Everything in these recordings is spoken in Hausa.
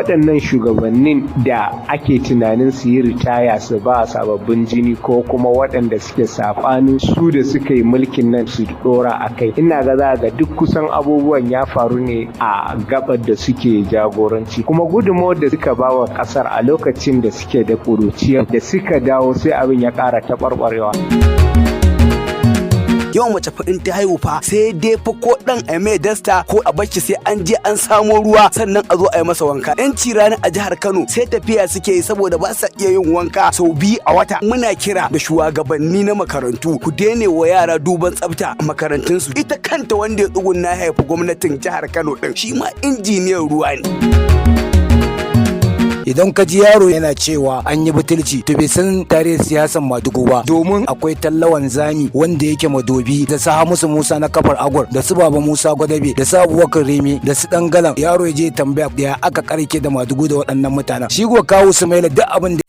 Waɗannan shugabannin da ake tunanin su yi ritaya su ba sababbin jini ko kuma waɗanda suke saɓanin su da suka yi mulkin nan su ɗora a kai, ina ga za ga duk kusan abubuwan ya faru ne a gabar da suke jagoranci. Kuma gudunmawar da suka ba wa ƙasar a lokacin da suke da ƙuruciya, da suka dawo sai abin ya ƙara taɓarɓarewa. Yawan mace fa in ta haihu fa, sai dai fa ko dan a mai dasta ko a barshi sai an je an samo ruwa, sannan a zo a yi masa wanka. Yanci rani a jihar Kano sai tafiya suke yi saboda ba sa iya yin wanka sau 2 a wata. Muna kira da shugabanni na makarantu, ku daina wa yara duban tsafta a makarantunsu. Ita kanta wanda ya tsugunna ya haifi gwamnatin jihar Kano din, shi ma injiniyan ruwa ne. Idan ka ji yaro yana cewa an yi butulci, to bai san tarihin siyasan Madugu ba, domin akwai tallawan zami wanda yake Madobi, da su Hamisu Musa na Kafar Agwar, da su Baba Musa Gwadabe, da su Abubakar Rimi, da su Dangalan. Yaro ya je tambaya ya aka karke da Madugu da waɗannan mutanen. Shi ko Kawu Sumaila, duk abin da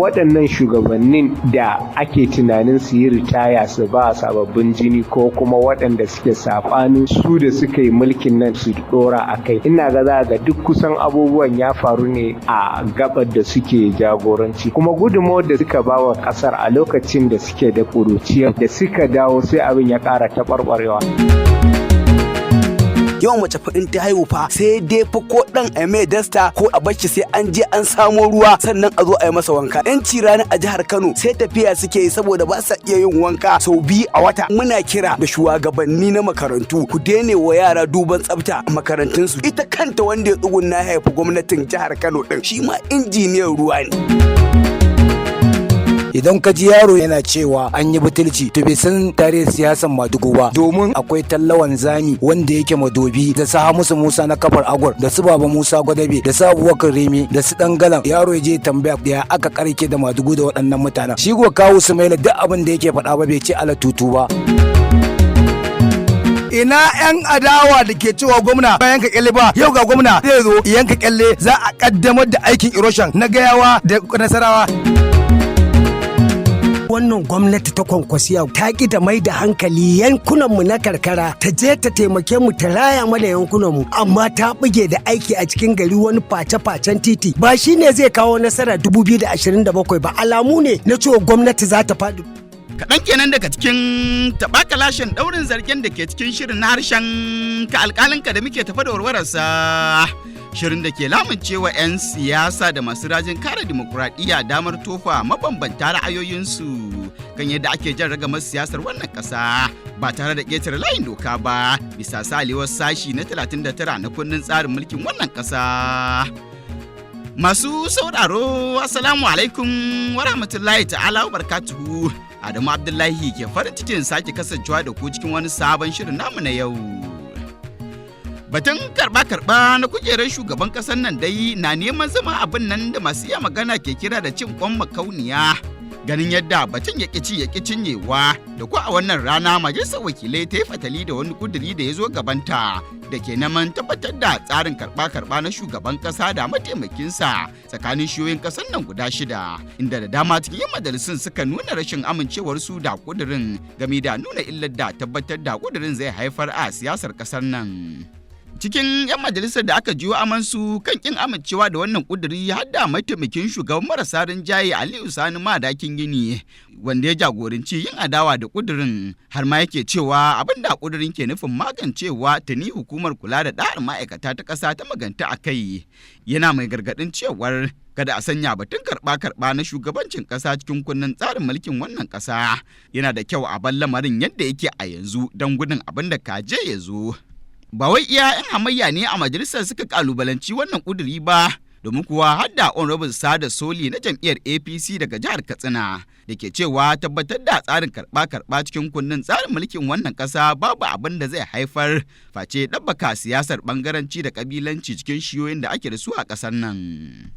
Waɗannan shugabannin da ake tunanin su yi ritaya su ba sababbin jini ko kuma waɗanda suke saɓanin su da suka yi mulkin nan su ɗora a kai, ina ga za ga duk kusan abubuwan ya faru ne a gabar da suke jagoranci. Kuma gudunmawar da suka ba wa ƙasar a lokacin da suke da ƙuruciya, da suka dawo sai abin ya ƙara taɓarɓarewa. Yawan mace fa in ta haihu fa, sai dai fa ko dan a mai dasta ko a barshi sai an je an samo ruwa, sannan a zo a yi masa wanka. Yanci rani a jihar Kano sai tafiya suke yi saboda ba sa iya yin wanka sau 2 a wata. Muna kira da shugabanni na makarantu, ku daina wa yara duban tsafta a makarantunsu. Ita kanta wanda ya tsugunna ya haifi gwamnatin jihar Kano din, shi ma injiniyan ruwa ne. Idan ka ji yaro yana cewa an yi butulci, to bai san tarihin siyasan Madugu ba, domin akwai tallawan zami wanda yake Madobi, da su Hamisu Musa na Kafar Agwar, da su Baba Musa Gwadabe, da su Abubakar Rimi, da su Dangalan. Yaro ya je tambaya ya aka karke da Madugu da waɗannan mutanen. Shi ko Kawu Sumaila, duk abin da yake faɗa ba bai ce ala tutu ba. Ina 'yan adawa da ke cewa gwamna ba yanka kyalle ba? Yau ga gwamna zai zo yanka kyalle, za a kaddamar da aikin erosion na Gayawa da Nasarawa. Wannan gwamnati ta Kwankwasiya ta ki da mai da hankali yankunanmu na karkara, ta je ta taimake mu, ta raya mana yankunanmu, amma ta buge da aiki a cikin gari. Wani face-facen titi ba shine zai kawo nasara 2027 ba. Alamu ne na cewa gwamnati za ta faɗi. Kaɗan kenan daga cikin taɓakalashin ɗaurin zargen da ke cikin shirin na Harshen ka Alƙalinka da muke tafa da warwararsa. Shirin da ke lamuncewa 'yan siyasa da masu rajin kare dimokuraɗiyya damar tofa mabambanta ra'ayoyinsu kan yadda ake jan ragamar siyasar wannan ƙasa ba tare da ƙetare layin doka ba, bisa salewar sashi na 39 na kundin tsarin mulkin wannan ƙasa. Masu sauraro, Assalamu alaikum wa rahmatullahi ta'ala wa barakatuhu. Adamu Abdullahi ke farin cikin sake kasancewa da ku cikin wani sabon shirin namu na yau. Batun karba-karba na kujerar shugaban ƙasar nan dai na neman zama abin nan da masu iya magana ke kira da cin kwan makauniya. Ganin yadda batun ya ci ya cinyewa, da ko a wannan rana majalisar wakilai ta yi fatali da wani kuduri da ya zo gabanta da ke neman tabbatar da tsarin karba-karba na shugaban kasa da mataimakinsa tsakanin shiyoyin kasar nan guda shida, inda da dama cikin yan majalisun suka nuna rashin amincewarsu da kudirin, game da nuna illar da tabbatar da kudirin zai haifar a siyasar kasar nan. Cikin 'yan majalisar da aka jiyo amansu kan kin amincewa da wannan kuduri har da mataimakin shugaban marasa rinjaye Aliyu Sani Madakin Gini, wanda ya jagoranci yin adawa da kudirin, har ma yake cewa abin da kudirin ke nufin magancewa tuni hukumar kula da da'ar ma'aikata ta ƙasa ta maganta a kai. Yana mai gargaɗin cewar kada a sanya batun karɓa-karɓa na shugabancin ƙasa cikin kunnen tsarin mulkin wannan ƙasa. Yana da kyau a bar lamarin yadda yake a yanzu don gudun abin da kaje ya zo. Ba wai iya 'yan hamayya ne a majalisar suka kalubalanci wannan kuduri ba, domin kuwa har da Honorable Sada Soli na jam'iyyar APC daga jihar Katsina, da ke cewa tabbatar da tsarin karɓa-karɓa cikin kundin tsarin mulkin wannan ƙasa babu abin da zai haifar face ɗabbaka siyasar ɓangaranci da ƙabilanci cikin shiyoyin da ake da su a ƙasar nan.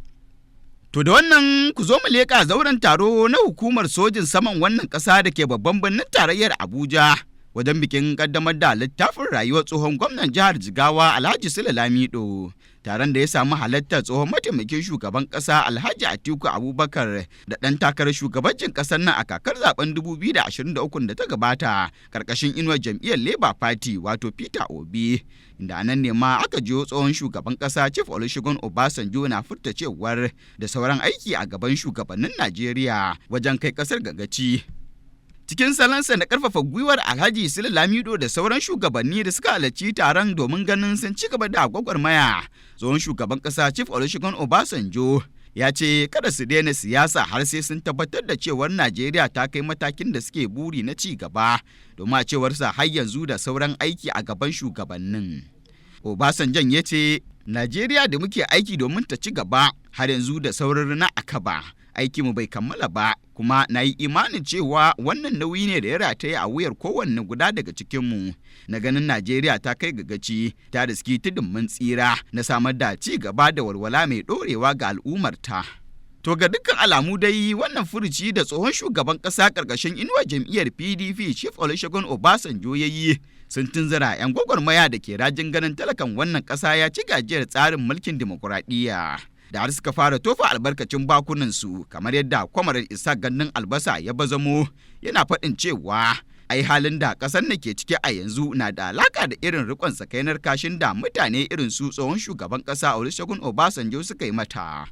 To, da wannan ku zo mu leƙa zauren taro na hukumar sojin saman wannan ƙasa da ke babban birnin tarayyar Abuja, Wajen bikin kaddamar da littafin rayuwar tsohon gwamnan jihar Jigawa Alhaji Sule Lamido. Taron da ya samu halartar tsohon mataimakin shugaban kasa Alhaji Atiku Abubakar da ɗan takarar shugabancin ƙasar nan a kakar zaben 2023 da ta gabata karkashin inuwar jam'iyyar Labour Party, wato Peter Obi. Inda nan ne ma aka jiyo tsohon shugaban ƙasa Chief Olusegun Obasanjo na furta cewar da sauran aiki a gaban shugabannin Najeriya wajen kai ƙasar ga gaci. Cikin salansa na karfafa gwiwar Alhaji Sule Lamido da sauran shugabanni da suka halarci taron domin ganin sun ci gaba da gwagwarmaya, tsohon shugaban kasa Chief Olusegun Obasanjo ya ce kada su daina siyasa har sai sun tabbatar da cewar Najeriya ta kai matakin da suke buri na ci gaba, domin a cewarsa har yanzu da sauran aiki a gaban shugabannin. Obasanjan ya ce Najeriya da muke aiki domin ta ci gaba, har yanzu da sauran rina a kaba. Aikinmu bai kammala ba, kuma na yi imanin cewa wannan nauyi ne da ya rataya a wuyar kowanne guda daga cikinmu na ganin Najeriya ta kai ga gaci, ta riski tudun mun tsira na samar da ci gaba da walwala mai ɗorewa ga al'ummarta. To, ga dukkan alamu dai, wannan furuci da tsohon shugaban ƙasa ƙarƙashin inuwar jam'iyyar PDP Chief Olusegun Obasanjo ya yi sun tunzura 'yan gwagwarmaya da ke rajin ganin talakan wannan ƙasa ya ci gajiyar tsarin mulkin dimokuraɗiyya, da har suka fara tofa albarkacin bakunansu, kamar yadda Kwamarar Isa Gandun Albasa ya bazamo yana faɗin cewa ai halin da ƙasar nan ke ciki a yanzu na da alaka da irin rikon sakainar kashin da mutane irin su tsohon shugaban ƙasa Olusegun Obasanjo suka yi mata.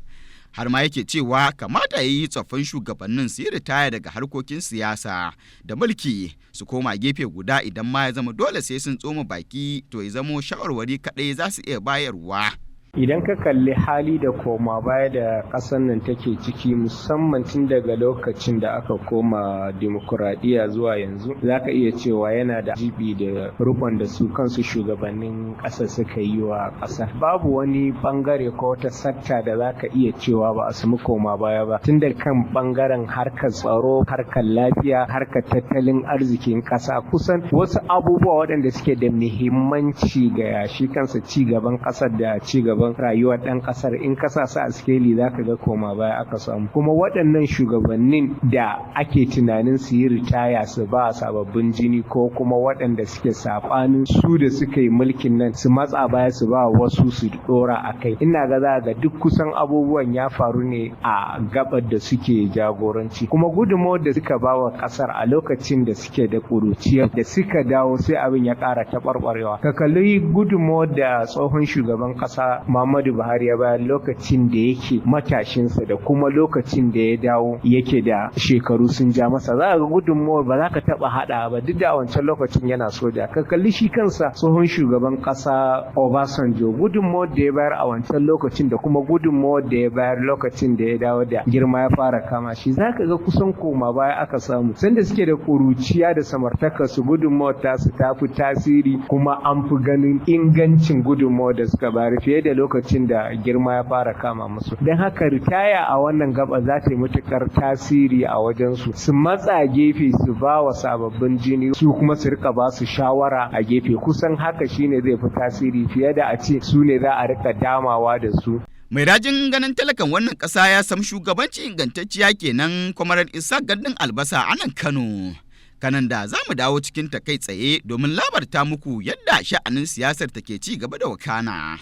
Har ma yake cewa kamata ya yi tsoffin shugabannin su yi ritaya daga harkokin siyasa da mulki, su koma gefe guda. Idan ma ya zama dole sai sun tsoma baki, to ya zamo shawarwari kaɗai za su iya bayarwa. Idan ka kalli hali da koma baya da ƙasar nan take ciki, musamman tun daga lokacin da aka koma dimokuraɗiyya zuwa yanzu, za ka iya cewa yana da jibi da rikon da su kansu shugabannin ƙasar suka yi wa ƙasar. Babu wani bangare ko wata sector da za ka iya cewa ba a samu koma baya ba, tun da kan bangaren harkar tsaro, harkar lafiya, harkar tattalin arzikin ƙasa, kusan wasu abubuwa waɗanda suke da muhimmanci ga shi kansa ci gaban ƙasar da ci gaban rayuwar ɗan ƙasar, in ka sa su a sikeli, za ka ga koma baya aka samu. Kuma waɗannan shugabannin da ake tunanin su yi ritaya su ba sababbin jini ko kuma waɗanda suke saɓanin su da suka yi mulkin nan su matsa baya su ba wasu su ɗora a kai, ina ga za ga duk kusan abubuwan ya faru ne a gabar da suke jagoranci. Kuma gudunmawar da suka ba wa ƙasar a lokacin da suke da ƙuruciya, da suka dawo sai abin ya ƙara taɓarɓarewa. Ka kalli gudunmawar da tsohon shugaban ƙasa Muhammadu Buhari ya bayar lokacin da yake matashinsa da kuma lokacin da ya dawo yake da shekaru sun ja masa, za ga gudunmawar ba za ka taɓa haɗa ba, duk da a wancan lokacin yana soja. Ka kalli shi kansa tsohon shugaban ƙasa Obasanjo, gudunmawar da ya bayar a wancan lokacin da kuma gudunmawar da ya bayar lokacin da ya dawo da girma ya fara kama shi, za ka ga kusan koma baya aka samu. Sanda suke da ƙuruciya da samartaka su, gudunmawar tasu ta fi tasiri, kuma an fi ganin ingancin gudunmawar da suka bayar fiye da lokacin da girma ya fara kama musu. Don haka ritaya a wannan gaba za ta yi matukar tasiri a wajensu, su matsa gefe su ba wa sababbin jini, su kuma su rika ba su shawara a gefe. Kusan haka shine zai fi tasiri fiye da a ce su ne za a rika damawa da su. Mai rajin ganin talakan wannan ƙasa ya sam shugabanci ingantacciya kenan, Kwamarar Isa Gandun Albasa a nan Kano. Kanan da za mu dawo cikin ta kai tsaye domin labarta muku yadda sha'anin siyasar take ci gaba da wakana.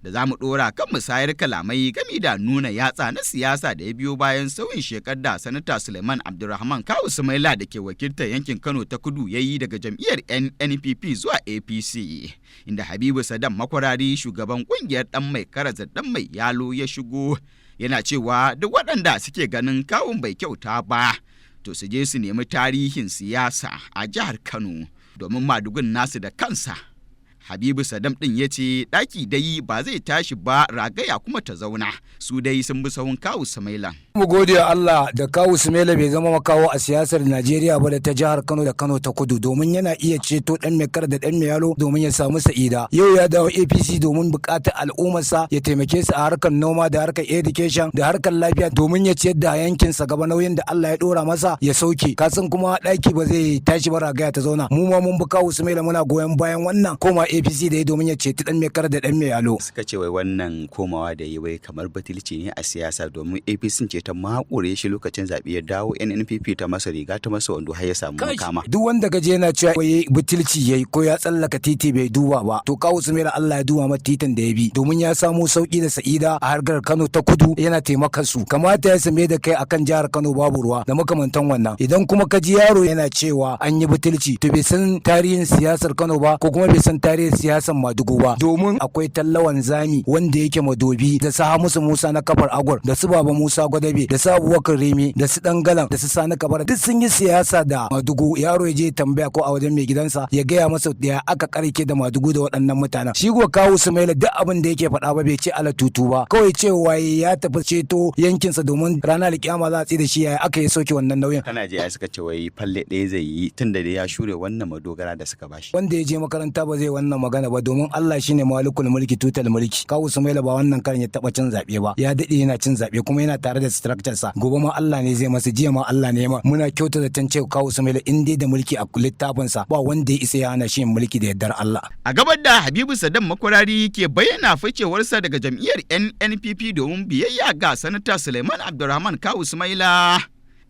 Da za mu ɗora kan musayar kalamai gami da nuna yatsa na siyasa da ya biyo bayan sauyin shekar da Sanata Suleiman Abdulrahman Kawu Sumaila da ke wakiltar yankin Kano ta Kudu ya yi daga jam'iyyar NNPP zuwa APC. Inda Habibu Sadam Makwarari, shugaban kungiyar ɗan mai karaza ɗan mai yalo, ya shigo yana cewa duk waɗanda suke ganin kawun bai kyauta ba, to su je su nemi tarihin siyasa a jihar Kano, domin madugun nasu da kansa. Habibu Sadam ɗin ya ce ɗaki dai ba zai tashi ba ragaya kuma ta zauna, su dai sun bi sahun Kawu Sumailan. Mu gode wa Allah da Kawu Sumaila bai zama makawo a siyasar Najeriya ba da ta jihar Kano da Kano ta Kudu, domin yana iya ceto dan mai kar da dan mai yalo domin ya samu sa'ida. Yau ya dawo APC domin bukatar al'ummarsa, ya taimake su a harkar noma da harkar education da harkar lafiya, domin ya ciyar da yankinsa gaba, nauyin da Allah ya dora masa ya sauke. Kasan kuma daki ba zai tashi ba ragaya ta zauna. Mu ma mun bi Kawu Sumaila, muna goyon bayan wannan koma APC da ya domin ya ceti dan mai kar da dan mai yalo. Suka ce wai wannan komawa da yi wai kamar batulci ne a siyasa, domin APC ce ta makure shi lokacin zaɓe, ya dawo NNPP ta masa riga ta masa wando har ya samu makama. Duk wanda gaje yana cewa wai butulci yayi ko ya tsallaka titi bai duba ba, to Kawu Sumaila Allah ya duba mata titin da ya bi domin ya samo sauki da sa'ida a harkar Kano ta Kudu, yana taimakon su. Kamata ya same da kai akan jihar Kano babu ruwa da makamantan wannan. Idan kuma ka ji yaro yana cewa an yi butulci, to bai san tarihin siyasar Kano ba ko kuma bai san tarihin siyasar Madugu ba, domin akwai tallawan zami wanda yake madobi da su Hamisu Musa na kafar Agwar, da su Baba Musa Gwadabe, da su Abubakar Remi, da su Dangalan, da su Sani Kabara, duk sun yi siyasa da Madugu. Yaro ya je tambaya ko a wajen mai gidansa ya gaya masa ya aka karke da Madugu da waɗannan mutanen. Shi ko Kawu Sumaila duk abin da yake faɗa ba bai ce ala tutu ba, kawai cewa ya tafi ceto yankinsa domin ranar alkiyama za a tsaye da shi yaya aka yi sauke wannan nauyin. Kana je ai suka ce wai falle ɗaya zai yi tun da ya shure wannan madogara da suka bashi. Wanda ya je makaranta ba zai wannan magana ba, domin Allah shine malikul mulki tutal mulki. Kawu Sumaila ba wannan karin ya taba cin zabe ba, ya dade yana cin zabe kuma yana tare da structure sa. Gobe ma Allah ne zai masa, jiya ma Allah ne ma. Muna kyauta da tan cewa Kawu Sumaila in dai da mulki a littafin sa, ba wanda ya isa ya hana shi yin mulki da yardar Allah. A gabar da Habibu Saddam Makwarari ke bayyana ficewarsa daga jam'iyyar NNPP domin biyayya ga Sanata Suleiman Abdulrahman Kawu Sumaila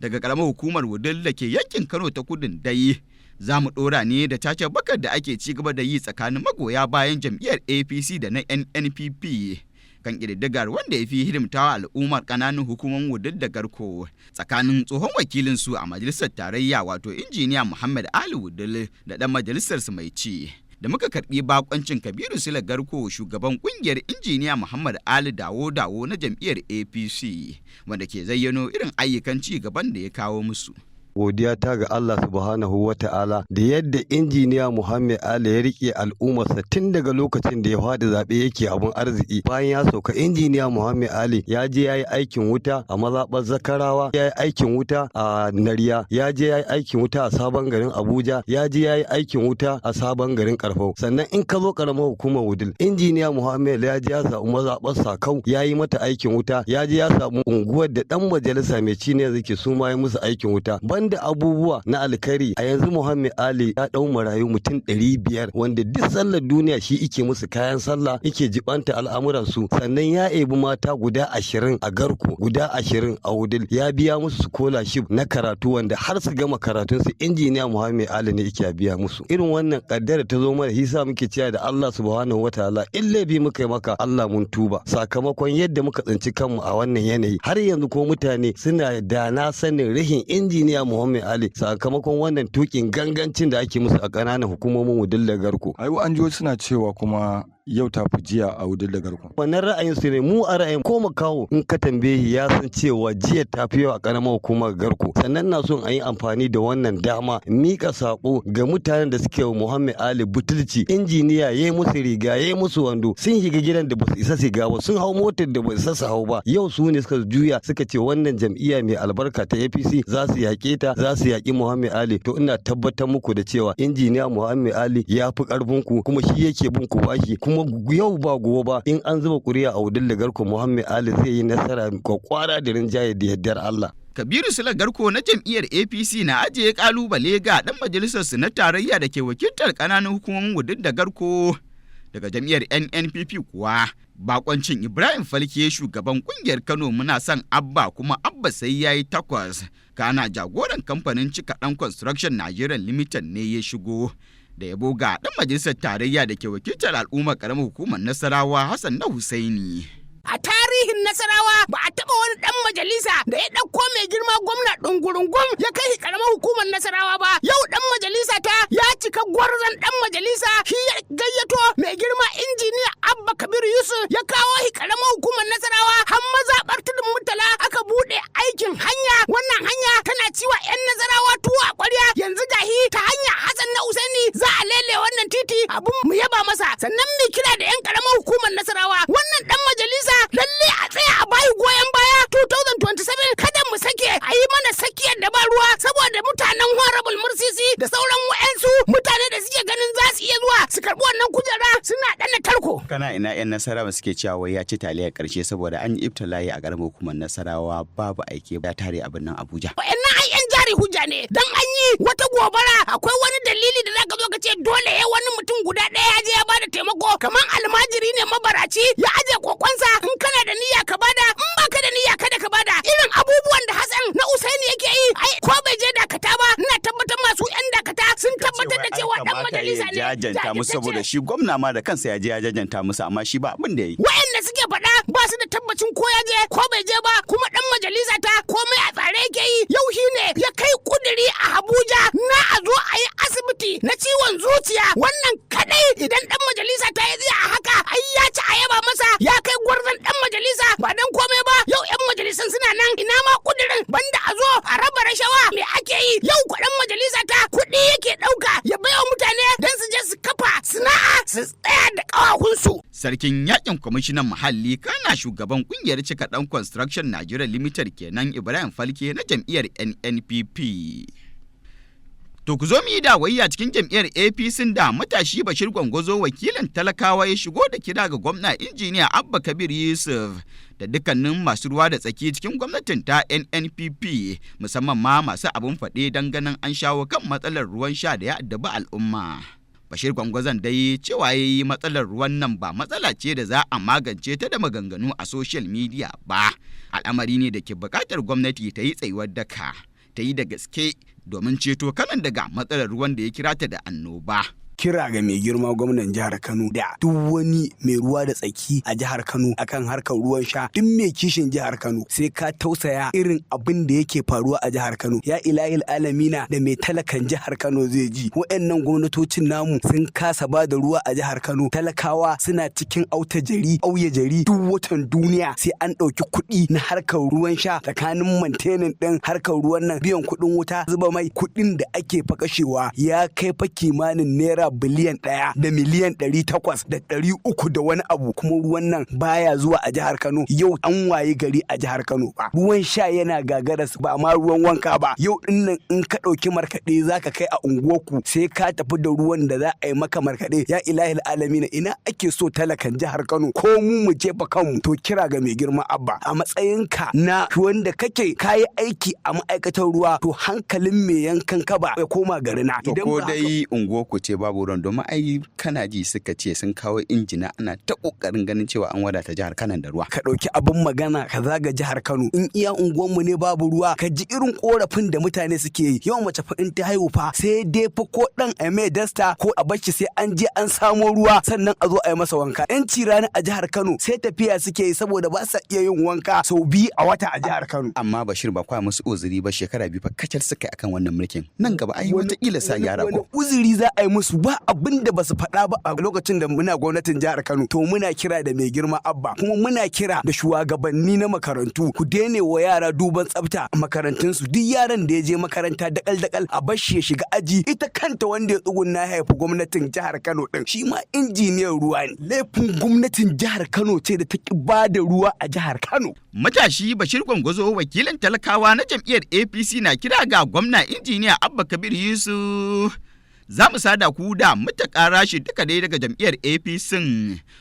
daga karamar hukumar Wudil da ke yankin Kano ta Kudun dai. Za mu ɗora ne da tace bakar da ake ci gaba da yi tsakanin magoya bayan jam'iyyar APC da na NNPP kan ƙididdigar wanda ya fi hidimtawa al'ummar ƙananan hukumomin Wudil da Garko, tsakanin tsohon wakilin su a majalisar tarayya, wato Injiniya Muhammad Ali Wudil, da ɗan majalisar su mai ci. Da muka karbi bakoncin Kabiru Sule Garko, shugaban kungiyar Injiniya Muhammad Ali Dawo Dawo na jam'iyyar APC, wanda ke zayyano irin ayyukan ci gaban da ya kawo musu. Godiya ta ga Allah subhanahu wa ta'ala da yadda Injiniya Muhammad Ali ya rike al'ummarsa tun daga lokacin da ya faɗi zaɓe yake abun arziki. Bayan ya sauka, Injiniya Muhammad Ali ya je ya yi aikin wuta a mazaɓar Zakarawa, ya yi aikin wuta a Nariya, ya je ya yi aikin wuta a sabon garin Abuja, ya je ya yi aikin wuta a sabon garin Karfau. Sannan in ka zo karamar hukumar Wudil, Injiniya Muhammad ya je ya samu mazaɓar Sakau, ya yi mata aikin wuta, ya je ya samu unguwar da ɗan majalisa mai ci ne zake su ma ya musu aikin wuta. Banda abubuwa na alkhairi, a yanzu Muhammad Ali ya dau marayu mutum 500 wanda duk sallar duniya shi ike musu kayan sallah, ike jibanta al'amuran su. Sannan ya ebi mata guda 20 a Garko, guda 20 a Wudil, ya biya musu scholarship na karatu wanda har su gama karatun su Injiniya Muhammad Ali ne yake biya musu. Irin wannan kaddara ta zo mana, hisa muke cewa da Allah subhanahu wataala, in laifi muka yi maka Allah mun tuba, sakamakon yadda muka tsinci kanmu a wannan yanayi har yanzu ko mutane suna da na sanin rihin Injiniya Muhammad Ali sakamakon wannan tukin gangancin da ake musu a ƙananan hukumomin Wudil da Garko. Ai an ji suna cewa kuma yau ta fi jiya a Wudil da Garko. Wannan ra'ayin su ne, mu a ra'ayin ko makawo in ka tambaye ya san cewa jiya ta fi yau a ƙaramar hukumar Garko. Sannan na son a yi amfani da wannan dama mika sako ga mutanen da suke wa Muhammad Ali butulci. Injiniya ya yi musu riga ya yi musu wando, sun shiga gidan da basu isa shiga ba, sun hau motar da ba isa su hau ba. Yau su ne suka juya suka ce wannan jam'iyya mai albarka ta APC za su yaƙe ta, za su yaƙi Muhammad Ali. To ina tabbatar muku da cewa Injiniya Muhammad Ali ya fi ƙarfin ku, kuma shi yake bin ku bashi, kuma yau ba gobe ba in an zuba ƙuri'a a Wudil da Garko, Muhammad Ali zai yi nasara kwakwara da rinjaye da yardar Allah. Kabiru Sule Garko na jam'iyyar APC na ajiye kalubale ga dan majalisar su na tarayya da ke wakiltar ƙananan hukumomin Wudil da Garko. Daga jam'iyyar NNPP kuwa, bakoncin Ibrahim Falke, shugaban kungiyar Kano Muna Son Abba kuma Abba Sai Yayi Takwas, kana jagoran kamfanin Cika Dan Construction Nigeria Limited ne ya shigo da yabo ga dan majalisar tarayya da ke wakiltar al'ummar karamar hukumar Nasarawa, Hassan na Husaini. A tarihin Nasarawa ba a taɓa wani ɗan majalisa da ya ɗauko mai girma gwamna ɗungurungum ya kai karamar hukumar Nasarawa ba. Yau ɗan majalisa ta ya cika gwarzon ɗan majalisa, shi ya gayyato mai girma Injiniya Abba Kabir Yusuf ya kawo shi karamar hukumar Nasarawa, har mazaɓar Tudun Murtala aka buɗe aikin hanya. Wannan hanya tana ciwa 'yan Nasarawa tuwo a ƙwarya, yanzu gahi ta hanya Hassan na Usaini za a lele wannan titi, abun mu yaba masa. Sannan mu kira da 'yan karamar hukumar Nasarawa, wannan ɗan majalisa lalle a tsaya a bayi goyon baya 2027, kada mu sake a yi mana sakiyar da ba ruwa saboda mutanen Honorable Mursisi da sauran wa'ansu mutane da suke ganin za su iya zuwa su karɓi wannan kujera suna ɗana tarko. Kana ina 'yan Nasarawa suke cewa wai ya ci taliyar karshe saboda an yi ibtila'i a karamar hukumar Nasarawa, babu aike ya tare a birnin Abuja. Wa'annan ai 'yan jari hujja ne, dan an yi wata gobara akwai wani dalili da zaka zo ka ce dole ya wani mutum guda ɗaya ya je ya bada taimako kamar almajiri ne mabaraci ya aje kokonsa, in kana da niyya ka bada, in baka da niyya kada ka bada. Irin abubuwan da Hassan na Usaini yake yi, ai ko bai je Dakata ba, ina tabbatar masu yan Dakata sun tabbatar da cewa dan majalisa ne jajanta musu, saboda shi gwamna ma da kansa ya je ya jajanta musu, amma shi ba abin da ya yi. Wa'anda suke faɗa ba su da tabbacin ko ya je ko bai je ba. Kuma dan majalisa ta komai a tsare yake yi. Yau shine ya kai kuduri a Abuja na a zo a yi asibiti na ciwon zuciya. Wannan kadai idan dan majalisa ta yi a haka, ai ya ci a yaba masa, ya kai gwarzon dan majalisa. Ba dan komai ba, yau yan majalisan suna nan, ina ma kudirin banda a zo a raba rashawa, me ake yi? Yau kuɗin majalisa ta kuɗi yake ɗauka ya baiwa mutane don su je su kafa sana'a su tsaya da ƙawahunsu. Sarkin yakin kwamishinan muhalli kana shugaban kungiyar Cika Dan Construction Nigeria Limited kenan, Ibrahim Falke na jam'iyyar NNPP. To ku zo mu yi dawayya cikin jam'iyyar APC da matashi Bashir Gwangwazo, wakilin talakawa, ya shigo da kira ga gwamna Injiniya Abba Kabir Yusuf da dukkanin masu ruwa da tsaki cikin gwamnatin ta NNPP, musamman ma masu abun faɗe, don ganin an shawo kan matsalar ruwan sha da ya addabi al'umma. Bashir Gwangwazon dai cewa ya yi matsalar ruwan nan ba matsala ce da za a magance ta da maganganu a social media ba. Al'amari ne da ke buƙatar gwamnati ta yi tsayuwar daka, ta yi da gaske domin ceto Kanon daga matsalar ruwan da ya kira ta da annoba. Kira ga mai girma gwamnan jihar Kano da duk wani mai ruwa da tsaki a jihar Kano akan harkar ruwan sha, duk mai kishin jihar Kano, sai ka tausaya irin abin da yake faruwa a jihar Kano. Ya ilahil alamina, da mai talakan jihar Kano zai ji? Waɗannan gwamnatocin namu sun kasa ba da ruwa a jihar Kano. Talakawa suna cikin auta jari auya jari. Duk watan duniya sai an ɗauki kuɗi na harkar ruwan sha, tsakanin maintaining ɗin harkar ruwan nan, biyan kuɗin wuta, zuba mai, kuɗin da ake fa kashewa ya kai fa kimanin ₦1,800,300,000 da wani abu, kuma ruwan nan baya zuwa a jihar Kano. Yau an waye gari a jihar Kano ba ruwan sha yana gagara, ba ma ruwan wanka ba. Yau din nan in ka ɗauki markaɗe zaka kai a unguwarku, sai ka tafi da ruwan da za a yi maka markaɗe. Ya ilahil alamina, ina ake so talakan jihar Kano ko mu mu jefa kanmu? To kira ga mai girma Abba, a matsayinka na wanda kake kayi aiki a ma'aikatar ruwa, to hankalin mai yankan kaba ya koma garina. To ko dai unguwarku ce babu ruwan? Domin ai kana ji suka ce sun kawo injina, ana ta kokarin ganin cewa an wadata jihar Kano da ruwa. Ka ɗauki abin magana ka zaga jihar Kano, in iya unguwanmu ne babu ruwa, ka ji irin korafin da mutane suke yi. Yau mace fa in ta haihu fa, sai dai fa ko dan a mai dasta ko a barshi sai an je an samo ruwa sannan a zo a yi masa wanka. Yanci rani a jihar Kano sai tafiya suke yi saboda ba sa iya yin wanka sau 2 a wata a jihar Kano. Amma Bashir, ba kwa musu uzuri ba, shekara 2 fa kacal suka yi akan wannan mulkin. Nan gaba ai wataƙila sa gyara Wani ko. uzuri za a yi musu? Ba abin da basu faɗa ba a lokacin da muna gwamnatin jihar Kano. To muna kira da mai girma Abba, kuma muna kira da shugabanni na makarantu, ku daina wa yara duban tsafta a makarantunsu. Duk yaran da ya je makaranta dakal dakal, a bar shi ya shiga aji. Ita kanta wanda ya tsugunna ya haifi gwamnatin jihar Kano din, shi ma injiniyan ruwa ne. Laifin gwamnatin jihar Kano ce da ta ki ba da ruwa a jihar Kano. Matashi Bashir Gwangwazo, wakilin talakawa na jam'iyyar APC, na kira ga gwamna Injiniya Abba Kabir Yusuf. Za mu sada ku da Mutaka Rashi, duka dai daga jam'iyyar APC,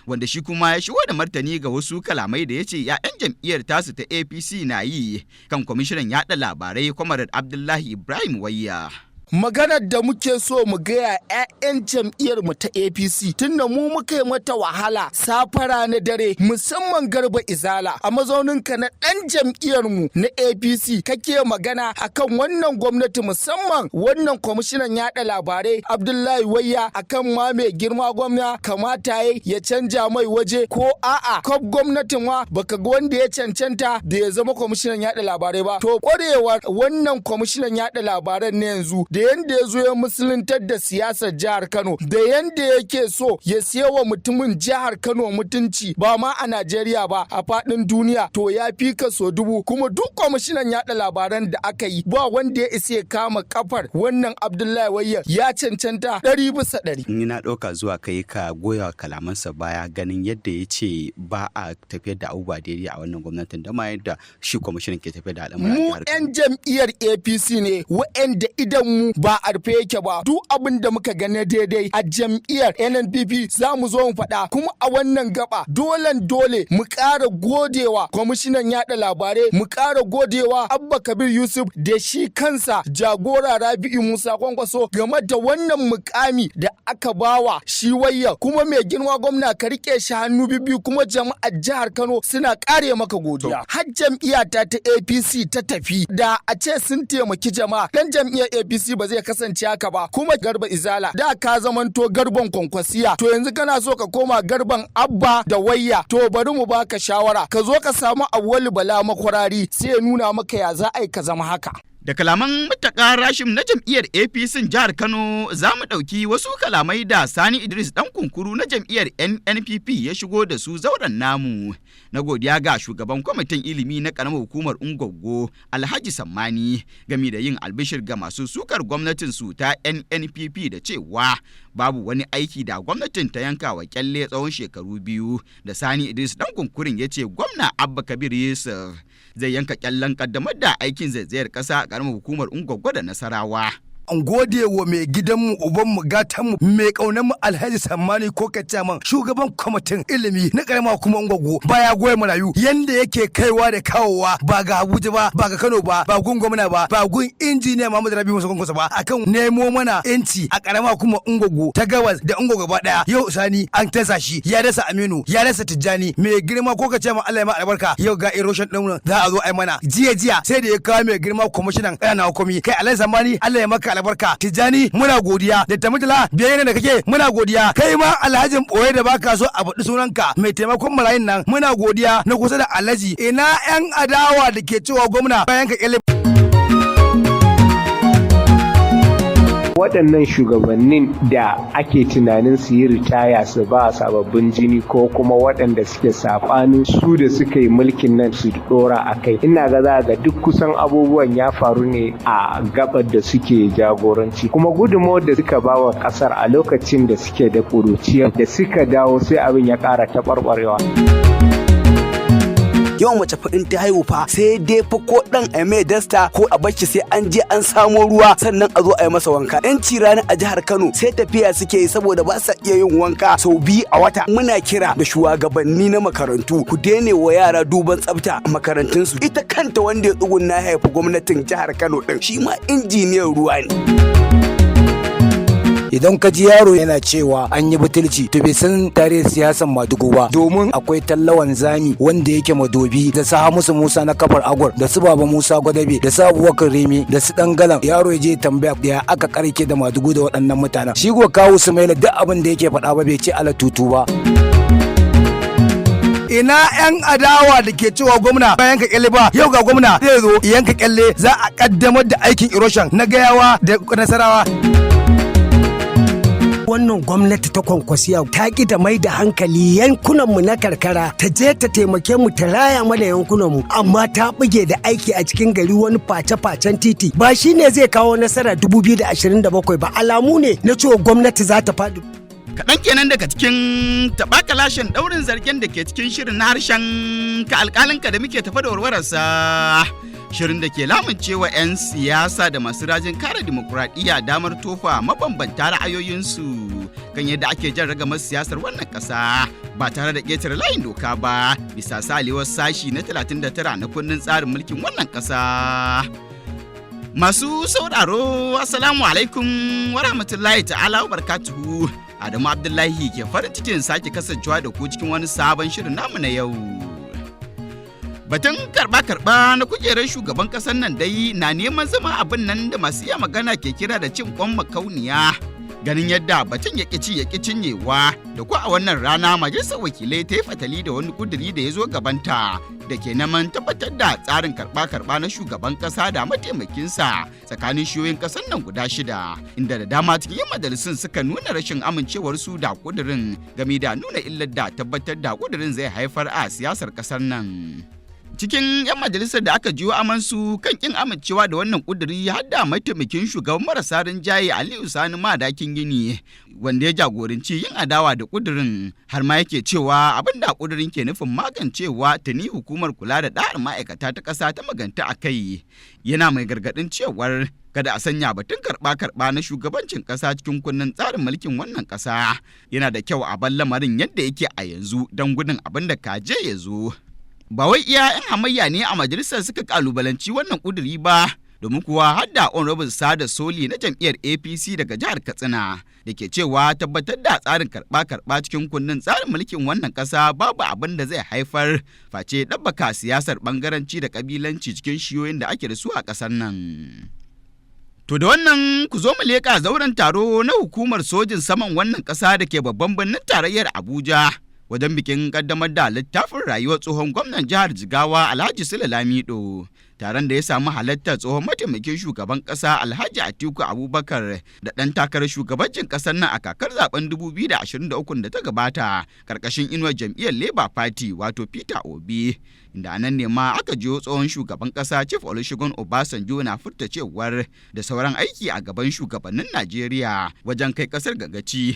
wanda shi kuma ya shigo da martani ga wasu kalamai da ya ce 'ya'yan jam'iyyar tasu ta APC na yi kan kwamishinan yaɗa labarai, Comrade Abdullahi Ibrahim Wayya. Maganar da muke so mu gaya 'ya'yan jam'iyyar mu ta APC, tunda mu muka yi mata wahala safara na dare, musamman Garba Izala, a mazauninka na ɗan jam'iyyar mu na APC, kake magana akan wannan gwamnati, musamman wannan kwamishinan yaɗa labarai Abdullahi Wayya, akan ma mai girma gwamna kamata ya canja mai waje, ko a'a kaf gwamnatin ma baka ga wanda ya cancanta da ya zama kwamishinan yaɗa labarai ba. To kwarewar wannan kwamishinan yaɗa labaran na yanzu, da yanda ya zo ya musuluntar da siyasar jihar Kano, da yanda yake so ya siya wa mutumin jihar Kano mutunci, ba ma a Najeriya ba, a faɗin duniya, to ya fi ka so dubu. Kuma duk kwamishinan yaɗa labaran da aka yi, ba wanda ya isa ya kama kafar wannan Abdullahi Wayya. Ya cancanta 100%. Ni na ɗauka zuwa kai ka goya kalamansa baya, ganin yadda ya ce ba a tafiyar da abubuwa daidai a wannan gwamnatin, da ma yadda shi kwamishinan ke tafiyar da al'amuran Mu jihar Kano. 'yan jam'iyyar APC ne, wa'anda idan mu mu ba a rufe yake ba. Duk abin da muka ga na daidai a jam'iyyar NNPP, za mu zo mu faɗa. Kuma a wannan gaba, dolen dole mu ƙara godewa kwamishinan yaɗa labarai, mu ƙara godewa Abba Kabir Yusuf da shi kansa jagora Rabi'u Musa Kwankwaso game da wannan mukami da aka bawa shi Wayya. Kuma mai girma gwamna, ka rike shi hannu biyu, kuma jama'ar jihar Kano suna kare maka godiya. Har jam'iyya ta ta APC ta tafi, da a ce sun taimaki jama'a, dan jam'iyyar APC ba zai kasance haka ba. Kuma Garba Izala, da ka zamanto garban Kwankwasiya, to yanzu kana so ka koma garban Abba da Wayya. To bari mu baka shawara, ka zo ka samu Awwalu Bala Makwarari, sai ya nuna maka ya za a yi ka zama haka. Da kalaman Mutaka Rashim na jam'iyyar APC jihar Kano za mu ɗauki wasu kalamai da Sani Idris ɗan kunkuru na jam'iyyar NNPP ya shigo da su zauren namu. Na godiya ga shugaban kwamitin ilimi na ƙaramar hukumar Ungwaggo, Alhaji Sammani, gami da yin albishir ga masu sukar gwamnatin su ta NNPP da cewa babu wani aiki da gwamnatin ta yanka wa kyalle tsawon shekaru 2 da Sani Idris ɗan kunkurin ya ce gwamna Abba Kabir Yusuf zai yanka kyallen kaddamar da aikin zaizayar ƙasa a ƙaramar hukumar Ungwaggo da Nasarawa. An gode wa mai gidanmu, ubanmu, gatanmu, mai mu, Alhaji Sammani ko Kacaman, shugaban kwamitin ilimi na karama kuma Ungwaggo, baya goya marayu, yanda yake kaiwa da kawowa, ba ga Abuja ba, ba ga Kano ba, ba gun gwamna ba, ba gun injiniya Muhammadu Rabi Musa Kwankwaso ba, akan nemo mana yanci a karama kuma Ungwaggo ta gabas da Ungwaggo gaba daya. Yau Sani an tasa shi, ya dasa Aminu, ya dasa Tijjani. Mai girma ko Kacaman, Allah ya ma albarka. Yau ga erosion din za a zo ai mana. Jiya jiya sai da ya kawo mai girma kwamishinan ƙananan hukumi. Kai Alhaji Sammani, Allah ya maka albarka. Tijjani, muna godiya. Da Tamutala biyayya da kake, muna godiya. Kai ma alhajin boye da baka so a faɗi sunanka, mai taimakon marayun nan, muna godiya, na kusa da alhaji. Ina yan adawa da ke cewa gwamna bayan ka kyale? Waɗannan shugabannin da ake tunanin su yi ritaya su ba sababbin jini ko kuma waɗanda suke saɓanin su da suka yi mulkin nan su ɗora a kai, ina ga za ga duk kusan abubuwan ya faru ne a gabar da suke jagoranci. Kuma gudunmawar da suka ba wa ƙasar a lokacin da suke da ƙuruciya, da suka dawo sai abin ya ƙara taɓarɓarewa. Yawan mace fa in ta haihu fa, sai dai fa ko dan a mai dasta ko a barshi sai an je an samo ruwa sannan a zo a yi masa wanka. Yanci rani a jihar Kano sai tafiya suke yi saboda ba sa iya yin wanka sau 2 a wata. Muna kira da shugabanni na makarantu, ku daina wa yara duban tsafta a makarantunsu. Ita kanta wanda ya tsugunna ya haifi gwamnatin jihar Kano din, shi ma injiniyan ruwa ne. Idan ka ji yaro yana cewa an yi butulci, to bai san tarihin siyasan Madugu ba, domin akwai tallawan zami wanda yake Madobi, da su Hamisu Musa na kafar Agwar, da su Baba Musa Gwadabe, da su Abubakar Remi, da su Dangalan. Yaro ya je tambaya ya aka karke da Madugu da waɗannan mutanen. Shi ko Kawu Sumaila, duk abin da yake faɗa ba bai ce ala tutu ba. Ina yan adawa da ke cewa gwamna bayan ka kyalle ba? Yau ga gwamna zai zo yanka kyalle, za a kaddamar da aikin erosion na Gayawa da Nasarawa. Wannan gwamnati ta Kwankwasiya ta ki da mai da hankali yankunanmu na karkara, ta je ta taimake mu, ta raya mana yankunanmu, amma ta buge da aiki a cikin gari, wani face-facen titi. Ba shi ne zai kawo nasara 2027 ba. Alamu ne na cewa gwamnati za ta faɗi. Kaɗan kenan daga cikin taɓakalashin ɗaurin zargen da ke cikin shirin na harshen ka alƙalinka da muke tafa da warwararsa. Shirin da ke lamuncewa 'yan siyasa da masu rajin kare dimokuraɗiyya damar tofa mabambanta ra'ayoyinsu kan yadda ake jan ragamar siyasar wannan ƙasa ba tare da ƙetare layin doka ba, bisa salewar sashi na 39 na kundin tsarin mulkin wannan ƙasa. Masu sauraro, Assalamu alaikum wa rahmatullahi ta'ala wa barakatuhu. Adamu Abdullahi ke farin cikin sake kasancewa da ku cikin wani sabon shirin namu na yau. Batun karba-karba na kujerar shugaban kasar nan dai na neman zama abin nan da masu iya magana ke kira da cin kwan makauniya. Ganin yadda batun ya ci ya cinyewa, da ko a wannan rana majalisar wakilai ta yi fatali da wani kuduri da ya zo gabanta da ke neman tabbatar da tsarin karba-karba na shugaban kasa da mataimakinsa tsakanin shiyoyin kasar nan guda shida, inda da dama cikin yan majalisun suka nuna rashin amincewarsu da kudirin, game da nuna illar da tabbatar da kudirin zai haifar a siyasar kasar nan. Cikin 'yan majalisar da aka jiyo amansu kan kin amincewa da wannan kuduri har da mataimakin shugaban marasa rinjaye Aliyu Sani Madakin Gini, wanda ya jagoranci yin adawa da kudurin, har ma yake cewa abin da kudurin ke nufin magancewa tuni hukumar kula da da'ar ma'aikata ta ƙasa ta maganta a kai. Yana mai gargaɗin cewar kada a sanya batun karɓa-karɓa na shugabancin ƙasa cikin kunnen tsarin mulkin wannan ƙasa. Yana da kyau a bar lamarin yadda yake a yanzu don gudun abin da kaje ya zo. Ba wai iya 'yan hamayya ne a majalisar suka kalubalanci wannan kuduri ba, domin kuwa har da Honorable Sada Soli na jam'iyyar APC daga jihar Katsina, da ke cewa tabbatar da tsarin karɓa-karɓa cikin kundin tsarin mulkin wannan ƙasa babu abin da zai haifar face ɗabbaka siyasar ɓangaranci da ƙabilanci cikin shiyoyin da ake da su a ƙasar nan. To, da wannan ku zo mu leƙa zauren taro na hukumar sojin saman wannan ƙasa da ke babban birnin tarayyar Abuja, wajen bikin ƙaddamar da littafin rayuwar tsohon gwamnan jihar Jigawa, Alhaji Sule Lamido. Taron da ya samu halartar tsohon mataimakin shugaban ƙasa Alhaji Atiku Abubakar da ɗan takarar shugabancin ƙasar nan a kakar zaben 2023 da ta gabata ƙarƙashin inuwar jam'iyyar Labour Party, wato Peter Obi. Inda nan ne ma aka jiyo tsohon shugaban ƙasa Chief Olusegun Obasanjo na furta cewar da sauran aiki a gaban shugabannin Najeriya wajen kai ƙasar ga gaci.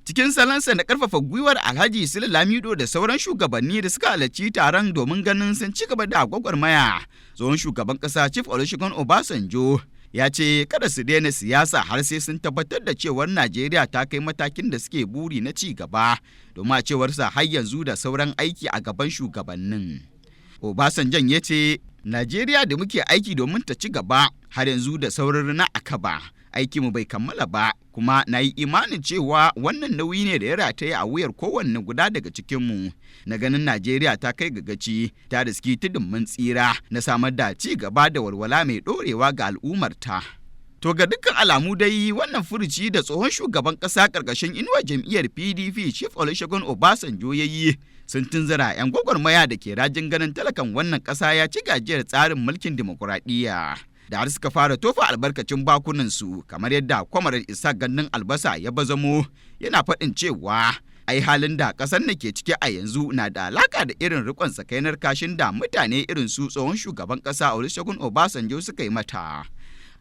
Cikin salansa na karfafa gwiwar Alhaji Sule Lamido da sauran shugabanni da suka halarci taron domin ganin sun ci gaba da gwagwarmaya, tsohon shugaban kasa Chief Olusegun Obasanjo ya ce kada su daina siyasa har sai sun tabbatar da cewar Najeriya ta kai matakin da suke buri na ci gaba, domin a cewarsa har yanzu da sauran aiki a gaban shugabannin. Obasanjan ya ce Najeriya da muke aiki domin ta ci gaba, har yanzu da sauran rina a kaba. Aikinmu bai kammala ba, kuma na yi imanin cewa wannan nauyi ne da ya rataye a wuyar kowanne guda daga cikinmu na ganin Najeriya ta kai ga gaci, ta riski tudun mun tsira na samar da ci gaba da walwala mai ɗorewa ga al'ummarta. To, ga dukkan alamu dai, wannan furuci da tsohon shugaban ƙasa ƙarƙashin inuwar jam'iyyar PDP Chief Olusegun Obasanjo ya yi sun tunzura 'yan gwagwarmaya da ke rajin ganin talakan wannan ƙasa ya ci gajiyar tsarin mulkin dimokuraɗiyya, da har suka fara tofa albarkacin bakunansu, kamar yadda Kwamarar Isa Gandun Albasa ya bazamo yana faɗin cewa ai halin da ƙasar na ke ciki a yanzu na da alaka da irin rikon sakainar kashin da mutane irin su tsohon shugaban ƙasa Olusegun Obasanjo suka yi mata.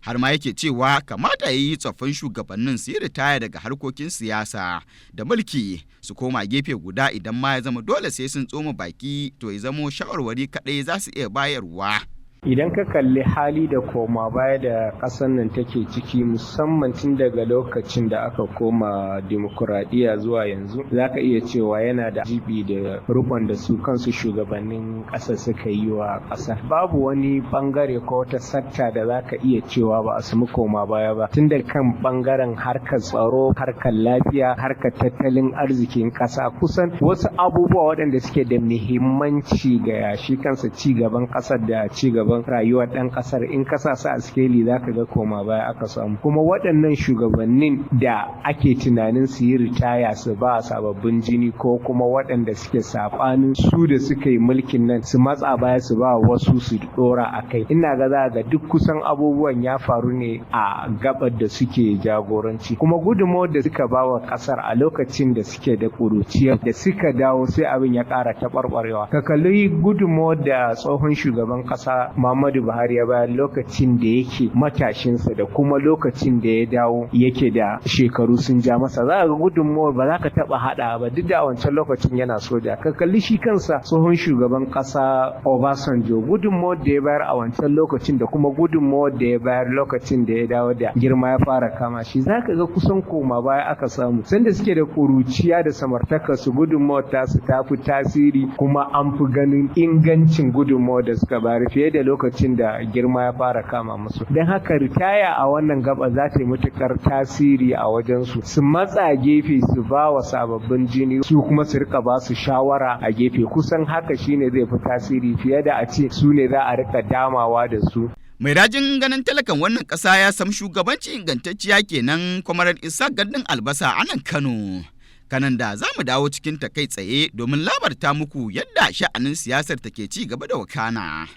Har ma yake cewa kamata ya yi tsoffin shugabannin su yi ritaya daga harkokin siyasa da mulki, su koma gefe guda. Idan ma ya zama dole sai sun tsoma baki, to ya zamo shawarwari kaɗai za su iya bayarwa. Idan ka kalli hali da koma baya da ƙasar nan take ciki, musamman tun daga lokacin da aka koma dimokuraɗiyya zuwa yanzu, za ka iya cewa yana da jibi da rikon da su kansu shugabannin ƙasar suka yi wa ƙasar. Babu wani bangare ko wata sector da za ka iya cewa ba a samu koma baya ba, tun da kan bangaren harkar tsaro, harkar lafiya, harkar tattalin arzikin ƙasa, kusan wasu abubuwa waɗanda suke da muhimmanci ga shi kansa ci gaban ƙasar da ci gaban rayuwar ɗan ƙasar, in ka sa su a sikeli, za ka ga koma baya aka samu. Kuma waɗannan shugabannin da ake tunanin su yi ritaya su ba sababbin jini, ko kuma waɗanda suke saɓanin su da suka yi mulkin nan, su matsa baya su ba wasu su ɗora a kai, ina ga za ga duk kusan abubuwan ya faru ne a gabar da suke jagoranci. Kuma gudunmawar da suka ba wa ƙasar a lokacin da suke da ƙuruciya, da suka dawo sai abin ya ƙara taɓarɓarewa. Ka kalli gudunmawar da tsohon shugaban ƙasa Muhammadu Buhari ya bayar lokacin da yake matashinsa da kuma lokacin da ya dawo yake da shekaru sun ja masa, za ga gudunmawar ba za ka taɓa haɗa ba, duk da a wancan lokacin yana soja. Ka kalli shi kansa tsohon shugaban ƙasa Obasanjo, gudunmawar da ya bayar a wancan lokacin da kuma gudunmawar da ya bayar lokacin da ya dawo da girma ya fara kama shi, za ka ga kusan koma baya aka samu. Sanda suke da ƙuruciya da samartaka su, gudunmawar tasu ta fi tasiri, kuma an fi ganin ingancin gudunmawar da suka bayar fiye da lokacin da girma ya fara kama musu. Don haka ritaya a wannan gaba za ta yi matukar tasiri a wajensu, su matsa gefe su ba wa sababbin jini, su kuma su rika ba su shawara a gefe. Kusan haka shine zai fi tasiri fiye da a ce su ne za a rika damawa da su. Mai rajin ganin talakan wannan ƙasa ya sam shugabanci ingantacciya kenan, Kwamarar Isa Gandun Albasa a nan Kano. Kanan da za mu dawo cikin ta kai tsaye domin labarta muku yadda sha'anin siyasar take ci gaba da wakana.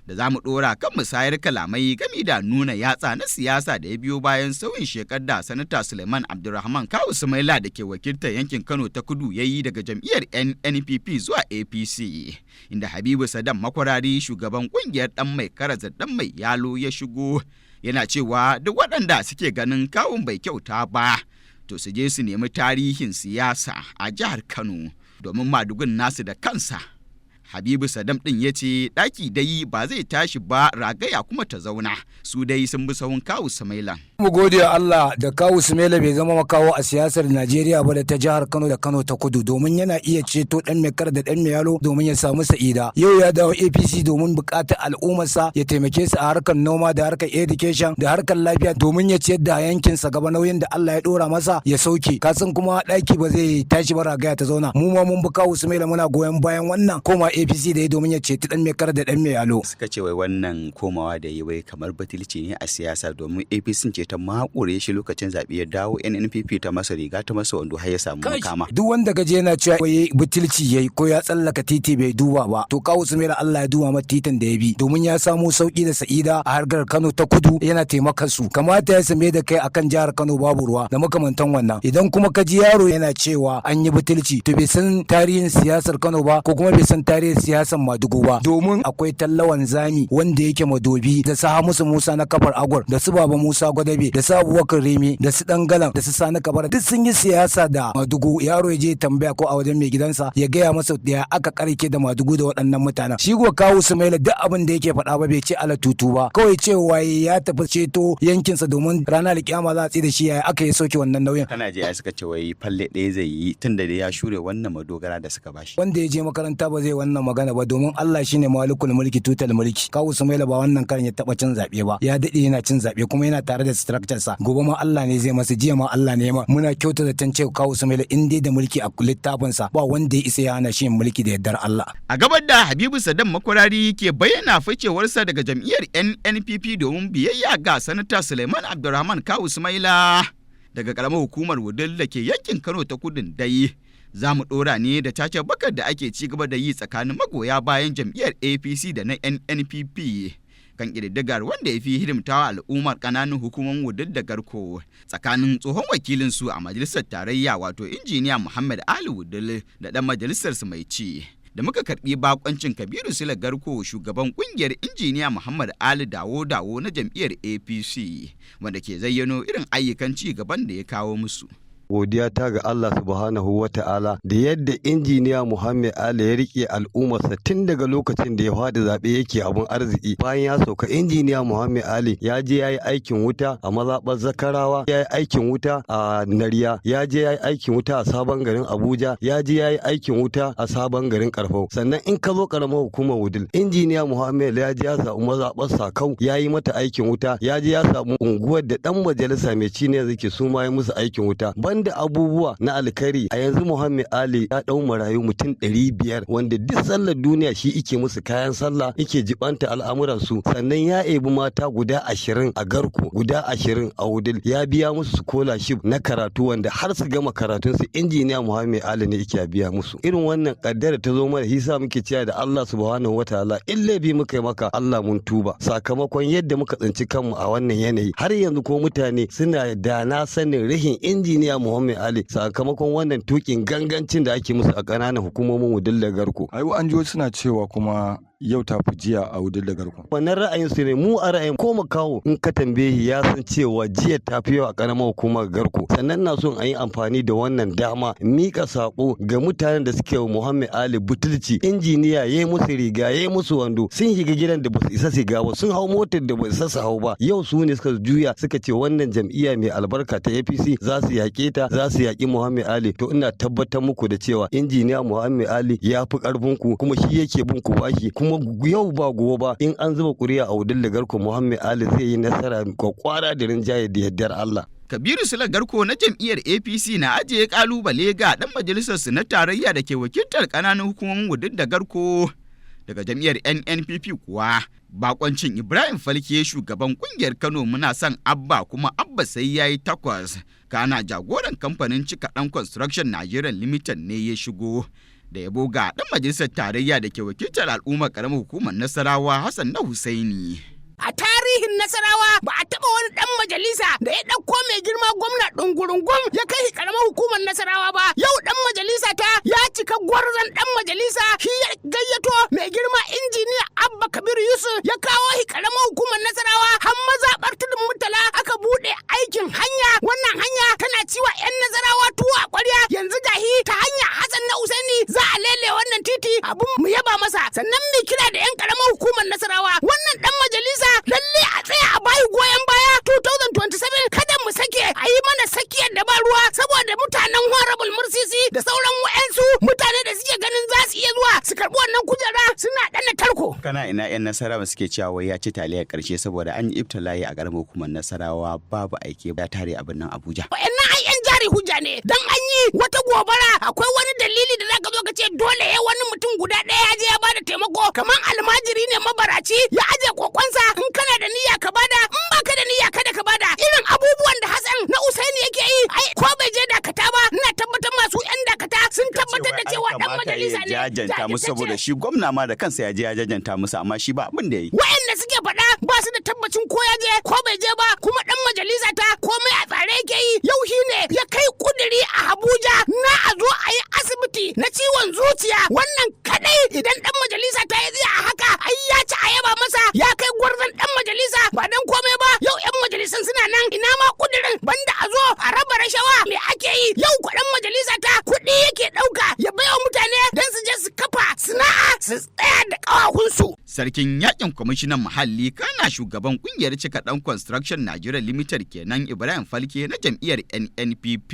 Da za mu ɗora kan musayar kalamai gami da nuna yatsa na siyasa da ya biyo bayan sauyin shekar da Sanata Suleiman Abdulrahman Kawu Sumaila da ke wakiltar yankin Kano ta Kudu ya yi daga jam'iyyar NNPP zuwa APC. Inda Habibu Sadam Makwarari, shugaban kungiyar ɗan mai karaza ɗan mai yalo, ya shigo yana cewa duk waɗanda suke ganin kawun bai kyauta ba, to su je su nemi tarihin siyasa a jihar Kano domin madugun nasu da kansa. Habibu Sadam ɗin ya ce ɗaki dai ba zai tashi ba ragaya kuma ta zauna, su dai sun bi sahun Kawu Sumailan. Mu gode wa Allah da Kawu Sumaila bai zama makawo a siyasar Najeriya ba da ta jihar Kano da Kano ta Kudu, domin yana iya ceto dan mai kar da dan mai yalo domin ya samu sa'ida. Yau ya dawo APC domin bukatar al'ummarsa, ya taimake su a harkar noma da harkar education da harkar lafiya, domin ya ciyar da yankinsa gaba, nauyin da Allah ya dora masa ya sauke. Kasan kuma daki ba zai tashi ba ragaya ta zauna. Mu ma mun bi Kawu Sumaila, muna goyon bayan wannan koma APC da ya domin ya ceti dan mai kar da dan mai yalo. Suka ce wai wannan komawa da yi wai kamar batulci ne a siyasa, domin APC ce ta makure shi lokacin zaɓe, ya dawo NNPP ta masa riga ta masa wando har ya samu makama. Duk wanda gaje yana cewa wai butulci yayi ko ya tsallaka titi bai duba ba, to Kawu Sumaila Allah ya duba mata titin da ya bi, domin ya samu sauki da sa'ida a harkar Kano ta Kudu, yana taimakon su. Kamata ya same da kai akan jihar Kano babu ruwa da makamantan wannan. Idan kuma ka ji yaro yana cewa an yi butulci, to bai san tarihin siyasar Kano ba ko kuma bai san tarihin siyasar Madugu ba, domin akwai tallawan zami wanda yake madobi da su Hamisu Musa na kafar Agwar da su Baba Musa Gwadabe da su Abubakar Rimi da su Dangalan da su Sani Kabara, duk sun yi siyasa da Madugu. Yaro ya je tambaya ko a wajen mai gidansa ya gaya masa ya aka karke da Madugu da waɗannan mutanen. Shi ko Kawu Sumaila duk abin da yake faɗa ba bai ce ala tutu ba, kawai cewa ya tafi ceto yankinsa, domin ranar alkiyama za a tsaye da shi yaya aka yi sauke wannan nauyin. Kana je ai suka ce wai falle ɗaya zai yi tun da ya shure wannan madogara da suka bashi. Wanda ya je makaranta ba zai wannan magana ba, domin Allah shine malikul mulki tutal mulki. Kawu Sumaila ba wannan karin ya taba cin zabe ba, ya dade yana cin zabe kuma yana tare da structure sa. Gobe ma Allah ne zai masa, jiya ma Allah ne ma. Muna kyauta da tan cewa Kawu Sumaila in dai da mulki a littafin sa, ba wanda ya isa ya hana shi yin mulki da yardar Allah. A gabar da Habibu Sadam Makwarari ke bayyana ficewarsa daga jam'iyyar NNPP domin biyayya ga Sanata Suleiman Abdulrahman Kawu Sumaila daga karamar hukumar Wudil da ke yankin Kano ta Kudun dai, za mu ɗora ne da tace bakar da ake ci gaba da yi tsakanin magoya bayan jam'iyyar APC da na NNPP kan ƙididdigar wanda ya fi hidimtawa al'ummar ƙananan hukumar Wudil da Garko, tsakanin tsohon wakilin su a majalisar tarayya, wato Injiniya Muhammad Ali Wudil, da ɗan majalisar su mai ci. Da muka karɓi bakoncin Kabiru Sule Garko, shugaban ƙungiyar Injiniya Muhammad Ali Dawo Dawo na jam'iyyar APC, wanda ke zayyano irin ayyukan ci gaban da ya kawo musu. Godiya ta ga Allah subhanahu wa ta'ala da yadda injiniya Muhammad Ali ya rike al'ummarsa tun daga lokacin da ya faɗi zaɓe yake abun arziki. Bayan ya sauka, injiniya Muhammad Ali ya je ya yi aikin wuta a mazaɓar Zakarawa, ya yi aikin wuta a Nariya, ya je ya yi aikin wuta a sabon garin Abuja, ya je ya yi aikin wuta a sabon garin Karfau. Sannan in ka zo karamar hukumar Wudil, injiniya Muhammad ya je ya samu mazaɓar Sakau, ya yi mata aikin wuta, ya je ya samu unguwar da ɗan majalisa mai ci ne yake su ma ya musu aikin wuta. Banda abubuwa na alkhairi, a yanzu Muhammad Ali ya dau marayu mutum 500, wanda duk sallar duniya shi ike musu kayan sallah, ike jibanta al'amuran su. Sannan ya ebi mata guda 20 a Garko, guda 20 a Wudil, ya biya musu scholarship na karatu, wanda har su gama karatun su injiniya Muhammad Ali ne yake biya musu. Irin wannan kaddara ta zo mana, hisa muke cewa da Allah subhanahu wataala, in laifi muka yi maka Allah mun tuba, sakamakon yadda muka tsinci kanmu a wannan yanayi. Har yanzu ko mutane suna da na sanin rihin injiniya Muhammad Ali sakamakon wannan tukin gangancin da ake musu a ƙananan hukumomin Wudil da Garko. Ai an ji suna cewa kuma yau ta fi jiya a Wudil da Garko. Wannan ra'ayin su ne. Mu a ra'ayin ko makawo in ka tambaye ya san cewa jiya ta fi yau a ƙaramar hukumar Garko. Sannan na son a yi amfani da wannan dama mika sako ga mutanen da suke wa Muhammad Ali butulci. Injiniya ya yi musu riga ya yi musu wando, sun shiga gidan da basu isa shiga ba, sun hau motar da ba isa su hau ba. Yau su ne suka juya suka ce wannan jam'iyya mai albarka ta APC za su yaƙe ta, za su yaƙi Muhammad Ali. To ina tabbatar muku da cewa injiniya Muhammad Ali ya fi ƙarfin ku, kuma shi yake bin ku bashi. Kuma yau ba gobe ba, in an zuba ƙuri'a a Wudil da Garko, Muhammad Ali zai yi nasara kwakwara da rinjaye da yardar Allah. Kabiru Sule Garko na jam'iyyar APC na ajiye kalubale ga dan majalisar su na tarayya da ke wakiltar ƙananan hukumomin Wudil da Garko. Daga jam'iyyar NNPP kuwa, bakoncin Ibrahim Falke, shugaban kungiyar Kano Muna Son Abba kuma Abba Sai Yayi Takwas, kana jagoran kamfanin Cika Dan Construction Nigeria Limited ne ya shigo. Da yabo ga ɗan majalisar tarayya da ke wakiltar al'ummar ƙaramar hukumar Nasarawa, Hassan na Husaini. A tarihin Nasarawa ba a taɓa wani ɗan majalisa da ya ɗauko mai girma gwamna ɗungurungum ya kai shi ƙaramar hukumar Nasarawa ba. Yau ɗan majalisa ta ya cika gwarzon ɗan majalisa, shi ya gayyato mai girma Injiniya Abba Kabir Yusuf ya kawo shi ƙaramar hukumar Nasarawa, har mazaɓar Tudun Murtala aka buɗe aikin hanya. Wannan hanya tana ciwa 'yan Nasarawa tuwo a ƙwarya. Yanzu gahi ta hanya Hassan na Usaini za a lele wannan titi, abun mu yaba masa. Sannan mu kira da 'yan ƙaramar hukumar Nasarawa, wannan ɗan majalisa lalle a tsaya a bayi goyon baya 2027. Kada mu sake a yi mana sakiyar da ba ruwa saboda mutanen Honorable Mursisi da sauran wa'ansu mutane da suke ganin za su iya zuwa su karɓi wannan kujera suna ɗana tarko. Kana ina 'yan Nasarawa suke cewa wai ya ci taliyar karshe, saboda an yi ibtila'i a ƙaramar hukumar Nasarawa, babu aike ya tare a birnin Abuja. Wa'annan ai 'yan jari hujja ne. Dan an yi wata gobara, akwai wani dalili da zaka zo ka ce dole ya wani mutum guda ɗaya ya je ya bada taimako? Kamar almajiri ne mabaraci ya aje kokonsa, in kana da niyya ka bada, in baka da niyya kada ka bada. Irin abubuwan da Hassan na Usaini yake yi, ai ko bai je Dakata ba, ina tabbatar masu 'yan Dakata sun tabbatar da cewa dan majalisa ne. Jajanta musu, saboda shi gwamna ma da kansa ya je ya jajanta musu, amma shi ba abin da ya yi. Wa'anda suke faɗa ba su da tabbacin ko ya je ko bai je ba. Kuma dan majalisa ta komai a tsare yake yi. Yau shi ne ya kai kuduri a Abuja na a zo a yi asibiti na ciwon zuciya. Wannan kadai idan dan majalisa ta yi a haka, ai ya ci a yaba masa, ya kai gwarzon dan majalisa. Ba dan komai ba, yau 'yan majalisan suna nan, ina ma kudirin banda a zo a raba rashawa, me ake yi? Yau kuɗin majalisa ta kuɗi yake ɗauka ya baiwa mutane don su je su kafa sana'a su tsaya da ƙawahunsu. Sarkin yakin kwamishinan muhalli kana shugaban kungiyar Cika Dan Construction Nigeria Limited kenan, Ibrahim Falke na jam'iyyar NNPP.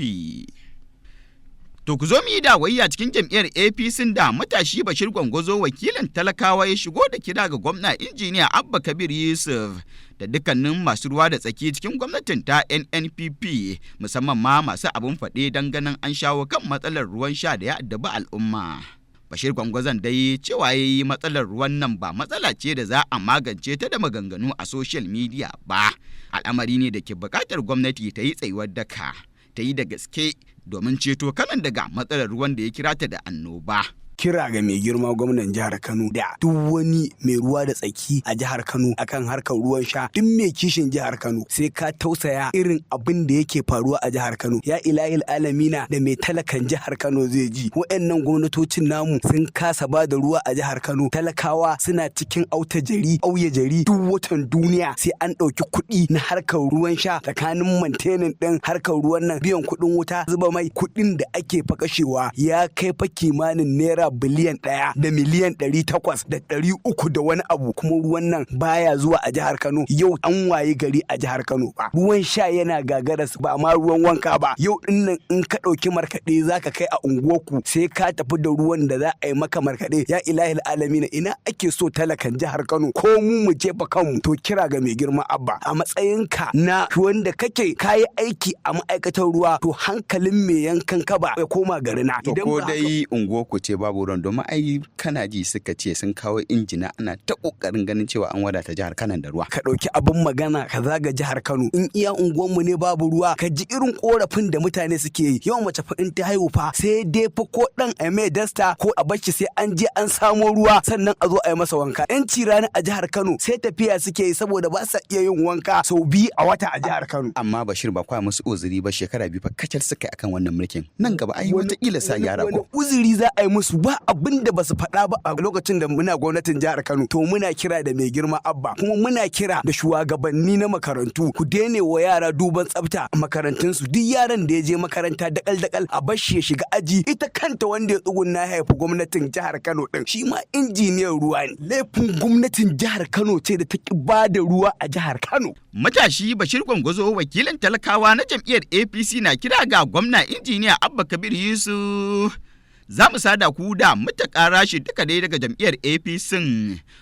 To ku zo mu yi dawayya cikin jam'iyyar APC, da matashi Bashir Gwangwazo, wakilin talakawa, ya shigo da kira ga gwamna Injiniya Abba Kabir Yusuf da dukkanin masu ruwa da tsaki cikin gwamnatin ta NNPP, musamman ma masu abun faɗe, don ganin an shawo kan matsalar ruwan sha da ya addabi al'umma. Bashir Gwangwazon dai cewa ya yi matsalar ruwan nan ba matsala ce da za a magance ta da maganganu a social media ba. Al'amari ne da ke buƙatar gwamnati ta yi tsayuwar daka, ta yi da gaske domin ceto Kanon daga matsalar ruwan da ya kira ta da annoba. Kira ga mai girma gwamnan jihar Kano da duk wani mai ruwa da tsaki a jihar Kano akan harkar ruwan sha, duk mai kishin jihar Kano, sai ka tausaya irin abin da yake faruwa a jihar Kano. Ya ilahil alamina, da mai talakan jihar Kano zai ji? Waɗannan gwamnatocin namu sun kasa ba da ruwa a jihar Kano. Talakawa suna cikin auta jari auya jari. Duk watan duniya sai an ɗauki kuɗi na harkar ruwan sha, tsakanin maintaining ɗin harkar ruwan nan, biyan kuɗin wuta, zuba mai, kuɗin da ake fa kashewa ya kai fa kimanin ₦1,800,300,000 da wani abu, kuma ruwan nan baya zuwa a jihar Kano. Yau an waye gari a jihar Kano ba ruwan sha yana gagara, ba ma ruwan wanka ba. Yau din nan in ka ɗauki markaɗe zaka kai a unguwarku, sai ka tafi da ruwan da za a yi maka markaɗe. Ya ilahil alamina, ina ake so talakan jihar Kano ko mu mu jefa kanmu? To kira ga mai girma Abba, a matsayinka na wanda kake kayi aiki a ma'aikatar ruwa, to hankalin mai yankan kaba ya koma garina. To ko dai unguwarku ce babu ruwan? Domin ai kana ji suka ce sun kawo injina, ana ta kokarin ganin cewa an wadata jihar Kano da ruwa. Ka ɗauki abin magana ka zaga jihar Kano, in iya unguwanmu ne babu ruwa, ka ji irin korafin da mutane suke yi. Yau mace fa in ta haihu fa, sai dai fa ko dan a mai dasta ko a barshi sai an je an samo ruwa sannan a zo a yi masa wanka. 'Yanci rani a jihar Kano sai tafiya suke yi saboda ba sa iya yin wanka sau 2 a wata a jihar Kano. Amma Bashir, ba kwa musu uzuri ba, shekara 2 fa kacal suka yi akan wannan mulkin. Nan gaba ai wataƙila sa gyara Wani ko. uzuri za a yi musu? Ba abin da basu faɗa ba a lokacin da muna gwamnatin jihar Kano. To muna kira da mai girma Abba, kuma muna kira da shugabanni na makarantu, ku daina wa yara duban tsafta a makarantunsu. Duk yaran da ya je makaranta dakal dakal, a bar shi ya shiga aji. Ita kanta wanda ya tsugunna ya haifi gwamnatin jihar Kano din, shi ma injiniyan ruwa ne. Laifin gwamnatin jihar Kano ce da ta ki ba da ruwa a jihar Kano. Matashi Bashir Gwangwazo, wakilin talakawa na jam'iyyar APC, na kira ga gwamna Injiniya Abba Kabir Yusuf. Za mu sada ku da Mutaka Rashi, duka dai daga jam'iyyar APC,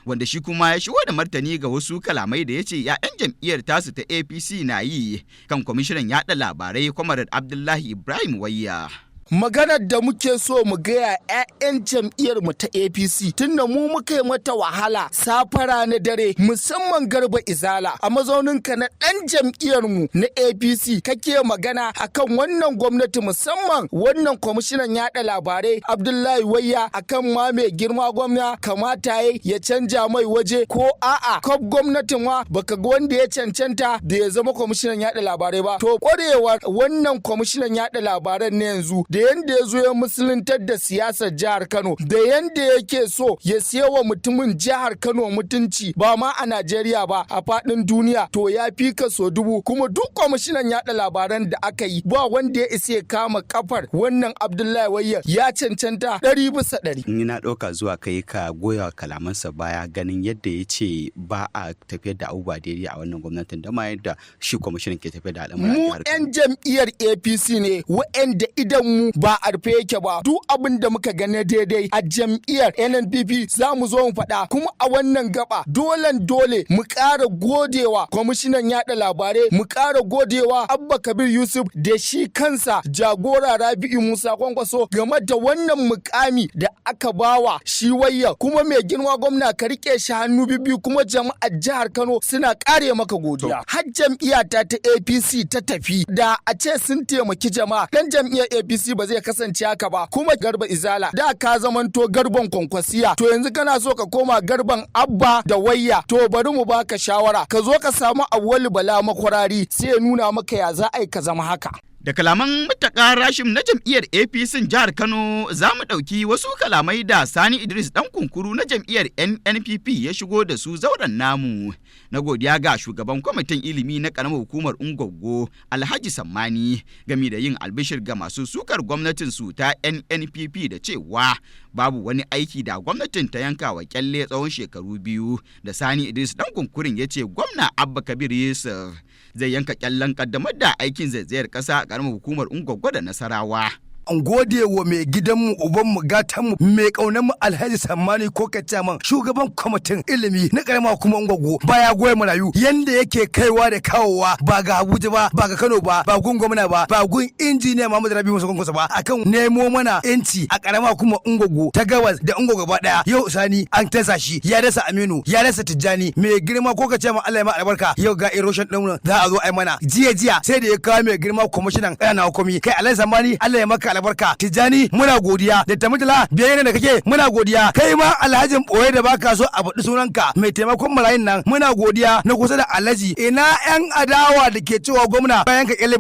wanda shi kuma ya shigo da martani ga wasu kalamai da ya ce 'ya'yan jam'iyyar tasu ta APC na yi kan kwamishinan yaɗa labarai, Comrade Abdullahi Ibrahim Wayya. Maganar da muke so mu gaya 'ya'yan jam'iyyar mu ta APC, tunda mu muka yi mata wahala safara na dare, musamman Garba Izala, a mazauninka na ɗan jam'iyyar mu na APC, kake magana akan wannan gwamnati, musamman wannan kwamishinan yaɗa labarai Abdullahi Wayya, akan ma mai girma gwamna kamata ya canja mai waje ko a'a kaf gwamnatin ma baka ga wanda ya cancanta da ya zama kwamishinan yaɗa labarai ba. To, kwarewar wannan kwamishinan yaɗa labaran na yanzu, da yanda ya zo ya musuluntar da siyasar jihar Kano, da yanda yake so ya siya wa mutumin jihar Kano mutunci, ba ma a Najeriya ba, a faɗin duniya, to ya fi ka so dubu. Kuma duk kwamishinan yaɗa labaran da aka yi, ba wanda ya isa ya kama kafar wannan Abdullahi Wayya. Ya cancanta 100%. Ni na ɗauka zuwa kai ka goya kalamansa baya, ganin yadda ya ce ba a tafiyar da abubuwa daidai a wannan gwamnatin, da ma yadda shi kwamishinan ke tafiyar da al'amuran Mu jihar Kano. 'yan jam'iyyar APC ne wa'anda idan mu ba a rufe yake ba. Duk abin da muka gane daidai a jam'iyyar NNPP, za mu zo mu faɗa. Kuma a wannan gaba, dolen dole mu ƙara godewa kwamishinan yaɗa labarai, mu ƙara godewa Abba Kabir Yusuf da shi kansa jagora Rabi'u Musa Kwankwaso game da wannan mukami da aka bawa shi Wayya. Kuma mai girma gwamna, ka rike shi hannu biyu, kuma jama'ar jihar Kano suna kare maka godiya. Har jam'iyya ta APC ta tafi, da a ce sun taimaki jama'a, dan jam'iyyar APC ba zai kasance haka ba. Kuma Garba Izala, da ka zamanto garban Kwankwasiya, to yanzu kana so ka koma garban Abba da Wayya. To, bari mu baka shawara, ka zo ka samu Awwalu Bala Makwarari, sai ya nuna maka ya za a yi ka zama haka. Da kalaman Mutaka Rashim na jam'iyyar APC jihar Kano za mu ɗauki wasu kalamai da Sani Idris ɗan kunkuru na jam'iyyar NNPP ya shigo da su zauren namu. Na godiya ga shugaban kwamitin ilimi na ƙaramar hukumar Ungwaggo, Alhaji Sammani, gami da yin albishir ga masu sukar gwamnatin su ta NNPP da cewa babu wani aiki da gwamnatin ta yanka wa kyalle tsawon shekaru 2 da Sani Idris ɗan kunkurin ya ce gwamna Abba Kabir Yusuf zai yanka kyallen kaddamar da aikin zaizayar ƙasa a ƙaramar hukumar Ungwaggo da Nasarawa. An gode wa mai gidanmu, ubanmu, gatanmu, mai ƙaunarmu, Alhaji Sammani ko Chairman, shugaban kwamitin ilimi na karama kuma Ungwaggo, baya goya marayu, yanda yake kaiwa da kawowa, ba ga Abuja ba, ba ga Kano ba, ba gun gwamna ba, ba gun injiniya Muhammadu Rabi Musa Kwankwaso ba, akan nemo mana yanci a karama kuma Ungwaggo ta gabas da Ungwaggo gaba daya. Yau Sani an tasa shi, ya dasa Aminu, ya dasa Tijjani. Mai girma ko Chairman, Allah ya ma albarka. Yau ga erosion din za a zo ai mana. Jiya jiya sai da ya kawo mai girma kwamishinan ƙananan hukumi. Kai Alhaji Sammani, Allah ya maka albarka. Tijjani, muna godiya. Da Tamutala biyayya da kake, muna godiya. Kai ma alhajin boye da baka so a faɗi sunanka, mai taimakon marayun nan, muna godiya, na kusa da alhaji. Ina yan adawa da ke cewa gwamna bayan ka kyale?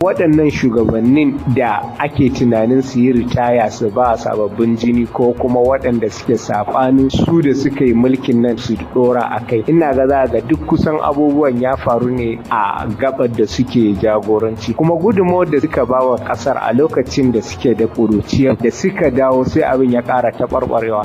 Waɗannan shugabannin da ake tunanin su yi ritaya su ba sababbin jini ko kuma waɗanda suke saɓanin su da suka yi mulkin nan su ɗora a kai, ina ga za ga duk kusan abubuwan ya faru ne a gabar da suke jagoranci. Kuma gudunmawar da suka ba wa ƙasar a lokacin da suke da ƙuruciya, da suka dawo sai abin ya ƙara taɓarɓarewa.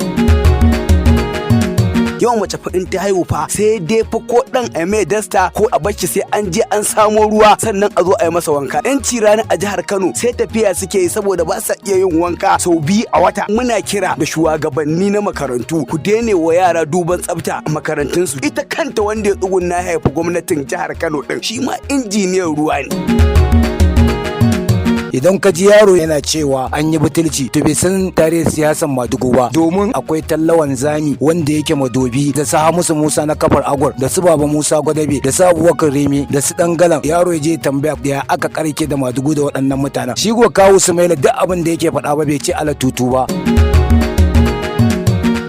Yawan mace fa in ta haihu fa, sai dai fa ko dan a mai dasta ko a barshi sai an je an samo ruwa sannan a zo a yi masa wanka. Yanci rani a jihar Kano sai tafiya suke yi saboda ba sa iya yin wanka sau 2 a wata. Muna kira da shugabanni na makarantu, ku daina wa yara duban tsafta a makarantunsu. Ita kanta wanda ya tsugunna ya haifi gwamnatin jihar Kano din, shi ma injiniyan ruwa ne. Idan ka ji yaro yana cewa an yi butulci, to bai san tarihin siyasan Madugu ba, domin akwai tallawan zami wanda yake Madobi, da su Hamisu Musa na kafar Agwar, da su Baba Musa Gwadabe, da su Abubakar Remi, da su Dangalan. Yaro ya je tambaya ya aka karke da Madugu da waɗannan mutanen. Shi ko Kawu Sumaila, duk abin da yake faɗa ba bai ce ala tutu ba.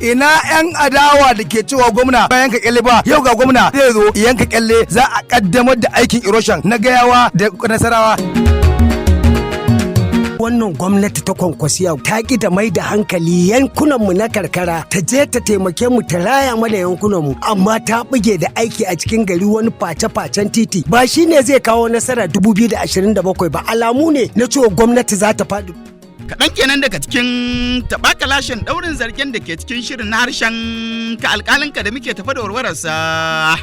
Ina yan adawa da ke cewa gwamna bayan ka kyalle ba? Yau ga gwamna zai zo yanka kyalle, za a kaddamar da aikin erosion na Gayawa da Nasarawa. Wannan gwamnati ta Kwankwasiya ta ki da mai da hankali yankunanmu na karkara, ta je ta taimake mu ta raya mana yankunanmu, amma ta buge da aiki a cikin gari, wani face-facen titi. Ba shi ne zai kawo nasara 2027 ba. Alamu ne na cewa gwamnati za ta faɗi. Kaɗan kenan daga cikin taɓakalashin ɗaurin zargen da ke cikin shirin na harshen ka alƙalinka da muke tafa da warwararsa.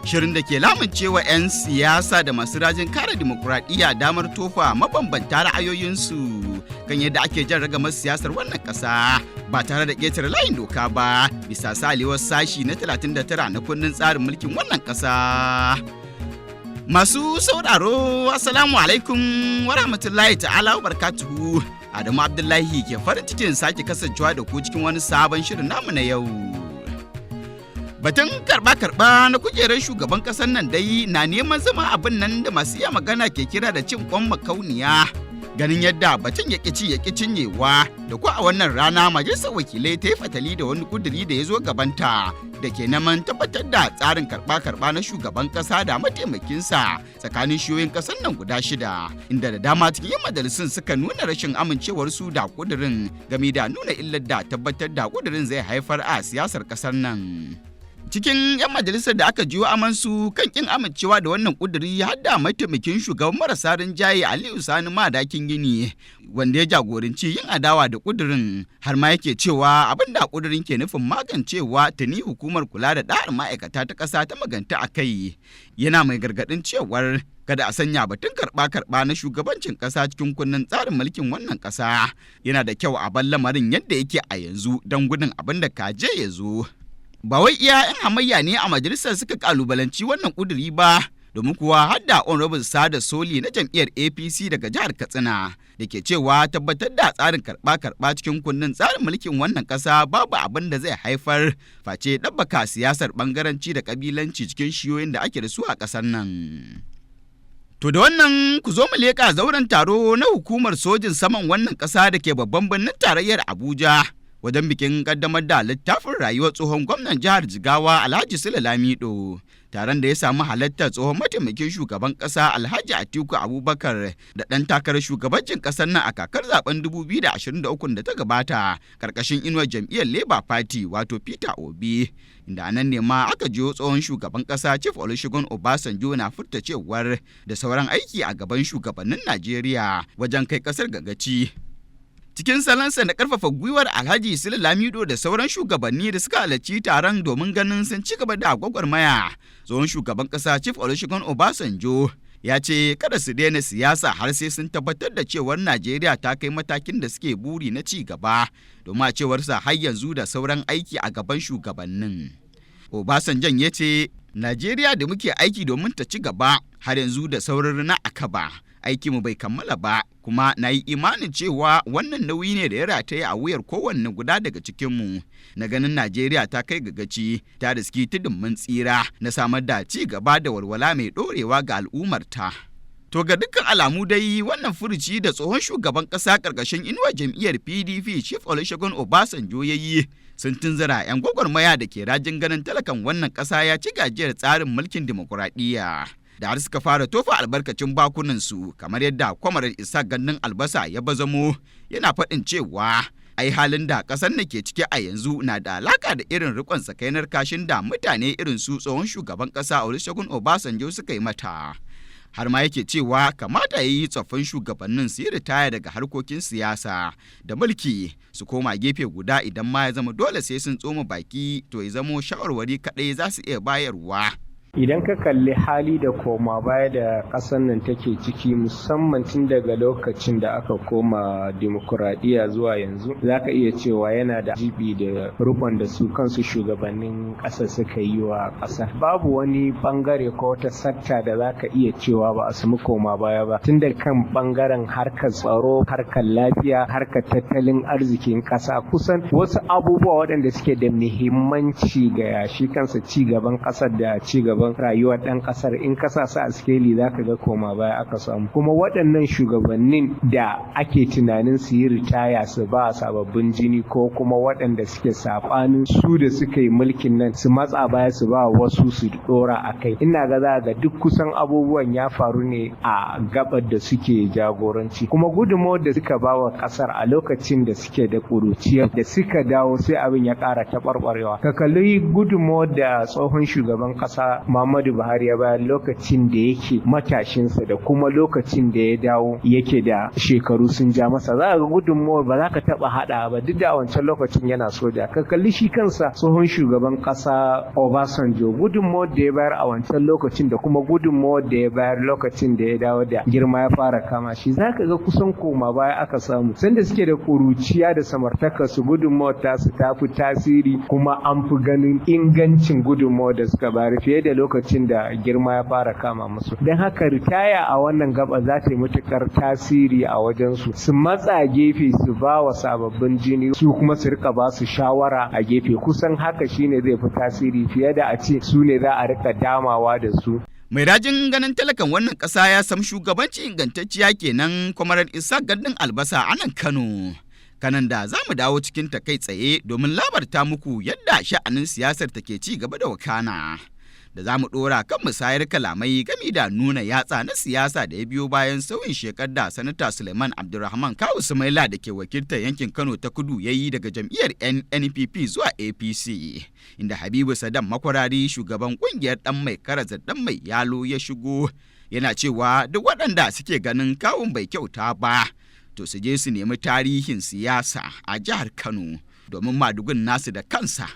Shirin da ke lamuncewa 'yan siyasa da masu rajin kare dimokuraɗiyya damar tofa mabambanta ra'ayoyinsu kan yadda ake jan ragamar siyasar wannan ƙasa ba tare da ƙetare layin doka ba, bisa salewar sashi na 39 na kundin tsarin mulkin wannan ƙasa. Masu sauraro, Assalamu alaikum wa rahmatullahi ta'ala wa barkatuhu. Adamu Abdullahi ke farin cikin sake kasancewa da ku cikin wani sabon shirin namu na yau. Batun karɓa-karɓa na kujerar shugaban ƙasar nan dai na neman zama abin nan da masu iya magana ke kira da cin kwan makauniya. Ganin yadda batun ya ci ya cinyewa da ko a wannan rana majalisar wakilai ta yi fatali da wani kuduri da ya zo gabanta da ke neman tabbatar da tsarin karɓa-karɓa na shugaban ƙasa da mataimakinsa tsakanin shiyoyin ƙasar nan guda shida, inda da dama cikin yan majalisun suka nuna rashin amincewarsu da kudirin game da nuna illar da tabbatar da kudirin zai haifar a siyasar ƙasar nan. Cikin 'yan majalisar da aka jiyo amansu kan kin amincewa da wannan kuduri har da mataimakin shugaban marasa rinjaye Aliyu Sani Madakin Gini, wanda ya jagoranci yin adawa da kudirin, har ma yake cewa abin da kudirin ke nufin magancewa tuni hukumar kula da da'ar ma'aikata ta ƙasa ta maganta a kai, yana mai gargaɗin cewar kada a sanya batun karɓa-karɓa na shugabancin ƙasa cikin kunnen tsarin mulkin wannan ƙasa. Yana da kyau a bar lamarin yadda yake a yanzu don gudun abin da kaje ya zo. Ba wai iya 'yan hamayya ne a majalisar suka kalubalanci wannan kuduri ba, domin kuwa har da Honorable Sada Soli na jam'iyyar APC daga jihar Katsina da ke cewa tabbatar da tsarin karɓa-karɓa cikin kundin tsarin mulkin wannan ƙasa babu abin da zai haifar face ɗabbaka siyasar ɓangaranci da ƙabilanci cikin shiyoyin da ake da su a ƙasar nan. To da wannan ku zo mu leƙa zauren taro na hukumar sojin saman wannan ƙasa da ke babban birnin tarayyar Abuja, wajen bikin kaddamar da littafin rayuwar tsohon gwamnan jihar Jigawa Alhaji Sule Lamido. Taron da ya samu halartar tsohon mataimakin shugaban kasa Alhaji Atiku Abubakar da ɗan takarar shugabancin ƙasar nan a kakar zaben 2023 da ta gabata karkashin inuwar jam'iyyar Labour Party, wato Peter Obi. Inda nan ne ma aka jiyo tsohon shugaban ƙasa Chief Olusegun Obasanjo na furta cewar da sauran aiki a gaban shugabannin Najeriya wajen kai ƙasar ga gaci. Cikin salansa na karfafa gwiwar Alhaji Sule Lamido da sauran shugabanni da suka halarci taron domin ganin sun ci gaba da gwagwarmaya, tsohon shugaban kasa Chief Olusegun Obasanjo ya ce kada su daina siyasa har sai sun tabbatar da cewar Najeriya ta kai matakin da suke buri na ci gaba, domin a cewarsa har yanzu da sauran aiki a gaban shugabannin. Obasanjan ya ce Najeriya da muke aiki domin ta ci gaba har yanzu da sauran rina a kaba. Aikinmu bai kammala ba, kuma na yi imanin cewa wannan nauyi ne da ya rataye a wuyar kowanne guda daga cikinmu na ganin Najeriya ta kai ga gaci, ta riski tudun mun tsira na samar da ci gaba da walwala mai ɗorewa ga al'ummarta. To ga dukkan alamu dai wannan furuci da tsohon shugaban ƙasa ƙarƙashin inuwar jam'iyyar PDP Chief Olusegun Obasanjo ya yi sun tunzura 'yan gwagwarmaya da ke rajin ganin talakan wannan ƙasa ya ci gajiyar tsarin mulkin dimokuraɗiyya, da har suka fara tofa albarkacin bakunansu, kamar yadda Kwamarar Isa Gandun Albasa ya bazamo yana faɗin cewa ai halin da ƙasar na ke ciki a yanzu na da alaka da irin rikon sakainar kashin da mutane irin su tsohon shugaban ƙasa Olusegun Obasanjo suka yi mata. Har ma yake cewa kamata ya yi tsoffin shugabannin su yi ritaya daga harkokin siyasa da mulki su koma gefe guda, idan ma ya zama dole sai sun tsoma baki, to ya zamo shawarwari kaɗai za su iya bayarwa. Idan ka kalli hali da koma baya da ƙasar nan take ciki, musamman tun daga lokacin da aka koma dimokuraɗiyya zuwa yanzu, za ka iya cewa yana da jibi da rukon da su kansu shugabannin ƙasar suka yi wa ƙasar. Babu wani bangare ko wata sakta da za ka iya cewa ba a samu koma baya ba, tun da kan bangaren harkar tsaro, harkar lafiya, harkar tattalin arzikin ƙasa, kusan wasu abubuwa waɗanda suke da muhimmanci ga shi kansa ci gaban ƙasar da ci gaban rayuwar ɗan ƙasar, in ka sa su a sikeli za ka ga koma baya aka samu. Kuma waɗannan shugabannin da ake tunanin su yi ritaya su ba sababbin jini ko kuma waɗanda suke saɓanin su da suka yi mulkin nan su matsa baya su ba wasu su ɗora a kai, ina ga za ga duk kusan abubuwan ya faru ne a gabar da suke jagoranci. Kuma gudunmawar da suka ba wa ƙasar a lokacin da suke da ƙuruciya, da suka dawo sai abin ya ƙara taɓarɓarewa. Ka kalli gudunmawar da tsohon shugaban ƙasa Muhammadu Buhari ya bayar lokacin da yake matashinsa da kuma lokacin da ya dawo yake da shekaru sun ja masa, za ga gudunmawar ba za ka taɓa haɗa ba, duk da a wancan lokacin yana soja. Ka kalli shi kansa tsohon shugaban ƙasa Obasanjo, gudunmawar da ya bayar a wancan lokacin da kuma gudunmawar da ya bayar lokacin da ya dawo da girma ya fara kama shi, za ka ga kusan koma baya aka samu. Sanda suke da ƙuruciya da samartaka su, gudunmawar tasu ta fi tasiri, kuma an fi ganin ingancin gudunmawar da suka bayar fiye da lokacin da girma ya fara kama musu. Don haka ritaya a wannan gaba za ta yi matukar tasiri a wajensu, su matsa gefe su ba wa sababbin jini, su kuma su rika ba su shawara a gefe. Kusan haka shine zai fi tasiri fiye da a ce su ne za a rika damawa da su. Mai rajin ganin talakan wannan ƙasa ya sam shugabanci ingantacciya kenan, Kwamarar Isa Gandun Albasa a nan Kano. Kanan da za mu dawo cikin ta kai tsaye domin labarta muku yadda sha'anin siyasar take ci gaba da wakana. Da za mu ɗora kan musayar kalamai gami da nuna yatsa na siyasa da ya biyo bayan sauyin shekar da Sanata Suleiman Abdulrahman Kawu Sumaila da ke wakiltar yankin Kano ta Kudu ya yi daga jam'iyyar NNPP zuwa APC, inda Habibu Sadam Makwarari, shugaban kungiyar ɗan mai karaza ɗan mai yalo, ya shigo yana cewa duk waɗanda suke ganin kawun bai kyauta ba, to su je su nemi tarihin siyasa a jihar Kano, domin madugun nasu da kansa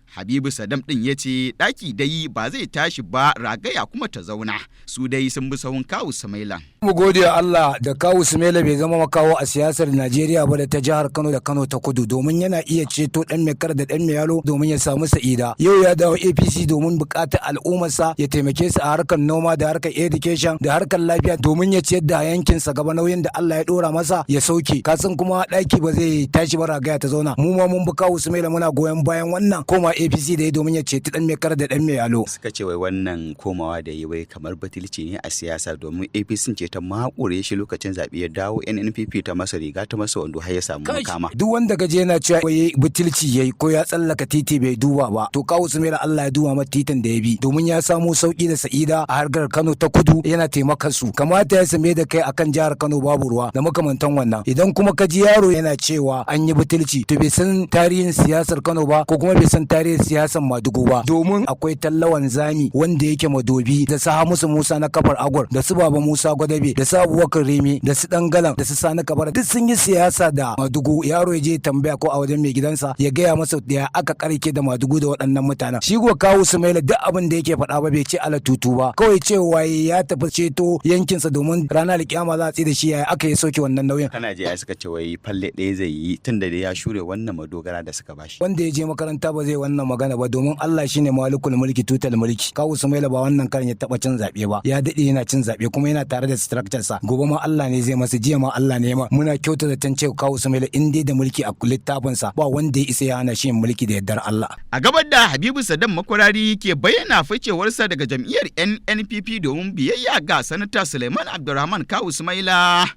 Habibu Sadam ɗin ya ce ɗaki dai ba zai tashi ba, ragaya kuma ta zauna, su dai sun bi sahun Kawu Samailan. Mu gode wa Allah da Kawu Sumaila bai zama makawo a siyasar Najeriya ba da ta jihar Kano da Kano ta Kudu, domin yana iya ceto dan mai kar da dan mai yalo domin ya samu sa'ida. Yau ya dawo APC domin bukatar al'ummarsa, ya taimake su a harkar noma da harkar education da harkar lafiya, domin ya ciyar da yankinsa gaba, nauyin da Allah ya dora masa ya sauke. Kasan kuma ɗaki ba zai tashi ba, ragaya ta zauna. Mu ma mun bi Kawu Sumaila, muna goyon bayan wannan koma APC da ya domin ya ceti dan mai kar da dan mai yalo. Suka ce wai wannan komawa da yi wai kamar batulci ne a siyasa, domin APC ce ta makure shi lokacin zaɓe, ya dawo NNPP ta masa riga ta masa wando har ya samu makama. Duk wanda gaje yana cewa wai butulci yayi ko ya tsallaka titi bai duba ba, to Kawu Sumaila Allah ya duba mata titin da ya bi, domin ya samo sauki da sa'ida a harkar Kano ta Kudu, yana taimakon su. Kamata ya same da kai akan jihar Kano babu ruwa da makamantan wannan. Idan kuma ka ji yaro yana cewa an yi butulci, to bai san tarihin siyasar Kano ba ko kuma bai san tarihin siyasar Madugu ba, domin akwai tallawan zami wanda yake madobi da su Hamisu Musa na kafar Agwar da su Baba Musa Gwadabe da su Abubakar Rimi da su Dangalan da su Sani Kabara, duk sun yi siyasa da Madugu. Yaro ya je tambaya ko a wajen mai gidansa ya gaya masa ya aka karke da Madugu da waɗannan mutanen. Shi ko Kawu Sumaila duk abin da yake faɗa ba bai ce ala tutu ba, kawai cewa ya tafi ceto yankinsa domin ranar alkiyama za a tsaye da shi yaya aka yi sauke wannan nauyin. Kana je ai suka ce wai falle ɗaya zai yi tunda dai ya shure wannan madogara da suka bashi. Wanda ya je makaranta ba zai wannan magana ba, domin Allah shine malikul mulki tutal mulki. Kawu Sumaila ba wannan karin ya taba cin zabe ba, ya dade yana cin zabe kuma yana tare da structure sa. Gobe ma Allah ne zai masa, jiya ma Allah ne ma. Muna kyauta da tan cewa Kawu Sumaila in dai da mulki a littafin sa, ba wanda ya isa ya hana shi yin mulki da yardar Allah. A gabar da Habibu Sadam Makwarari ke bayyana ficewarsa daga jam'iyyar NNPP domin biyayya ga Sanata Suleiman Abdulrahman Kawu Sumaila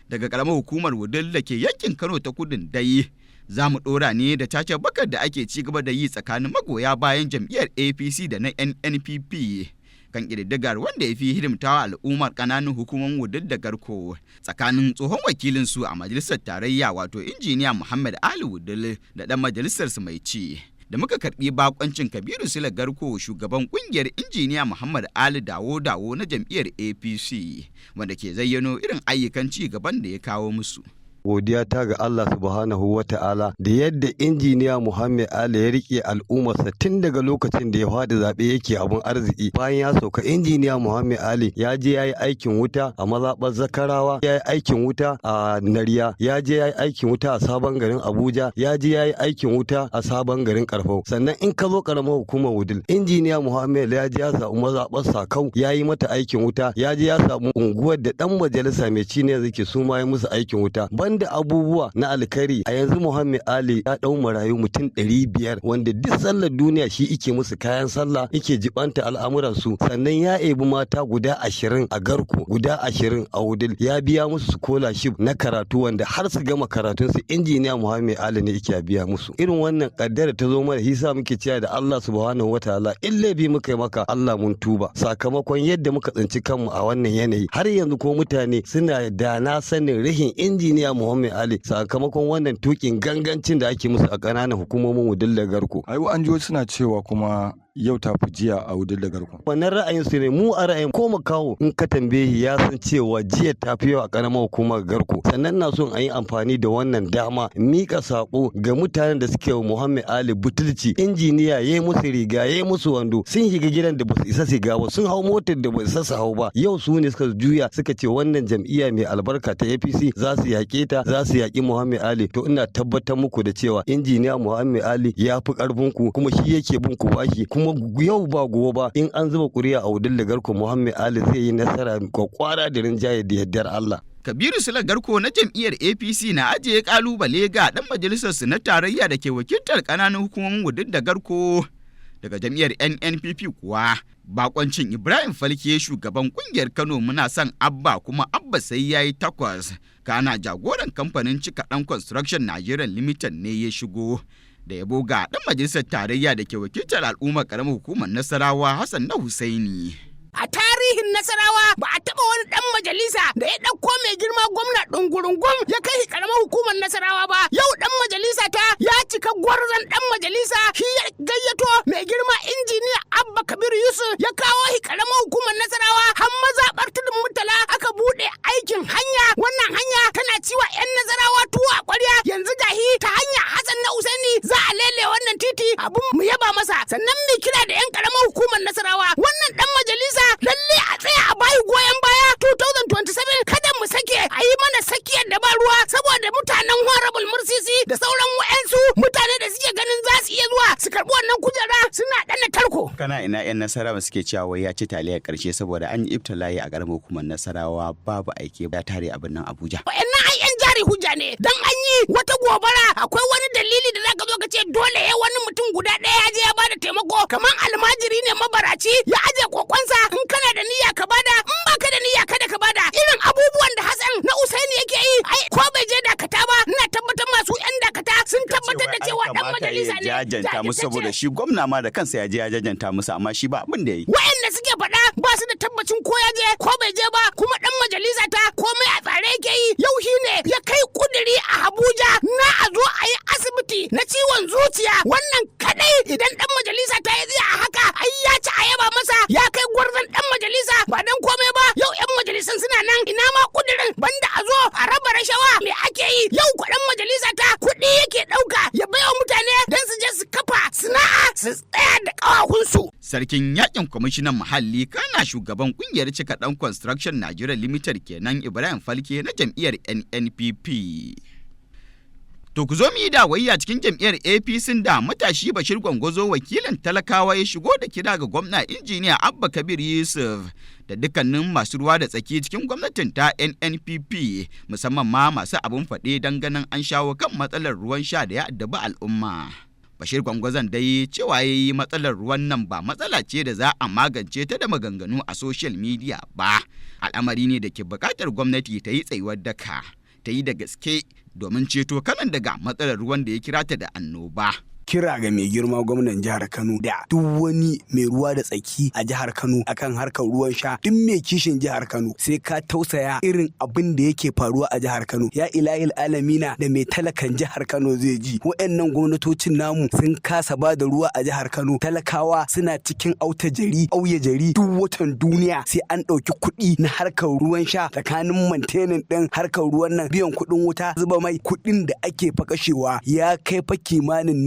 daga karamar hukumar Wudil da ke yankin Kano ta Kudun dai. Za mu ɗora ne da tace bakar da ake ci gaba da yi tsakanin magoya bayan jam'iyyar APC da na NNPP kan ƙididdigar wanda ya fi hidimtawa al'ummar ƙananan hukumar Wudil da Garko, tsakanin tsohon wakilin su a majalisar tarayya, wato Injiniya Muhammad Ali Wudil, da ɗan majalisar su mai ci. Da muka karɓi bakoncin Kabiru Sule Garko, shugaban ƙungiyar Injiniya Muhammad Ali Dawo Dawo na jam'iyyar APC, wanda ke zayyano irin ayyukan ci gaban da ya kawo musu. Godiya ta ga Allah subhanahu wa ta'ala da yadda injiniya Muhammad Ali ya rike al'ummarsa tun daga lokacin da ya faɗi zaɓe yake abun arziki. Bayan ya sauka, injiniya Muhammad Ali ya je ya yi aikin wuta a mazaɓar Zakarawa, ya yi aikin wuta a Nariya, ya je ya yi aikin wuta a sabon garin Abuja, ya je ya yi aikin wuta a sabon garin Karfau. Sannan in ka zo karamar hukumar Wudil, injiniya Muhammad ya je ya samu mazaɓar Sakau, ya yi mata aikin wuta, ya je ya samu unguwar da ɗan majalisa mai ci ne yanzu ke su ma ya musu aikin wuta. Banda abubuwa na alkhairi, a yanzu Muhammad Ali ya dau marayu mutum 500, wanda duk sallar duniya shi ike musu kayan sallah, ike jibanta al'amuran su. Sannan ya ebi mata guda 20 a Garko, guda 20 a Wudil, ya biya musu scholarship na karatu wanda har su gama karatun su injiniya Muhammad Ali ne yake biya musu. Irin wannan kaddara ta zo mana, hisa muke cewa da Allah subhanahu wataala, in laifi muka yi maka Allah mun tuba, sakamakon yadda muka tsinci kanmu a wannan yanayi har yanzu ko mutane suna da na sanin rihin injiniya Muhammad Ali sakamakon wannan tukin gangancin da ake musu a ƙananan hukumomin Wudil da Garko. Ai an ji suna cewa kuma yau ta fi jiya a Wudil da Garko. Wannan ra'ayin su ne, mu a ra'ayin ko makawo in ka tambaye ya san cewa jiya ta fi yau a ƙaramar hukumar Garko. Sannan na son a yi amfani da wannan dama mika sako ga mutanen da suke wa Muhammad Ali butulci. Injiniya ya yi musu riga ya yi musu wando, sun shiga gidan da basu isa shiga ba, sun hau motar da ba isa su hau ba. Yau su ne suka juya suka ce wannan jam'iyya mai albarka ta APC za su yaƙe ta, za su yaƙi Muhammad Ali. To ina tabbatar muku da cewa injiniya Muhammad Ali ya fi ƙarfin ku, kuma shi yake bin ku bashi, kuma Kuma yau ba gobe ba, in an zuba kuri'a a Wudil da Garko, Muhammad Ali zai yi nasara kwakwara da rinjaye da yardar Allah. Kabiru Sule Garko na jam'iyyar APC na ajiye kalubale ga dan majalisar su na tarayya da ke wakiltar kananan hukumomin Wudil da Garko. Daga jam'iyyar NNPP kuwa, bakoncin Ibrahim Falke, shugaban kungiyar Kano Muna Son Abba Kuma Abba Sai Yayi Takwas, kana jagoran kamfanin Cika Dan Construction Nigeria Limited, ne ya shigo da yabo ga dan majalisar tarayya da ke wakiltar al'ummar karamar hukumar Nasarawa, Hassan Na Husaini. A tarihin Nasarawa ba a taɓa wani ɗan majalisa da ya ɗauko mai girma gwamna ɗungurungum ya kai karamar hukumar Nasarawa ba. Yau ɗan majalisa ta ya cika gwarzon ɗan majalisa, shi ya gayyato mai girma Injiniya Abba Kabir Yusuf ya kawo shi karamar hukumar Nasarawa, har mazaɓar Tudun Murtala aka buɗe aikin hanya. Wannan hanya tana ciwa 'yan Nasarawa tuwo a ƙwarya. Yanzu gahi ta hanya Hassan Na Usaini za a lele wannan titi, abun mu yaba masa. Sannan mu kira da 'yan karamar hukumar Nasarawa, wannan ɗan majalisa lalle a tsaya a bayi goyon baya 2027. Kada mu sake a yi mana sakiyar da ba ruwa saboda mutanen Honorable Mursisi da sauran wa'ansu mutane da suke ganin za su iya zuwa su karɓi wannan kujera suna ɗana tarko. Kana ina 'yan Nasarawa suke cewa wai ya ci taliyar karshe, saboda an yi ibtila'i a karamar hukumar Nasarawa, babu aike, ya tare a birnin Abuja. Wa'annan ai 'yan jari hujja ne. Dan an yi wata gobara, akwai wani dalili da zaka zo ka ce dole ya wani mutum guda ɗaya ya je ya bada taimako? Kamar almajiri ne mabaraci ya aje kokonsa, in kana da niyya ka bada, in baka da niyya kada ka bada. Irin abubuwan da Hassan Na Usaini yake yi, ai ko bai je Dakata ba, ina tabbatar masu 'yan Dakata sun tabbatar da cewa dan majalisa ne. Jajanta musu, saboda shi gwamna ma da kansa ya je ya jajanta musu, amma shi ba abin da ya yi. Wa'anda suke faɗa ba su da tabbacin ko ya je ko bai je ba. Kuma dan majalisa ta komai a tsare yake yi. Yau shi ne ya kai kuduri a Abuja na a zo a yi asibiti na ciwon zuciya. Wannan kadai idan dan majalisa ta yi a haka, ai ya ci a yaba masa, ya kai gwarzon dan majalisa. Ba dan komai ba, yau 'yan majalisan suna nan, ina ma kudirin banda a zo a raba rashawa, me ake yi? Yau kuɗin majalisa ta kuɗi yake ɗauka ya baiwa mutane don su je su kafa sana'a su tsaya da ƙawahunsu. Sarkin yakin kwamishinan muhalli kana shugaban kungiyar Cika Dan Construction Nigeria Limited kenan, Ibrahim Falke na jam'iyyar NNPP. To ku zo mu yi dawayya cikin jam'iyyar APC, da matashi Bashir Gwangwazo, wakilin talakawa, ya shigo da kira ga gwamna Injiniya Abba Kabir Yusuf da dukkanin masu ruwa da tsaki cikin gwamnatin ta NNPP, musamman ma masu abun faɗe, don ganin an shawo kan matsalar ruwan sha da ya addabi al'umma. Bashir Gwangwazon dai cewa ya yi matsalar ruwan nan ba matsala ce da za a magance ta da maganganu a social media ba. Al'amari ne da ke buƙatar gwamnati ta yi tsayuwar daka, ta yi da gaske domin ceto Kanon daga matsalar ruwan da ya kira ta da annoba. Kira ga mai girma gwamnan jihar Kano da duk wani mai ruwa da tsaki a jihar Kano akan harkar ruwan sha, duk mai kishin jihar Kano, sai ka tausaya irin abin da yake faruwa a jihar Kano. Ya ilahil alamina, da mai talakan jihar Kano zai ji? Waɗannan gwamnatocin namu sun kasa ba da ruwa a jihar Kano. Talakawa suna cikin auta jari auya jari. Duk watan duniya sai an ɗauki kuɗi na harkar ruwan sha, tsakanin maintaining ɗin harkar ruwan nan, biyan kuɗin wuta, zuba mai, kuɗin da ake fa kashewa ya kai fa kimanin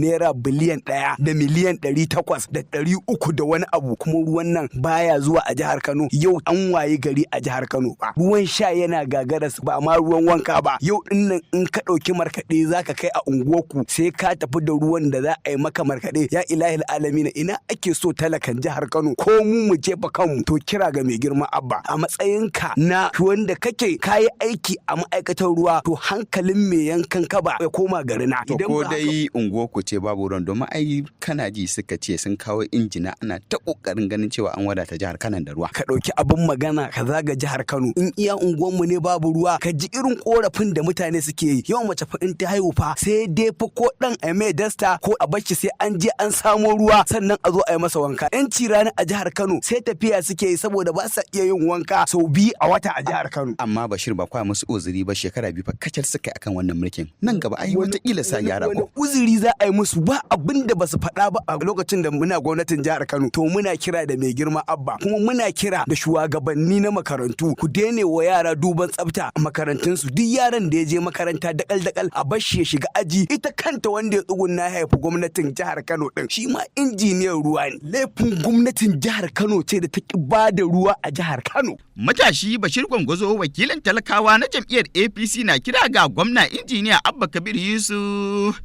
₦1,800,300,000 da wani abu, kuma ruwan nan baya zuwa a jihar Kano. Yau an waye gari a jihar Kano ba ruwan sha yana gagara, ba ma ruwan wanka ba. Yau din nan in ka ɗauki markaɗe zaka kai a unguwarku, sai ka tafi da ruwan da za a yi maka markaɗe. Ya ilahil alamina, ina ake so talakan jihar Kano ko mu mu jefa kanmu? To kira ga mai girma Abba, a matsayinka na wanda kake kayi aiki a ma'aikatar ruwa, to hankalin mai yankan kaba ya koma garina. To ko dai unguwarku ce babu ruwan? Domin ai kana ji suka ce sun kawo injina, ana ta kokarin ganin cewa an wadata jihar Kano da ruwa. Ka ɗauki abin magana ka zaga jihar Kano, in iya unguwanmu ne babu ruwa, ka ji irin korafin da mutane suke yi. Yau mace fa in ta haihu fa, sai dai fa ko dan a mai dasta ko a barshi sai an je an samo ruwa sannan a zo a yi masa wanka. 'Yanci rani a jihar Kano sai tafiya suke yi saboda ba sa iya yin wanka sau 2 a wata a jihar Kano. Amma Bashir, ba kwa musu uzuri ba, shekara 2 fa kacal suka yi akan wannan mulkin. Nan gaba ai wataƙila sa gyara Wani ko. uzuri za a yi musu? Ba abin da basu faɗa ba a lokacin da muna gwamnatin jihar Kano. To muna kira da mai girma Abba, kuma muna kira da shugabanni na makarantu, ku daina wa yara duban tsafta a makarantunsu. Duk yaran da ya je makaranta dakal dakal, a bar shi ya shiga aji. Ita kanta wanda ya tsugunna ya haifi gwamnatin jihar Kano din, shi ma injiniyan ruwa ne. Laifin gwamnatin jihar Kano ce da ta ki ba da ruwa a jihar Kano. Matashi Bashir Gwangwazo, wakilin talakawa na jam'iyyar APC, na kira ga gwamna Injiniya Abba Kabir Yusuf.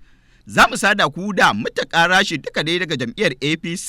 Za mu sada ku da Mutaka Rashi duka dai daga jam'iyyar APC,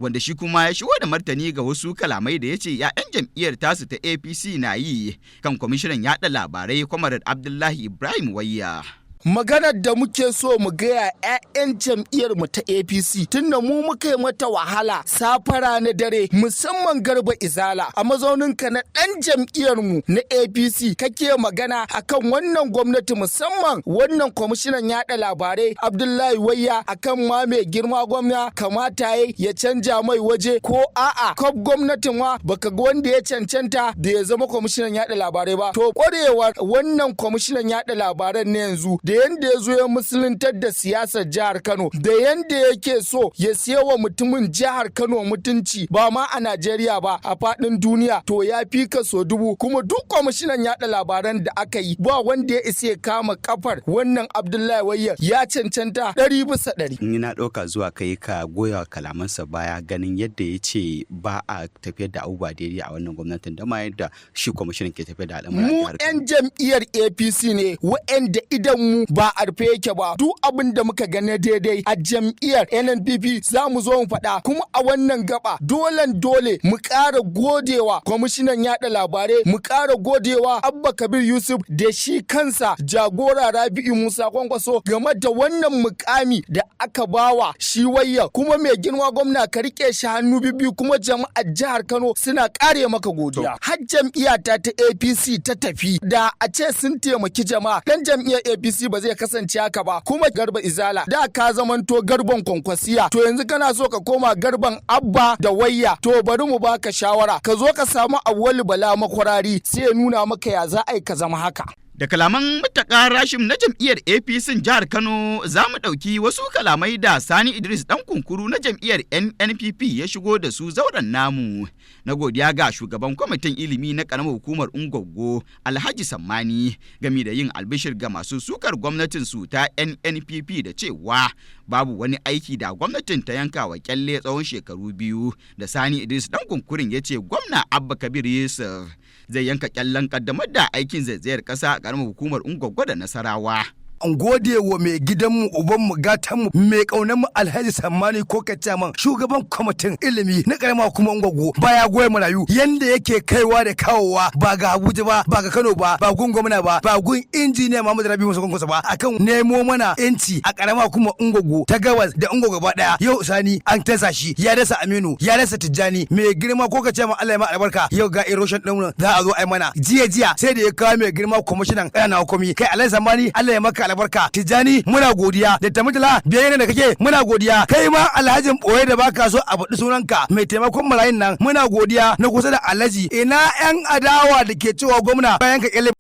wanda shi kuma ya shigo da martani ga wasu kalamai da ya ce 'ya'yan jam'iyyar tasu ta APC na yi kan kwamishinan yaɗa labarai, Comrade Abdullahi Ibrahim Wayya. Maganar da muke so mu gaya 'ya'yan jam'iyyar mu ta APC, tunda mu muka yi mata wahala safara na dare, musamman Garba Izala, a mazauninka na ɗan jam'iyyar mu na APC, kake magana akan wannan gwamnati, musamman wannan kwamishinan yaɗa labarai Abdullahi Wayya, akan ma mai girma gwamna kamata ya canja mai waje ko a'a kaf gwamnatin ma baka ga wanda ya cancanta da ya zama kwamishinan yaɗa labarai ba. To, kwarewar wannan kwamishinan yaɗa labaran na yanzu, da yanda ya zo ya musuluntar da siyasar jihar Kano, da yanda yake so ya siya wa mutumin jihar Kano mutunci, ba ma a Najeriya ba, a faɗin duniya, to ya fi ka so dubu. Kuma duk kwamishinan yaɗa labaran da aka yi, ba wanda ya isa ya kama kafar wannan Abdullahi Wayya. Ya cancanta 100%. Ni na ɗauka zuwa kai ka goya kalamansa baya, ganin yadda ya ce ba a tafiyar da abubuwa daidai a wannan gwamnatin, da ma yadda shi kwamishinan ke tafiyar da al'amuran Mu jihar Kano. 'yan jam'iyyar APC ne wa'anda idan mu ba a rufe yake ba. Duk abin da muka gane daidai a jam'iyyar NNPP, za mu zo mu faɗa. Kuma a wannan gaba, dolen dole mu ƙara godewa kwamishinan yaɗa labarai, mu ƙara godewa Abba Kabir Yusuf da shi kansa jagora Rabi'u Musa Kwankwaso game da wannan mukami da aka bawa shi Wayya. Kuma mai girma gwamna, ka rike shi hannu biyu, kuma jama'ar jihar Kano suna ƙare maka godiya. Har jam'iyya ta ta APC ta tafi, da a ce sun taimaki jama'a, dan jam'iyyar APC ba zai kasance haka ba. Kuma Garba Izala, da ka zamanto garban Kwankwasiya, to yanzu kana so ka koma garban Abba da Wayya. To, bari mu baka shawara, ka zo ka samu Awwalu Bala Makwarari, sai ya nuna maka ya za a yi ka zama haka. Da kalaman Mutaka Rashim na jam'iyyar APC jihar Kano, za mu ɗauki wasu kalamai da Sani Idris ɗan kunkuru na jam'iyyar NNPP ya shigo da su zauren namu, na godiya ga shugaban kwamitin ilimi na ƙaramar hukumar Ungwaggo, Alhaji Sammani, game da yin albishir ga masu sukar gwamnatin su ta NNPP da cewa babu wani aiki da gwamnatin ta yanka wa kyalle tsawon shekaru 2 da Sani Idris ɗan kunkurin ya ce gwamna Abba Kabir Yusuf zai yanka kyallen kaddamar da aikin zaizayar ƙasa a ƙaramar hukumar Ungwaggo da Nasarawa. An gode wa mai gidanmu, ubanmu, gatanmu, mai ƙaunarmu, Alhaji Sammani ko Chairman, shugaban kwamitin ilimi na karama kuma Ungwaggo, baya goya marayu, yanda yake kaiwa da kawowa, ba ga Abuja ba, ba ga Kano ba, ba gun gwamna ba, ba gun injiniya Muhammadu Rabi Musa Kwankwaso ba, akan nemo mana yanci a karama kuma Ungwaggo ta gabas da Ungwaggo gaba daya. Yau Sani an tasa shi, ya dasa Aminu, ya dasa Tijjani. Mai girma ko Chairman, Allah ya ma albarka. Yau ga erosion din za a zo ai mana. Jiya jiya sai da ya kawo mai girma kwamishinan ƙananan hukumi. Kai Alhaji Sammani, Allah ya maka albarka. Tijjani, muna godiya. Da Tamutala biyayya da kake, muna godiya. Kai ma alhajin boye da baka so a faɗi sunanka, mai taimakon marayun nan, muna godiya, na kusa da alhaji. Ina yan adawa da ke cewa gwamna bayan ka kyale?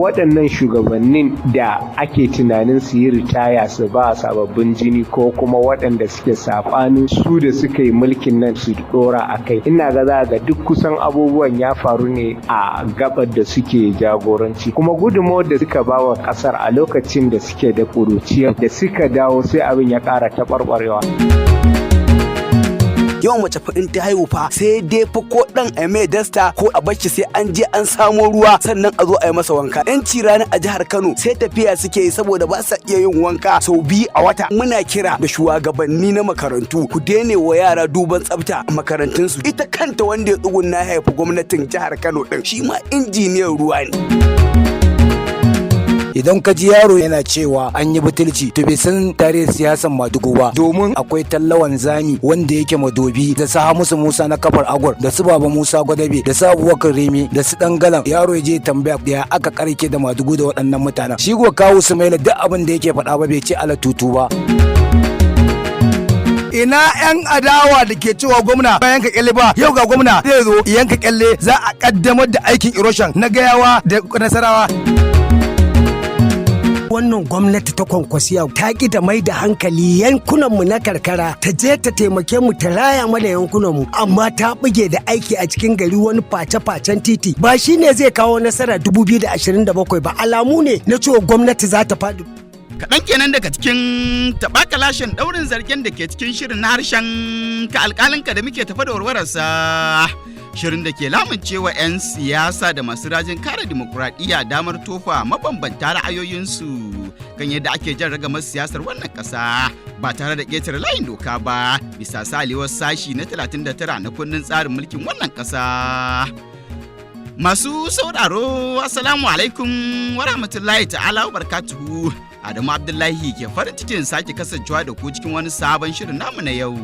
Waɗannan shugabannin da ake tunanin su yi ritaya su ba sababbin jini ko kuma waɗanda suke saɓanin su da suka yi mulkin nan su ɗora a kai, ina ga za ga duk kusan abubuwan ya faru ne a gabar da suke jagoranci. Kuma gudunmawar da suka ba wa ƙasar a lokacin da suke da ƙuruciya, da suka dawo sai abin ya ƙara taɓarɓarewa. Yawan mace fa in ta haihu fa, sai dai fa ko dan a mai dasta ko a barshi sai an je an samo ruwa sannan a zo a yi masa wanka. Yanci rani a jihar Kano sai tafiya suke yi saboda ba sa iya yin wanka sau 2 a wata. Muna kira da shugabanni na makarantu, ku daina wa yara duban tsafta a makarantunsu. Ita kanta wanda ya tsugunna ya haifi gwamnatin jihar Kano din, shi ma injiniyan ruwa ne. Idan ka ji yaro yana cewa an yi butulci, to bai san tarihin siyasan Madugu ba, domin akwai tallawan zami wanda yake madobi, da su Hamisu Musa na kafar Agwar, da su Baba Musa Gwadabe, da su Abubakar Rimi, da su Dangalan. Yaro ya je tambaya ya aka karke da Madugu da waɗannan mutanen. Shi ko Kawu Sumaila, duk abin da yake faɗa ba bai ce ala tutu ba. Ina yan adawa da ke cewa gwamna bayan ka kyalle ba? Yau ga gwamna zai zo yanka kyalle, za a kaddamar da aikin erosion na Gayawa da Nasarawa. Wannan gwamnati ta Kwankwasiya ta ƙi da mai da hankali yankunanmu na karkara, ta je ta taimake mu ta raya mana yankunanmu, amma ta buge da aiki a cikin gari, wani face-facen titi. Ba shi ne zai kawo nasara 2027 ba. Alamu ne na cewa gwamnati za ta faɗi. Kaɗan kenan daga cikin taɓakalashin ɗaurin zargen da ke cikin shirin na harshen ka alƙalinka da muke tafa da warwararsa. Shirin da ke lamuncewa 'yan siyasa da masu rajin kare dimokuraɗiyya damar tofa mabambanta ra'ayoyinsu kan yadda ake jan ragamar siyasar wannan ƙasa ba tare da ƙetare layin doka ba bisa salewar sashi na 39 na kundin tsarin mulkin wannan ƙasa. Masu sauraro, Assalamu alaikum wa rahmatullahi ta'ala wa barkatuhu. Adamu Abdullahi ke farin cikin sake kasancewa da ku cikin wani sabon shirin namu na yau.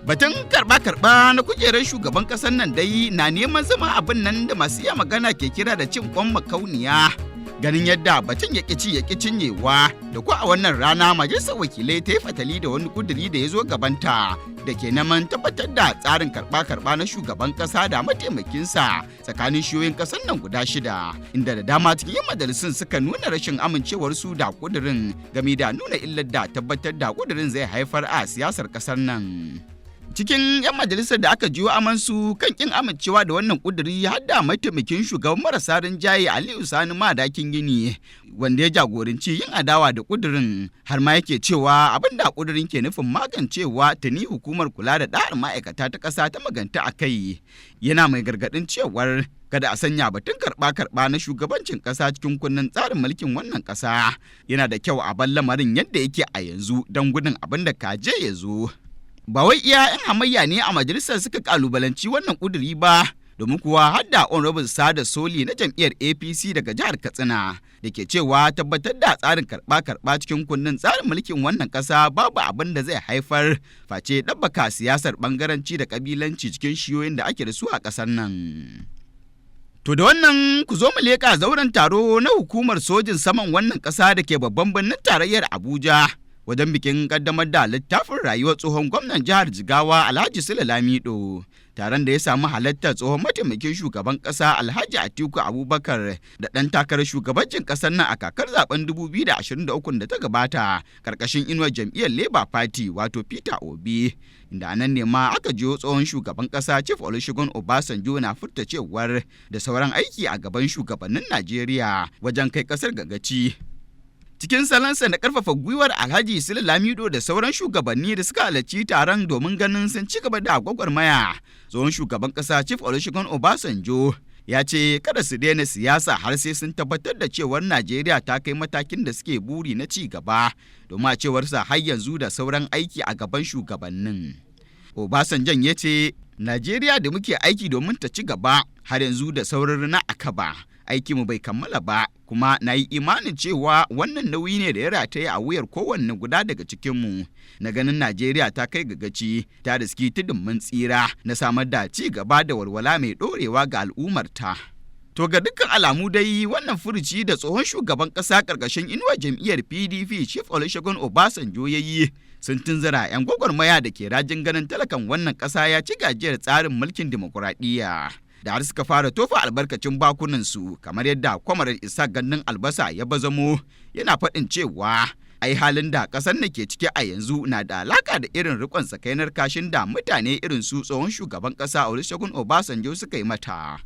Batun karɓa-karɓa na kujerar shugaban ƙasar nan dai na neman zama abin nan da masu iya magana ke kira da cin kwan makauniya. Ganin yadda batun ya ci ya cinyewa da ko a wannan rana majalisar wakilai ta yi fatali da wani kuduri da ya zo gabanta da ke neman tabbatar da tsarin karɓa-karɓa na shugaban ƙasa da mataimakinsa tsakanin shiyoyin ƙasar nan guda shida, inda da dama cikin yan majalisun suka nuna rashin amincewarsu da kudirin game da nuna illar da tabbatar da kudirin zai haifar a siyasar ƙasar nan. Cikin 'yan majalisar da aka jiyo amansu kan kin amincewa da wannan kuduri har da mataimakin shugaban marasa rinjaye Aliyu Sani Madakin Gini, wanda ya jagoranci yin adawa da kudirin, har ma yake cewa abin da kudirin ke nufin magancewa tuni hukumar kula da da'ar ma'aikata ta ƙasa ta maganta a kai, yana mai gargaɗin cewar kada a sanya batun karɓa-karɓa na shugabancin ƙasa cikin kunnen tsarin mulkin wannan ƙasa. Yana da kyau a bar lamarin yadda yake a yanzu don gudun abin da kaje ya zo. Ba wai iya 'yan hamayya ne a majalisar suka kalubalanci wannan kuduri ba, domin kuwa har da Honorable Sada Soli na jam'iyyar APC daga jihar Katsina da ke cewa tabbatar da tsarin karɓa-karɓa cikin kundin tsarin mulkin wannan ƙasa babu abin da zai haifar face ɗabbaka siyasar ɓangaranci da ƙabilanci cikin shiyoyin da ake da su a ƙasar nan. To da wannan ku zo mu leƙa zauren taro na hukumar sojin saman wannan ƙasa da ke babban birnin tarayyar Abuja, wajen bikin kaddamar da littafin rayuwar tsohon gwamnan jihar Jigawa Alhaji Sule Lamido. Taron da ya samu halartar tsohon mataimakin shugaban kasa Alhaji Atiku Abubakar da ɗan takarar shugabancin ƙasar nan a kakar zaben 2023 da ta gabata karkashin inuwar jam'iyyar Labour Party, wato Peter Obi. Inda nan ne ma aka jiyo tsohon shugaban ƙasa Chief Olusegun Obasanjo na furta cewar da sauran aiki a gaban shugabannin Najeriya wajen kai ƙasar ga gaci. Cikin salansa na karfafa gwiwar Alhaji Sule Lamido da sauran shugabanni da suka halarci taron domin ganin sun ci gaba da gwagwarmaya, tsohon shugaban kasa Chief Olusegun Obasanjo ya ce kada su daina siyasa har sai sun tabbatar da cewar Najeriya ta kai matakin da suke buri na ci gaba, domin a cewarsa har yanzu da sauran aiki a gaban shugabannin. Obasanjan ya ce Najeriya da muke aiki domin ta ci gaba har yanzu da sauran rina a kaba. Aikinmu bai kammala ba, kuma na yi imanin cewa wannan nauyi ne da ya rataye a wuyar kowanne guda daga cikinmu na ganin Najeriya ta kai ga gaci, ta riski tudun mun tsira na samar da ci gaba da walwala mai ɗorewa ga al'ummarta. To ga dukkan alamu dai wannan furuci da tsohon shugaban ƙasa ƙarƙashin inuwar jam'iyyar PDP Chief Olusegun Obasanjo ya yi sun tunzura 'yan gwagwarmaya da ke rajin ganin talakan wannan ƙasa ya ci gajiyar tsarin mulkin dimokuraɗiyya, da har suka fara tofa albarkacin bakunansu, kamar yadda Kwamarar Isa Gandun Albasa ya bazamo yana faɗin cewa ai halin da ƙasar na ke ciki a yanzu na da alaka da irin rikon sakainar kashin da mutane irin su tsohon shugaban ƙasa Olusegun Obasanjo suka yi mata.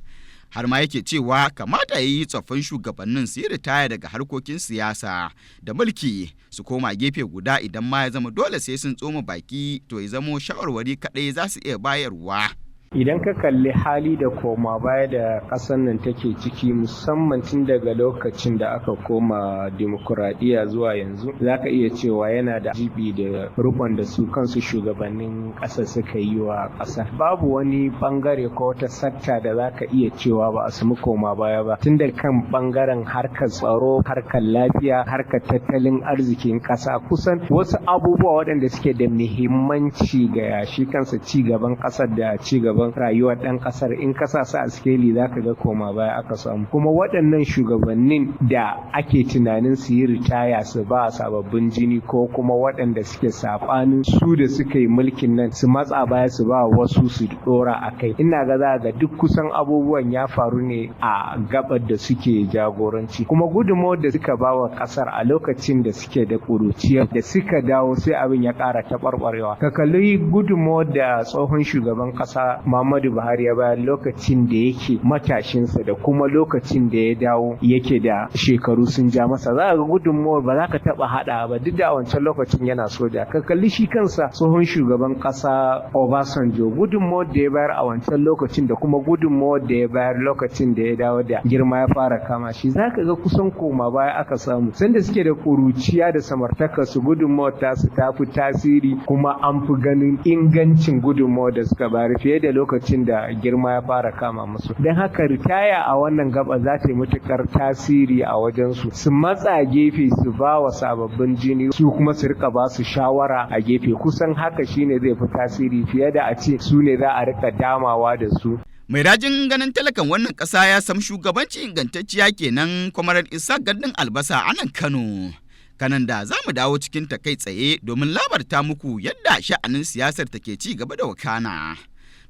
Har ma yake cewa kamata ya yi tsoffin shugabannin su yi ritaya daga harkokin siyasa da mulki su koma gefe guda, idan ma ya zama dole sai sun tsoma baki, to ya zamo shawarwari kaɗai za su iya bayarwa. Idan ka kalli hali da koma baya da ƙasar nan take ciki, musamman tun daga lokacin da aka koma dimokuraɗiyya zuwa yanzu, za ka iya cewa yana da jibi da rukon da su kansu shugabannin ƙasar suka yi wa ƙasar. Babu wani bangare ko wata sector da za ka iya cewa ba a samu koma baya ba, tun da kan bangaren harkar tsaro, harkar lafiya, harkar tattalin arzikin ƙasa, kusan wasu abubuwa waɗanda suke da muhimmanci ga shi kansa ci gaban ƙasar da ci gaban rayuwar ɗan ƙasar, in ka sa su a sikeli za ka ga koma baya aka samu. Kuma waɗannan shugabannin da ake tunanin su yi ritaya su ba sababbin jini ko kuma waɗanda suke saɓanin su da suka yi mulkin nan su matsa baya su ba wasu su ɗora a kai, ina ga za ga duk kusan abubuwan ya faru ne a gabar da suke jagoranci. Kuma gudunmawar da suka ba wa ƙasar a lokacin da suke da ƙuruciya, da suka dawo sai abin ya ƙara taɓarɓarewa. Ka kalli gudunmawar da tsohon shugaban ƙasa Muhammadu Buhari ya bayar lokacin da yake matashinsa da kuma lokacin da ya dawo yake da shekaru sun ja masa, za ga gudunmawar ba za ka taɓa haɗa ba, duk da a wancan lokacin yana soja. Ka kalli shi kansa tsohon shugaban ƙasa Obasanjo, gudunmawar da ya bayar a wancan lokacin da kuma gudunmawar da ya bayar lokacin da ya dawo da girma ya fara kama shi, za ka ga kusan koma baya aka samu. Sanda suke da ƙuruciya da samartaka su, gudunmawar tasu ta fi tasiri, kuma an fi ganin ingancin gudunmawar da suka bayar fiye da lokacin da girma ya fara kama musu. Don haka ritaya a wannan gaba za ta yi matuƙar tasiri a wajensu, su matsa gefe su ba wa sababbin jini, su kuma su rika ba su shawara a gefe. Kusan haka shine zai fi tasiri fiye da a ce su ne za a rika damawa da su. Mai rajin ganin talakan wannan ƙasa ya sam shugabanci ingantacciya kenan, Kwamarar Isa Gandun Albasa a nan Kano. Kanan da za mu dawo cikin ta kai tsaye domin labarta muku yadda sha'anin siyasar take ci gaba da wakana.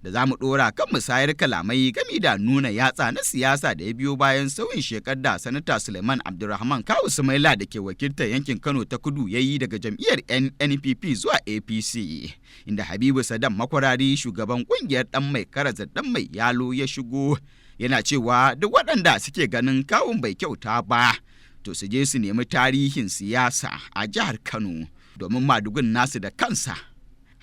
Da za mu ɗora kan musayar kalamai gami da nuna yatsa na siyasa da ya biyo bayan sauyin shekar da Sanata Suleiman Abdulrahman Kawu Sumaila da ke wakiltar yankin Kano ta Kudu ya yi daga jam'iyyar NNPP zuwa APC, inda Habibu Sadam Makwarari, shugaban kungiyar ɗan mai karaza ɗan mai yalo, ya shigo yana cewa duk waɗanda suke ganin kawun bai kyauta ba, to su je su nemi tarihin siyasa a jihar Kano, domin madugun nasu da kansa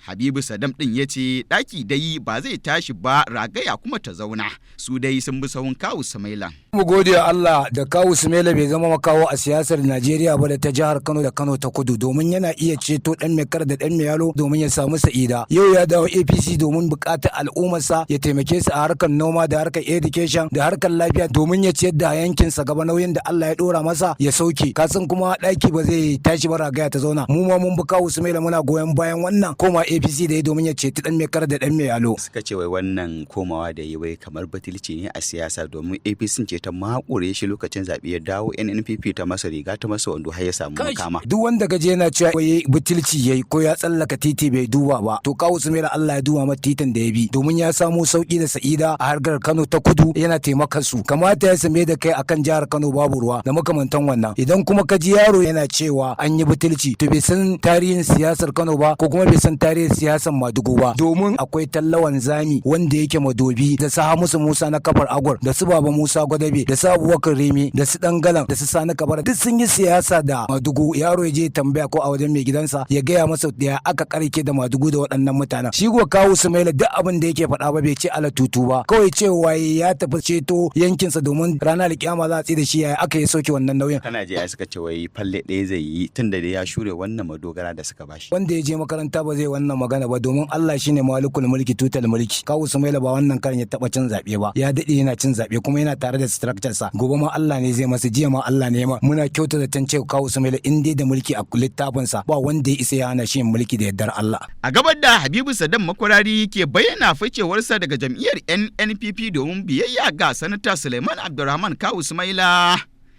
Habibu Sadam ɗin ya ce ɗaki dai ba zai tashi ba, ragaya kuma ta zauna, su dai sun bi sahun Kawu Sumaila. Mu gode wa Allah da Kawu Sumaila bai zama makawo a siyasar Najeriya ba da ta jihar Kano da Kano ta Kudu, domin yana iya ceto dan mai kar da dan mai yalo domin ya samu sa'ida. Yau ya dawo APC domin bukatar al'ummarsa, ya taimake su a harkar noma da harkar education da harkar lafiya, domin ya ciyar da yankinsa gaba, nauyin da Allah ya dora masa ya sauke. Kasan kuma ɗaki ba zai tashi ba, ragaya ta zauna. Mu ma mun bi Kawu Sumaila, muna goyon bayan wannan koma APC da ya domin ya ceti dan mai kar da dan mai yalo. Suka ce wai wannan komawa da yi wai kamar batulci ne a siyasa, domin APC ce ta makure shi lokacin zaɓe, ya dawo NNPP ta masa riga ta masa wando har ya samu makama. Duk wanda gaje yana cewa wai butulci yayi ko ya tsallaka titi bai duba ba, to Kawu Sumaila Allah ya duba mata titin da ya bi, domin ya samo sauki da sa'ida a harkar Kano ta Kudu, yana taimakon su. Kamata ya same da kai akan jihar Kano babu ruwa da makamantan wannan. Idan kuma ka ji yaro yana cewa an yi butulci, to bai san tarihin siyasar Kano ba ko kuma bai san tarihin siyasar Madugu ba, domin akwai tallawan zami wanda yake madobi da su Hamisu Musa na kafar Agwar da su Baba Musa Gwadabe da su Abubakar Rimi da su Dangalan da su Sani Kabara, duk sun yi siyasa da Madugu. Yaro ya je tambaya ko a wajen mai gidansa ya gaya masa ya aka karke da Madugu da waɗannan mutanen. Shi ko Kawu Sumaila duk abin da yake faɗa ba bai ce ala tutu ba, kawai cewa ya tafi ceto yankinsa domin ranar alkiyama za a tsaye da shi yaya aka yi sauke wannan nauyin. Kana je ai suka ce wai falle ɗaya zai yi tunda dai ya shure wannan madogara da suka bashi. Wanda ya je makaranta ba zai wannan magana ba, domin Allah shine malikul mulki tutal mulki. Kawu Sumaila ba wannan karin ya taba cin zabe ba, ya dade yana cin zabe kuma yana tare da structure sa. Gobe ma Allah ne zai masa, jiya ma Allah ne ma. Muna kyauta da tan cewa Kawu Sumaila in dai da mulki a littafin sa, ba wanda ya isa ya hana shi yin mulki da yardar Allah. A gabar da Habibu Sadam Makwarari ke bayyana ficewarsa daga jam'iyyar NNPP domin biyayya ga Sanata Suleiman Abdulrahman Kawu Sumaila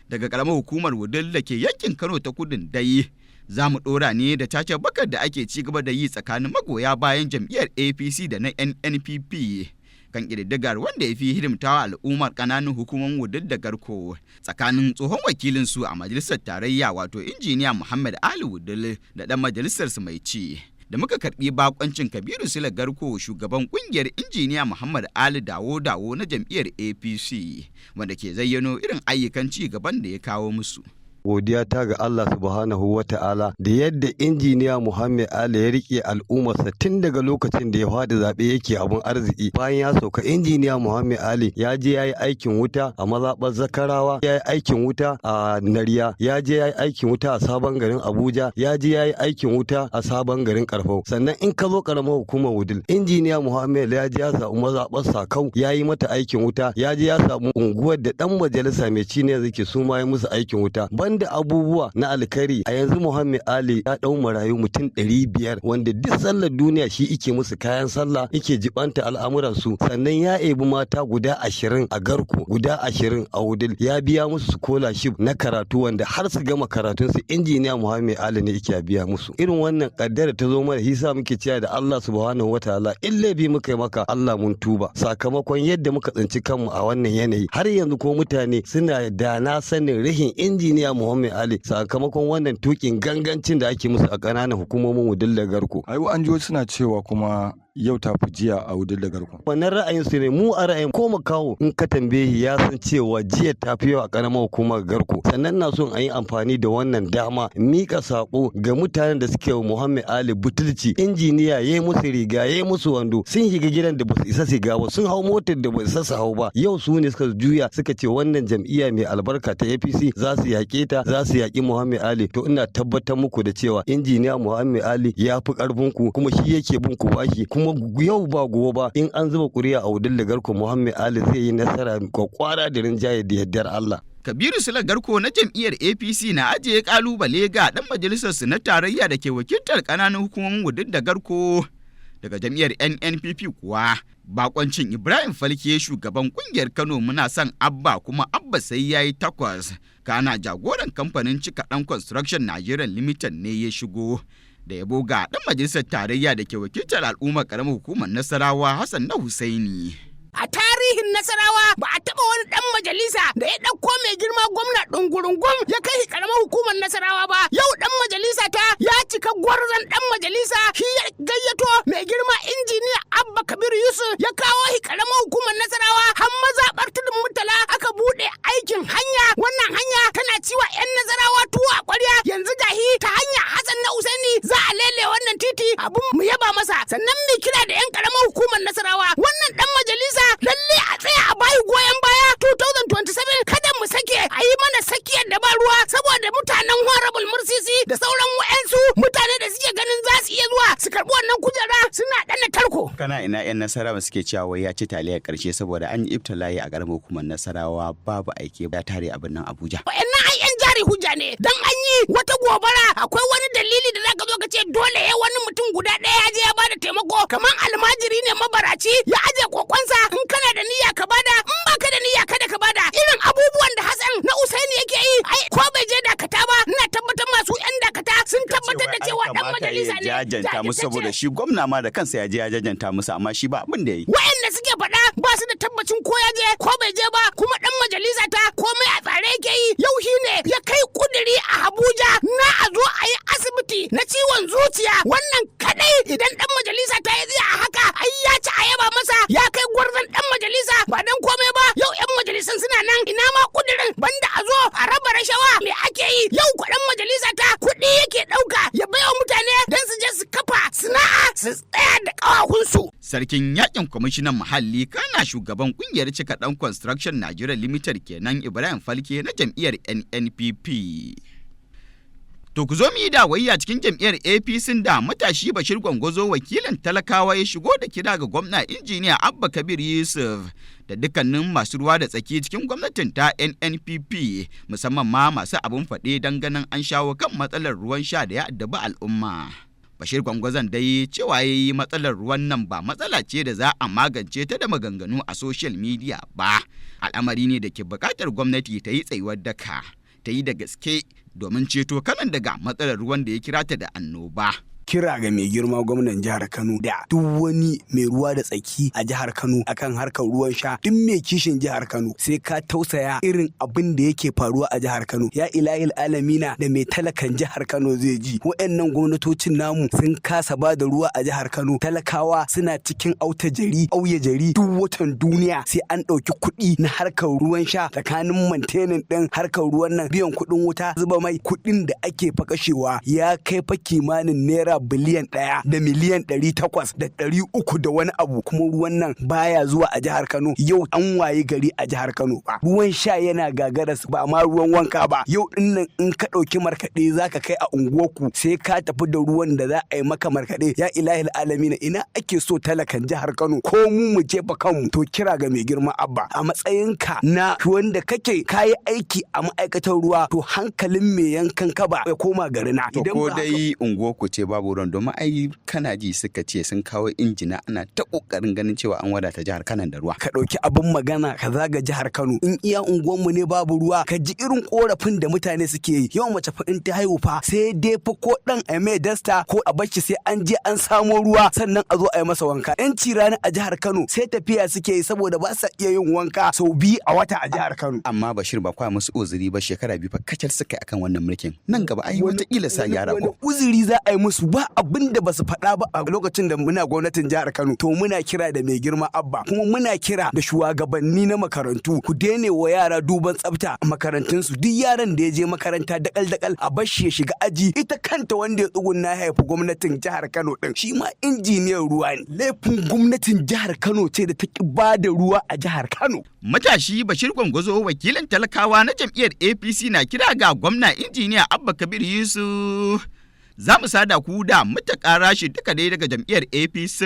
daga karamar hukumar Wudil da ke yankin Kano ta Kudun dai. Za mu ɗora ne da tace bakar da ake ci gaba da yi tsakanin magoya bayan jam'iyyar APC da na NNPP kan ƙididdigar wanda ya fi hidimtawa al'ummar ƙananan hukumar Wudil da Garko, tsakanin tsohon wakilin su a majalisar tarayya, wato Injiniya Muhammad Ali Wudil, da ɗan majalisar su mai ci. Da muka karɓi bakoncin Kabiru Sule Garko, shugaban ƙungiyar Injiniya Muhammad Ali Dawo Dawo na jam'iyyar APC, wanda ke zayyano irin ayyukan ci gaban da ya kawo musu. Godiya ta ga Allah subhanahu wa ta'ala da yadda injiniya Muhammad Ali ya rike al'ummarsa tun daga lokacin da ya faɗi zaɓe yake abun arziki. Bayan ya sauka, injiniya Muhammad Ali ya je ya yi aikin wuta a mazaɓar Zakarawa, ya yi aikin wuta a Nariya, ya je ya yi aikin wuta a sabon garin Abuja, ya je ya yi aikin wuta a sabon garin Karfau. Sannan in ka zo karamar hukumar Wudil, injiniya Muhammad ya je ya samu mazaɓar Sakau, ya yi mata aikin wuta, ya je ya samu unguwar da ɗan majalisa mai ci ne yake su ma ya musu aikin wuta. Banda abubuwa na alkhairi, a yanzu Muhammad Ali ya dau marayu mutum 500, wanda duk sallar duniya shi ike musu kayan sallah, ike jibanta al'amuran su. Sannan ya ebi mata guda 20 a Garko, guda 20 a Wudil, ya biya musu scholarship na karatu wanda har su gama karatun su injiniya Muhammad Ali ne yake biya musu. Irin wannan kaddara ta zo mana, hisa muke cewa da Allah subhanahu wataala, in laifi muka yi maka Allah mun tuba, sakamakon yadda muka tsinci kanmu a wannan yanayi har yanzu ko mutane suna da na sanin rihin injiniya Muhammad Ali sakamakon wannan tukin gangancin da ake musu a ƙananan hukumomin Wudil da Garko. Ai an ji suna cewa kuma yau ta fi jiya a Wudil da Garko. Wannan ra'ayin su ne. Mu a ra'ayin ko makaho in ka tambaye ya san cewa jiya ta fi yau a karamar hukumar Garko. Sannan na son a yi amfani da wannan dama mika sako ga mutanen da suke wa Muhammad Ali butulci. Injiniya ya yi musu riga, ya yi musu wando, sun shiga gidan da basu isa shiga ba, sun hau motar da ba isa su hau ba. Yau su ne suka juya suka ce wannan jam'iyya mai albarka ta APC za su yaƙe ta, za su yaƙi Muhammad Ali. To ina tabbatar muku da cewa injiniya Muhammad Ali ya fi karfin ku, kuma shi yake bin ku bashi. Kuma yau ba gobe ba, in an zuba kuri'a a Wudil da Garko, Muhammad Ali zai yi nasara kwakwara da rinjaye da yardar Allah. Kabiru Sule Garko na jam'iyyar APC na ajiye kalubale ga dan majalisar su na tarayya da ke wakiltar ƙananan hukumomin Wudil da Garko. Daga jam'iyyar NNPP kuwa, bakoncin Ibrahim Falke, shugaban kungiyar Kano Muna Son Abba kuma Abba Sai Yayi Takwas, kana jagoran kamfanin Cika Dan Construction Nigeria Limited, ne ya shigo da yabo ga dan majalisar tarayya da ke wakiltar al'ummar karamar hukumar Nasarawa, Hassan Na Husaini. A tarihin Nasarawa ba a taɓa wani ɗan majalisa da ya ɗauko mai girma gwamna ɗungurungum ya kai karamar hukumar Nasarawa ba. Yau ɗan majalisa ta ya cika gwarzon ɗan majalisa, shi ya gayyato mai girma injiniya Abba Kabir Yusuf ya kawo shi karamar hukumar Nasarawa, har mazaɓar Tudun Murtala aka buɗe aikin hanya. Wannan hanya tana ciwa 'yan Nasarawa tuwo a ƙwarya. Yanzu gahi ta hanya Hassan Na Usaini za a lele wannan titi, abun mu yaba masa. Sannan mu kira da 'yan karamar hukumar Nasarawa, wannan ɗan majalisa lalle a tsaya a bayi goyon baya 2027. Kada mu sake a yi mana sakiyar da ba ruwa saboda mutanen Honorable Mursisi da sauran wa'ansu mutane da suke ganin za su iya zuwa su karɓi wannan kujera suna ɗana tarko. Kana ina 'yan Nasarawa suke cewa wai ya ci taliyar karshe saboda an yi ibtila'i a karamar hukumar Nasarawa, babu aike, ya tare a birnin Abuja. Wa'annan ai 'yan jari hujja ne. Dan an yi wata gobara, akwai wani dalili da zaka zo ka ce dole ya wani mutum guda ɗaya ya je ya bada taimako? Kamar almajiri ne mabaraci ya aje kokonsa, in kana da niyya ka bada, in baka da niyya kada ka bada. Irin abubuwan da Hassan Na Usaini yake yi, ai ko bai je Dakata ba, ina tabbatar masu 'yan Dakata sun tabbatar da cewa dan majalisa ne. Jajanta musu saboda shi gwamna ma da kansa ya je ya jajanta musu, amma shi ba abin da ya yi. Wa'anda suke faɗa ba su da tabbacin ko ya je ko bai je ba. Kuma dan majalisa ta komai a tsare yake yi. Yau shi ne ya kai kuduri a Abuja na a zo a yi asibiti na ciwon zuciya. Wannan kadai idan dan majalisa ta yi a haka, ai ya ci a yaba masa, ya kai gwarzon dan majalisa. Ba dan komai ba, yau 'yan majalisan suna nan, ina ma kudirin banda a zo a raba rashawa, me ake yi? Yau kuɗin majalisa ta kuɗi yake ɗauka ya baiwa mutane don su je su kafa sana'a su tsaya da ƙawahunsu. Sarkin yakin kwamishinan muhalli kana shugaban kungiyar Cika Dan Construction Nigeria Limited kenan, Ibrahim Falke na jam'iyyar NNPP. To ku zo mu yi dawayya cikin jam'iyyar APC da matashi Bashir Gwangwazo, wakilin talakawa, ya shigo da kira ga gwamna injiniya Abba Kabir Yusuf da dukkanin masu ruwa da tsaki cikin gwamnatin ta NNPP, musamman ma masu abun faɗe, don ganin an shawo kan matsalar ruwan sha da ya addabi al'umma. Bashir Gwangwazon dai cewa ya yi matsalar ruwan nan ba matsala ce da za a magance ta da maganganu a social media ba. Al'amari ne da ke buƙatar gwamnati ta yi tsayuwar daka, ta yi da gaske domin ceto Kanon daga matsalar ruwan da ya kira ta da annoba. Kira ga mai girma gwamnan jihar Kano da duk wani mai ruwa da tsaki a jihar Kano akan harkar ruwan sha, duk mai kishin jihar Kano sai ka tausaya irin abin da yake faruwa a jihar Kano. Ya ilahil alamina, da mai talakan jihar Kano zai ji? Waɗannan gwamnatocin namu sun kasa ba da ruwa a jihar Kano. Talakawa suna cikin auta jari auya jari. Duk watan duniya sai an ɗauki kuɗi na harkar ruwan sha, tsakanin maintaining ɗin harkar ruwan nan, biyan kuɗin wuta, zuba mai, kuɗin da ake fa kashewa ya kai fa kimanin ₦1,800,300,000 da wani abu, kuma ruwan nan baya zuwa a jihar Kano. Yau an waye gari a jihar Kano ba ruwan sha yana gagara, ba ma ruwan wanka ba. Yau din nan in ka ɗauki markaɗe zaka kai a unguwarku, sai ka tafi da ruwan da za a yi maka markaɗe. Ya ilahil alamina, ina ake so talakan jihar Kano ko mu mu jefa kanmu? To kira ga mai girma Abba, a matsayinka na wanda kake kayi aiki a ma'aikatar ruwa, to hankalin mai yankan kaba ya koma garina. To ko dai unguwarku ce babu ruwan? Domin ai kana ji suka ce sun kawo injina, ana ta kokarin ganin cewa an wadata jihar Kano da ruwa. Ka ɗauki abin magana ka zaga jihar Kano, in iya unguwanmu ne babu ruwa, ka ji irin korafin da mutane suke yi. Yau mace fa in ta haihu fa, sai dai fa ko dan a mai dasta ko a bacci sai an je an samo ruwa sannan a zo a yi masa wanka. 'Yanci rani a jihar Kano sai tafiya suke yi saboda ba sa iya yin wanka sau 2 a wata a jihar Kano. Amma Bashir, ba kwa musu uzuri ba, shekara 2 fa kacal suka yi akan wannan mulkin. Nan gaba ai wataƙila sa gyara Wani ko. uzuri za a yi musu? Ba abin da basu faɗa ba a lokacin da muna gwamnatin jihar Kano. To muna kira da mai girma Abba, kuma muna kira da shugabanni na makarantu, ku daina wa yara duban tsafta a makarantunsu. Duk yaran da ya je makaranta dakal dakal, a bar shi ya shiga aji. Ita kanta wanda ya tsugunna ya haifi gwamnatin jihar Kano din, shi ma injiniyan ruwa ne. Laifin gwamnatin jihar Kano ce da ta ki ba da ruwa a jihar Kano. Matashi Bashir Gwangwazo, wakilin talakawa na jam'iyyar APC, na kira ga gwamna Injiniya Abba Kabir Yusuf. Za mu sada ku da Mutaka Rashi, duka dai daga jam'iyyar APC,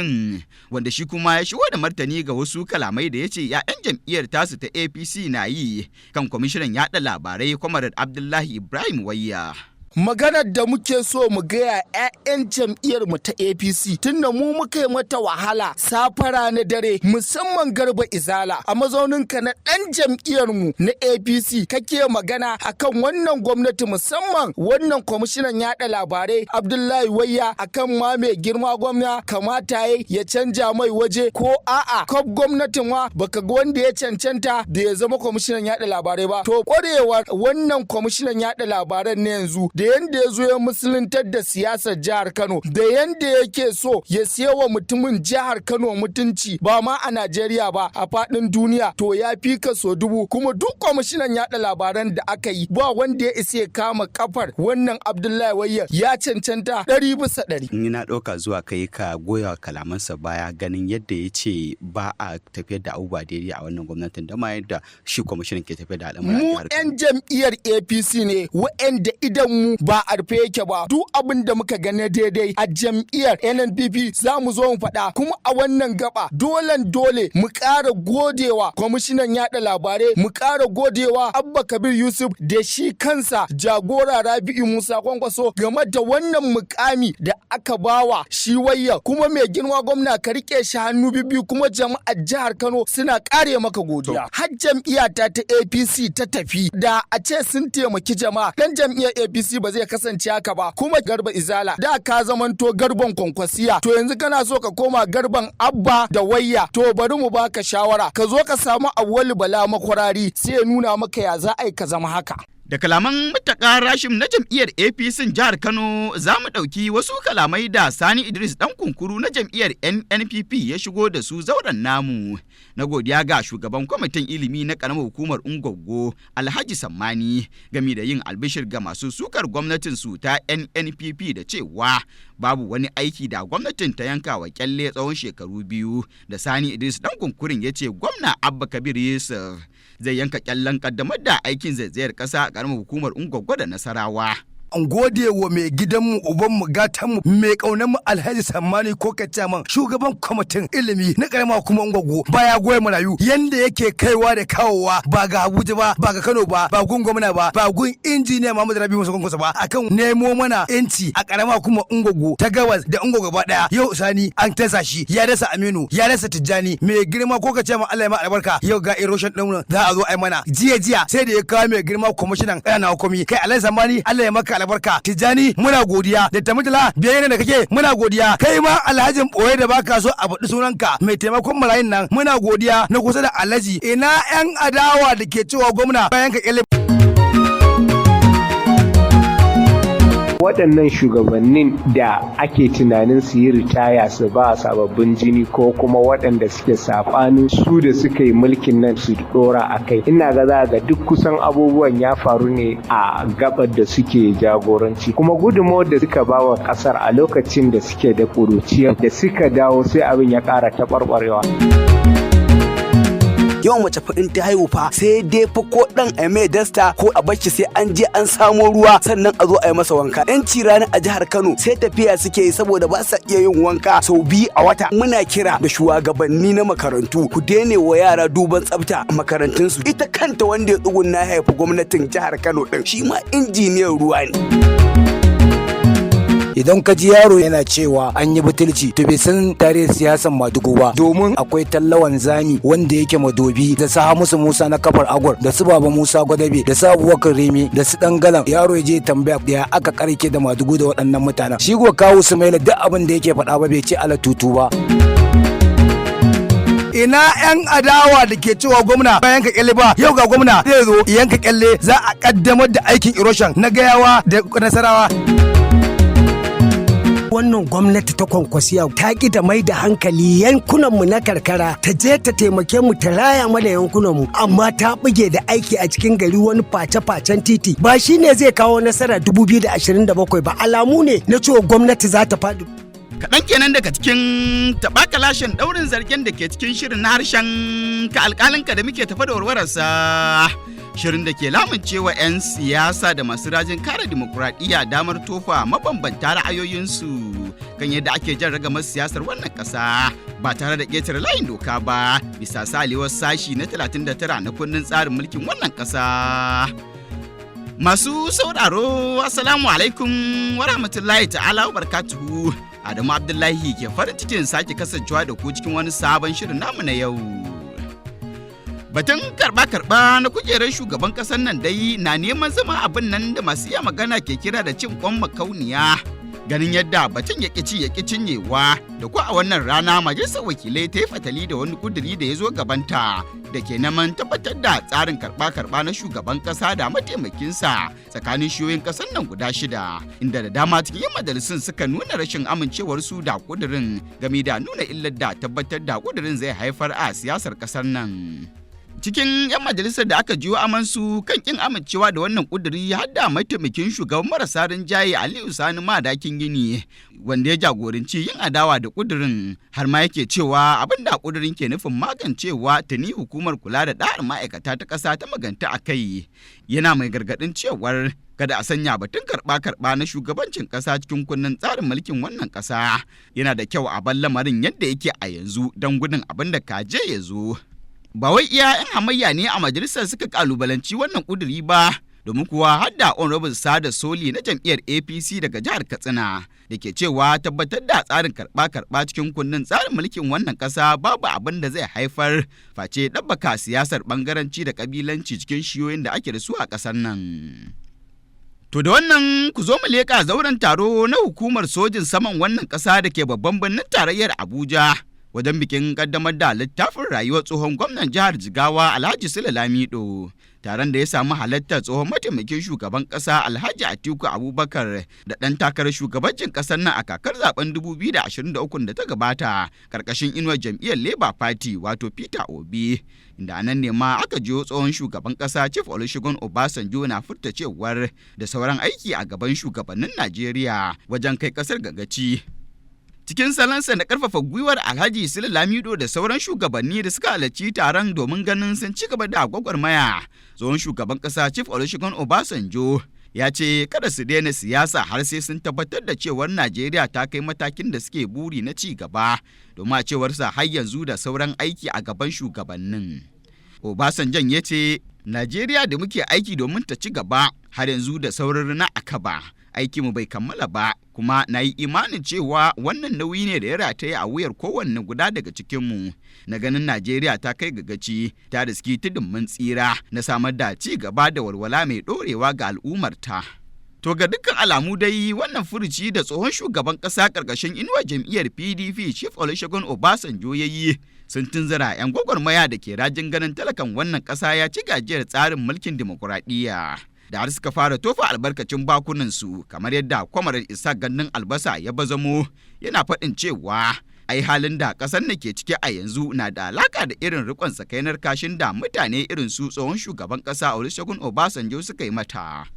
wanda shi kuma ya shigo da martani ga wasu kalamai da ya ce 'ya'yan jam'iyyar tasu ta APC na yi kan kwamishinan yaɗa labarai, Comrade Abdullahi Ibrahim Wayya. Maganar da muke so mu gaya 'ya'yan jam'iyyar mu ta APC, tunda mu muka yi mata wahala safara na dare, musamman Garba Izala, a mazauninka na ɗan jam'iyyar mu na APC, kake magana akan wannan gwamnati, musamman wannan kwamishinan yaɗa labarai Abdullahi Wayya, akan ma mai girma gwamna kamata ya canja mai waje ko a'a kaf gwamnatin ma baka ga wanda ya cancanta da ya zama kwamishinan yaɗa labarai ba. To kwarewar wannan kwamishinan yaɗa labaran na yanzu, da yanda ya zo ya musuluntar da siyasar jihar Kano, da yanda yake so ya siya wa mutumin jihar Kano mutunci, ba ma a Najeriya ba, a faɗin duniya, to ya fi ka so dubu. Kuma duk kwamishinan yaɗa labaran da aka yi, ba wanda ya isa ya kama kafar wannan Abdullahi Wayya. Ya cancanta 100%. Ni na ɗauka zuwa kai ka goya kalamansa baya, ganin yadda ya ce ba a tafiyar da abubuwa daidai a wannan gwamnatin, da ma yadda shi kwamishinan ke tafiyar da al'amuran Mu jihar. 'yan jam'iyyar APC ne wa'anda idan mu ba a rufe yake ba. Duk abin da muka gane daidai a jam'iyyar NNPP, za mu zo mu faɗa. Kuma a wannan gaba, dolen dole mu ƙara godewa kwamishinan yaɗa labarai, mu ƙara godewa Abba Kabir Yusuf da shi kansa jagora Rabi'u Musa Kwankwaso game da wannan mukami da aka bawa shi Wayya. Kuma mai girma gwamna, ka rike shi hannu biyu, kuma jama'ar jihar Kano suna ƙare maka godiya. Har jam'iyya ta ta APC ta tafi, da a ce sun taimaki jama'a, dan jam'iyyar APC ba zai kasance haka ba. Kuma Garba Izala, da ka zamanto garban Kwankwasiya, to yanzu kana so ka koma garban Abba da Wayya. To bari mu baka shawara, ka zo ka samu Awwalu Bala Makwarari, sai ya nuna maka ya za a yi ka zama haka. Da kalaman Mutaka Rashim na jam'iyyar APC jihar Kano, za mu ɗauki wasu kalamai da Sani Idris ɗan kunkuru na jam'iyyar NNPP ya shigo da su zauren namu. Na godiya ga shugaban kwamitin ilimi na ƙaramar hukumar Ungwaggo, Alhaji Sammani, gami da yin albishir ga masu sukar gwamnatin su ta NNPP da cewa babu wani aiki da gwamnatin ta yanka wa kyalle tsawon shekaru 2 da Sani Idris ɗan kunkurin ya ce gwamna Abba Kabir Yusuf zai yanka kyallen kaddamar da aikin zaizayar ƙasa a ƙaramar hukumar Ungwaggo da Nasarawa. An gode wa mai gidanmu, ubanmu, gatanmu, mai ƙaunarmu, Alhaji Sammani ko Chairman, shugaban kwamitin ilimi na karama kuma Ungwaggo, baya goya marayu, yanda yake kaiwa da kawowa, ba ga Abuja ba, ba ga Kano ba, ba gun gwamna ba, ba gun Injiniya Muhammadu Rabi Musa Kwankwaso ba, akan nemo mana yanci a karama kuma Ungwaggo ta gabas da Ungwaggo gaba daya. Yau Sani an tasa shi, ya dasa Aminu, ya dasa Tijjani. Mai girma ko Chairman, Allah ya ma albarka. Yau ga erosion din za a zo ai mana. Jiya jiya sai da ya kawo mai girma kwamishinan ƙananan hukumi. Kai Alhaji Sammani, Allah ya maka albarka. Tijjani, muna godiya. Da Tamutala biyayya da kake, muna godiya. Kai ma alhajin boye da baka so a faɗi sunanka, mai taimakon marayun nan, muna godiya. Na kusa da alhaji, ina yan adawa da ke cewa gwamna bayan ka kyale. Waɗannan shugabannin da ake tunanin su yi ritaya su ba sababbin jini ko kuma waɗanda suke saɓanin su da suka yi mulkin nan su ɗora a kai, ina ga za ga duk kusan abubuwan ya faru ne a gabar da suke jagoranci. Kuma gudunmawar da suka ba wa ƙasar a lokacin da suke da ƙuruciya, da suka dawo sai abin ya ƙara taɓarɓarewa. Yawan mace fa in ta haihu fa, sai dai fa ko dan a mai dasta ko a bar shi sai an je an samo ruwa sannan a zo a yi masa wanka. Yanci rani a jihar Kano sai tafiya suke yi saboda ba sa iya yin wanka sau 2 a wata. Muna kira da shugabanni na makarantu, ku daina wa yara duban tsafta a makarantunsu. Ita kanta wanda ya tsugunna ya haifi gwamnatin jihar Kano din, shi ma injiniyan ruwa ne. Idan ka ji yaro yana cewa an yi butulci, to bai san tarihin siyasan Madugu ba, domin akwai tallawan zami wanda yake Madobi, da su Hamisu Musa na kafar Agwar, da su Baba Musa Gwadabe, da su Abubakar Remi, da su Dangalan. Yaro ya je tambaya ya aka karke da Madugu da waɗannan mutanen. Shi ko Kawu Sumaila, duk abin da yake faɗa ba bai ce ala tutu ba. Ina yan adawa da ke cewa gwamna bayan ka kyalle ba? Yau ga gwamna zai zo yanka kyalle, za a kaddamar da aikin erosion na Gayawa da Nasarawa. Wannan gwamnati ta Kwankwasiya ta ƙi da mai da hankali yankunanmu na karkara, ta je ta taimake mu, ta raya mana yankunanmu, amma ta buge da aiki a cikin gari, wani face-facen titi. Ba shi ne zai kawo nasara 2027 ba, alamu ne na cewa gwamnati za ta faɗi. Kaɗan kenan daga cikin taɓakalashin ɗaurin zargen da ke cikin shirin na Harshen ka Alƙalinka da muke tafa da warwararsa. Shirin da ke lamuncewa 'yan siyasa da masu rajin kare dimokuraɗiyya damar tofa mabambanta ra'ayoyinsu kan yadda ake jan ragamar siyasar wannan ƙasa ba tare da ƙetare layin doka ba, bisa salewar sashi na 39 na kundin tsarin mulkin wannan ƙasa. Masu sauraro, Assalamu alaikum wa rahmatullahi ta'ala wa barakatuhu. Adamu Abdullahi ke farin cikin sake kasancewa da ku cikin wani sabon shirin namu na yau. Batun karba-karba na kujerar shugaban kasar nan dai na neman zama abin nan da masu iya magana ke kira da cin kwan makauniya. Ganin yadda batun ya ci ya cinyewa, da ko a wannan rana majalisar wakilai ta yi fatali da wani kuduri da ya zo gabanta da ke neman tabbatar da tsarin karba-karba na shugaban kasa da mataimakinsa tsakanin shiyoyin kasar nan guda shida, inda da dama cikin yan majalisun suka nuna rashin amincewarsu da kudirin, game da nuna illar da tabbatar da kudirin zai haifar a siyasar kasar nan. Cikin 'yan majalisar da aka jiyo amansu kan kin amincewa da wannan kuduri har da mataimakin shugaban marasa rinjaye Aliyu Sani Madakin Gini, wanda ya jagoranci yin adawa da kudirin, har ma yake cewa abin da kudirin ke nufin magancewa tuni hukumar kula da da'ar ma'aikata ta ƙasa ta maganta a kai. Yana mai gargaɗin cewar kada a sanya batun karɓa-karɓa na shugabancin ƙasa cikin kunnen tsarin mulkin wannan ƙasa. Yana da kyau a bar lamarin yadda yake a yanzu don gudun abin da kaje ya zo. Ba wai iya 'yan hamayya ne a majalisar suka kalubalanci wannan kuduri ba, domin kuwa har da Honorable Sada Soli na jam'iyyar APC daga jihar Katsina, da ke cewa tabbatar da tsarin karɓa-karɓa cikin kundin tsarin mulkin wannan ƙasa babu abin da zai haifar face ɗabbaka siyasar ɓangaranci da ƙabilanci cikin shiyoyin da ake da su a ƙasar nan. To, da wannan ku zo mu leƙa zauren taro na hukumar sojin saman wannan ƙasa da ke babban birnin tarayyar Abuja, wajen bikin kaddamar da littafin rayuwar tsohon gwamnan jihar Jigawa Alhaji Sule Lamido. Taron da ya samu halartar tsohon mataimakin shugaban kasa Alhaji Atiku Abubakar da ɗan takarar shugabancin ƙasar nan a kakar zaben 2023 da ta gabata karkashin inuwar jam'iyyar Labour Party, wato Peter Obi. Inda nan ne ma aka jiyo tsohon shugaban ƙasa Chief Olusegun Obasanjo na furta cewar da sauran aiki a gaban shugabannin Najeriya wajen kai ƙasar ga gaci. Cikin salansa na karfafa gwiwar Alhaji Sule Lamido da sauran shugabanni da suka halarci taron domin ganin sun ci gaba da gwagwarmaya, tsohon shugaban kasa Chief Olusegun Obasanjo ya ce kada su daina siyasa har sai sun tabbatar da cewar Najeriya ta kai matakin da suke buri na ci gaba, domin a cewarsa har yanzu da sauran aiki a gaban shugabannin. Obasanjan ya ce Najeriya da muke aiki domin ta ci gaba har yanzu da sauran rina a kaba. Aikinmu bai kammala ba, kuma na yi imanin cewa wannan nauyi ne da ya rataye a wuyar kowanne guda daga cikinmu na ganin Najeriya ta kai ga gaci, ta riski tudun mun tsira na samar da ci gaba da walwala mai ɗorewa ga al'ummarta. To, ga dukkan alamu dai wannan furuci da tsohon shugaban ƙasa ƙarƙashin inuwar jam'iyyar PDP Chief Olusegun Obasanjo ya yi sun tunzura 'yan gwagwarmaya da ke rajin ganin talakan wannan ƙasa ya ci gajiyar tsarin mulkin dimokuraɗiyya, da har suka fara tofa albarkacin bakunansu, kamar yadda Kwamarar Isa Gandun Albasa ya bazamo yana faɗin cewa ai halin da ƙasar na ke ciki a yanzu na da alaka da irin rikon sakainar kashin da mutane irin su tsohon shugaban ƙasa Olusegun Obasanjo suka yi mata.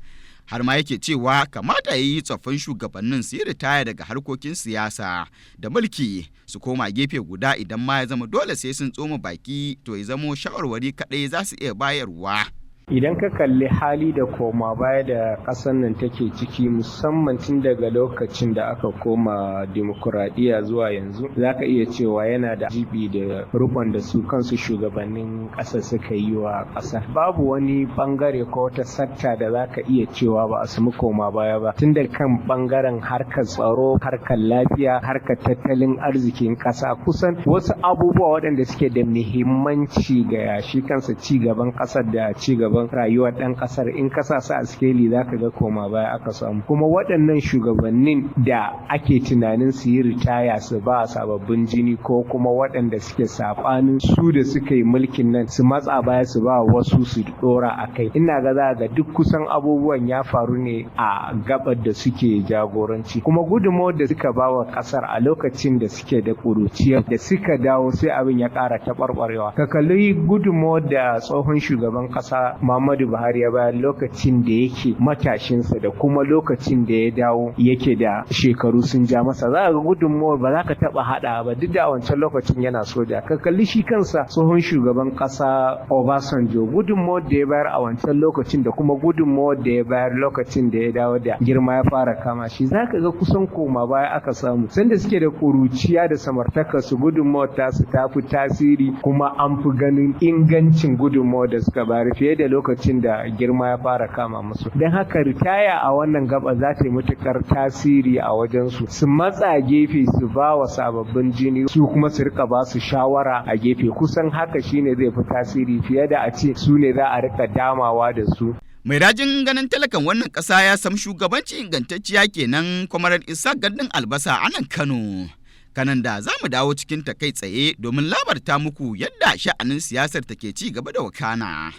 Har ma yake cewa kamata ya yi tsoffin shugabannin su yi ritaya daga harkokin siyasa da mulki, su koma gefe guda. Idan ma ya zama dole sai sun tsoma baki, to ya zamo shawarwari kaɗai za su iya bayarwa. Idan ka kalli hali da koma baya da ƙasar nan take ciki, musamman tun daga lokacin da aka koma dimokuraɗiyya zuwa yanzu, za ka iya cewa yana da jibi da rukon da su kansu shugabannin ƙasar suka yi wa ƙasar. Babu wani bangare ko wata sector da za ka iya cewa ba a samu koma baya ba, tun da kan bangaren harkar tsaro, harkar lafiya, harkar tattalin arzikin ƙasa, kusan wasu abubuwa waɗanda suke da muhimmanci ga shi kansa ci gaban ƙasar da ci gaban gaban rayuwar ɗan ƙasar, in ka sa su a sikeli za ka ga koma baya aka samu. Kuma waɗannan shugabannin da ake tunanin su yi ritaya su ba sababbin jini ko kuma waɗanda suke saɓanin su da suka yi mulkin nan su matsa baya su ba wasu su ɗora a kai, ina ga za ga duk kusan abubuwan ya faru ne a gabar da suke jagoranci. Kuma gudunmawar da suka ba wa ƙasar a lokacin da suke da ƙuruciya, da suka dawo sai abin ya ƙara taɓarɓarewa. Ka kalli gudunmawar da tsohon shugaban ƙasa Muhammadu Buhari ya bayar lokacin da yake matashinsa da kuma lokacin da ya dawo yake da shekaru sun ja masa, za ga gudunmawar ba za ka taɓa haɗa ba, duk da a wancan lokacin yana soja. Ka kalli shi kansa tsohon shugaban ƙasa Obasanjo, gudunmawar da ya bayar a wancan lokacin da kuma gudunmawar da ya bayar lokacin da ya dawo da girma ya fara kama shi, za ka ga kusan koma baya aka samu. Sanda suke da ƙuruciya da samartaka su, gudunmawar tasu ta fi tasiri kuma an fi ganin ingancin gudunmawar da suka bayar fiye da lokacin da girma ya fara kama musu. Don haka ritaya a wannan gaba za ta yi matuƙar tasiri a wajensu, su matsa gefe su ba wa sababbin jini, su kuma su rika ba su shawara a gefe. Kusan haka shine zai fi tasiri fiye da a ce su ne za a rika damawa da su. Mai rajin ganin talakan wannan ƙasa ya sam shugabanci ingantacciya kenan, Kwamarar Isa Gandun Albasa a nan Kano. Kanan da za mu dawo cikin ta kai tsaye domin labarta muku yadda sha'anin siyasar take ci gaba da wakana.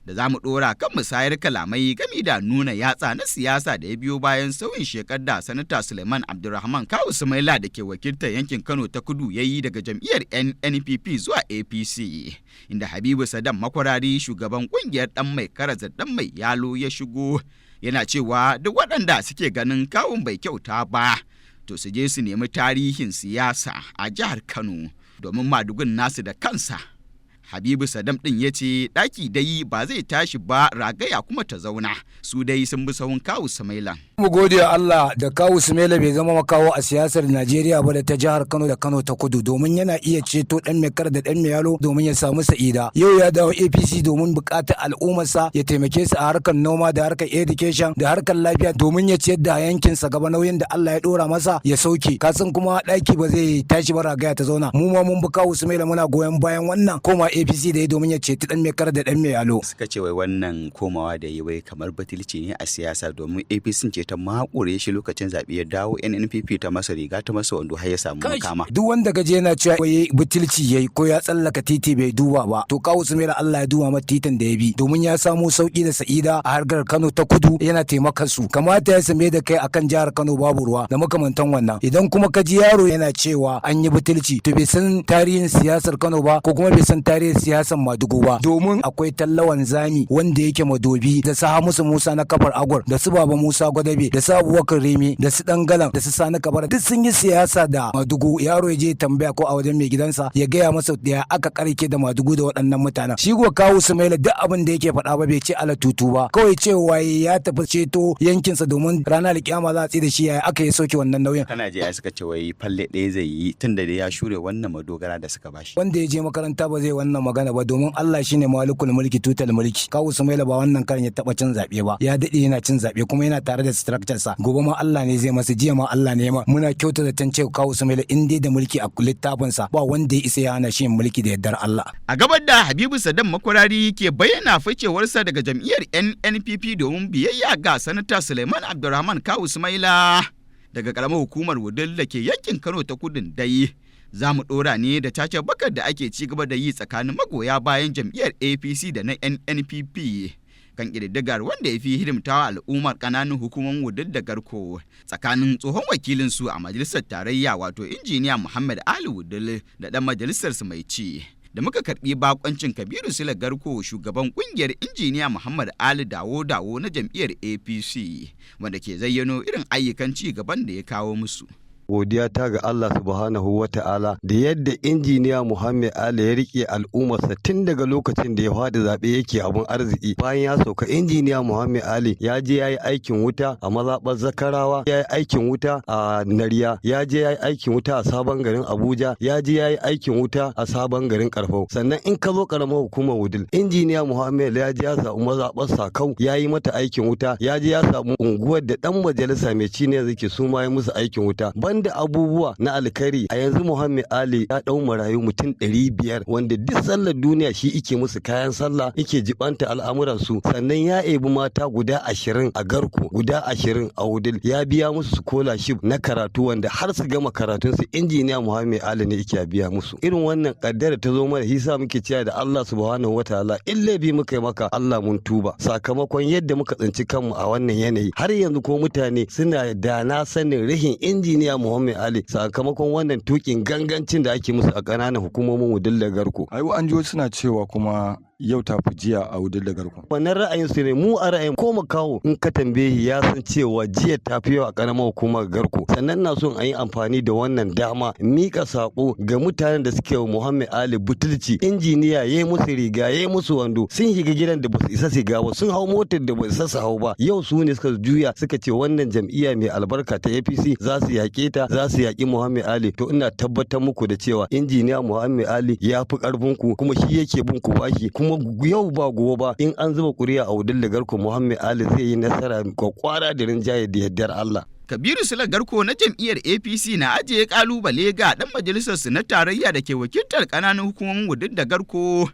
Da za mu ɗora kan musayar kalamai gami da nuna yatsa na siyasa da ya biyo bayan sauyin shekar da Sanata Suleiman Abdulrahman Kawu Sumaila da ke wakiltar yankin Kano ta Kudu ya yi daga jam'iyyar NNPP zuwa APC, inda Habibu Sadam Makwarari, shugaban kungiyar ɗan mai karaza ɗan mai yalo, ya shigo yana cewa duk waɗanda suke ganin kawun bai kyauta ba, to su je su nemi tarihin siyasa a jihar Kano domin madugun nasu da kansa. Habibu Sadam ɗin ya ce ɗaki dai ba zai tashi ba, ragaya kuma ta zauna, su dai sun bi sahun Kawu Sumailan. Mu gode wa Allah da Kawu Sumaila bai zama makawo a siyasar Najeriya ba da ta jihar Kano da Kano ta Kudu, domin yana iya ceto dan mai kar da dan mai yalo domin ya samu sa'ida. Yau ya dawo APC domin bukatar al'ummarsa, ya taimake su a harkar noma da harkar education da harkar lafiya, domin ya ciyar da yankinsa gaba, nauyin da Allah ya dora masa ya sauke. Kasan kuma ɗaki ba zai tashi ba, ragaya ta zauna. Mu ma mun bi Kawu Sumaila, muna goyon bayan wannan koma APC da ya domin ya ceti dan mai kar da dan mai yalo. Suka ce wai wannan komawa da yi wai kamar batulci ne a siyasa, domin APC ce ta makure shi lokacin zaɓe, ya dawo NNPP ta masa riga ta masa wando har ya samu makama. Duk wanda gaje yana cewa wai butulci yayi ko ya tsallaka titi bai duba ba, to Kawu Sumaila Allah ya duba mata titin da ya bi domin ya samo sauki da sa'ida a harkar Kano ta Kudu, yana taimakon su. Kamata ya same da kai akan jihar Kano babu ruwa da makamantan wannan. Idan kuma ka ji yaro yana cewa an yi butulci, to bai san tarihin siyasar Kano ba ko kuma bai san tarihin siyasar Madugu ba, domin akwai tallawan zami wanda yake madobi da su Hamisu Musa na kafar Agwar da su Baba Musa Gwadabe da su Abubakar Remi da su Dangalan da su Sani Kabara, duk sun yi siyasa da Madugu. Yaro ya je tambaya ko a wajen mai gidansa ya gaya masa ya aka karke da Madugu da waɗannan mutanen. Shi ko Kawu Sumaila duk abin da yake faɗa ba bai ce ala tutu ba, kawai cewa ya tafi ceto yankinsa domin ranar alkiyama za a tsaye da shi yaya aka yi sauke wannan nauyin. Kana je ai suka ce wai falle ɗaya zai yi tun da ya shure wannan madogara da suka bashi. Wanda ya je makaranta ba zai wannan magana ba, domin Allah shine malikul mulki tutal mulki. Kawu Sumaila ba wannan karin ya taba cin zabe ba, ya dade yana cin zabe kuma yana tare da structure sa. Gobe ma Allah ne zai masa, jiya ma Allah ne ma. Muna kyauta da tan cewa Kawu Sumaila in dai da mulki a littafin sa, ba wanda ya isa ya hana shi yin mulki da yardar Allah. A gabar da Habibu Sadam Makwarari ke bayyana ficewarsa daga jam'iyyar NNPP domin biyayya ga Sanata Suleiman Abdulrahman Kawu Sumaila daga karamar hukumar Wudil da ke yankin Kano ta Kudun dai. Za mu ɗora ne da tace bakar da ake ci gaba da yi tsakanin magoya bayan jam'iyyar APC da na NNPP kan ƙididdigar wanda ya fi hidimtawa al'ummar ƙananan hukumar Wudil da Garko tsakanin tsohon wakilin su a majalisar tarayya, wato Injiniya Muhammad Ali Wudil, da ɗan majalisar su mai ci. Da muka karbi bakoncin Kabiru Sule Garko, shugaban kungiyar Injiniya Muhammad Ali Dawo Dawo na jam'iyyar APC, wanda ke zayyano irin ayyukan ci gaban da ya kawo musu. Godiya ta ga Allah subhanahu wa ta'ala da yadda injiniya Muhammad Ali ya rike al'ummarsa tun daga lokacin da ya faɗi zaɓe yake abun arziki. Bayan ya sauka, injiniya Muhammad Ali ya je ya yi aikin wuta a mazaɓar Zakarawa, ya yi aikin wuta a Nariya, ya je ya yi aikin wuta a sabon garin Abuja, ya je ya yi aikin wuta a sabon garin Karfau. Sannan in ka zo karamar hukumar Wudil, injiniya Muhammad ya je ya samu mazaɓar Sakau, ya yi mata aikin wuta, ya je ya samu unguwar da ɗan majalisa mai ci ne zake su ma ya musu aikin wuta. Banda abubuwa na alkhairi, a yanzu Muhammad Ali ya dau marayu mutum 500 wanda duk sallar duniya shi ike musu kayan sallah, ike jibanta al'amuran su. Sannan ya ebi mata guda 20 a Garko, guda 20 a Wudil, ya biya musu scholarship na karatu wanda har su gama karatun su injiniya Muhammad Ali ne yake biya musu. Irin wannan kaddara ta zo mana, hisa muke cewa da Allah subhanahu wataala, in laifi muka yi maka Allah mun tuba, sakamakon yadda muka tsinci kanmu a wannan yanayi. Har yanzu ko mutane suna da na sanin rihin injiniya Muhammad Ali sakamakon wannan tukin gangancin da ake musu a ƙananan hukumomin Wudil da Garko. Ai an ji suna cewa kuma yau ta fi jiya a Wudil da Garko. Wannan ra'ayin su ne, mu a ra'ayin ko makaho in ka tambaye ya san cewa jiya ta fi yau a ƙaramar hukumar Garko. Sannan na son a yi amfani da wannan dama mika sako ga mutanen da suke wa Muhammad Ali butulci. Injiniya ya yi musu riga, ya yi musu wando, sun shiga gidan da basu isa shiga ba, sun hau motar da ba isa su hau ba. Yau su ne suka juya suka ce wannan jam'iyya mai albarka ta APC za su yaƙe ta, za su yaƙi Muhammad Ali. To ina tabbatar muku da cewa injiniya Muhammad Ali ya fi ƙarfin ku, kuma shi yake bin ku bashi, kuma yau ba gobe ba in an zuba ƙuri'a a Wudil da Garko, Muhammad Ali zai yi nasara kwakwara da rinjaye da yardar Allah. Kabiru Sule Garko na jam'iyyar APC na ajiye kalubale ga dan majalisar su na tarayya da ke wakiltar kananan hukumomin Wudil da Garko.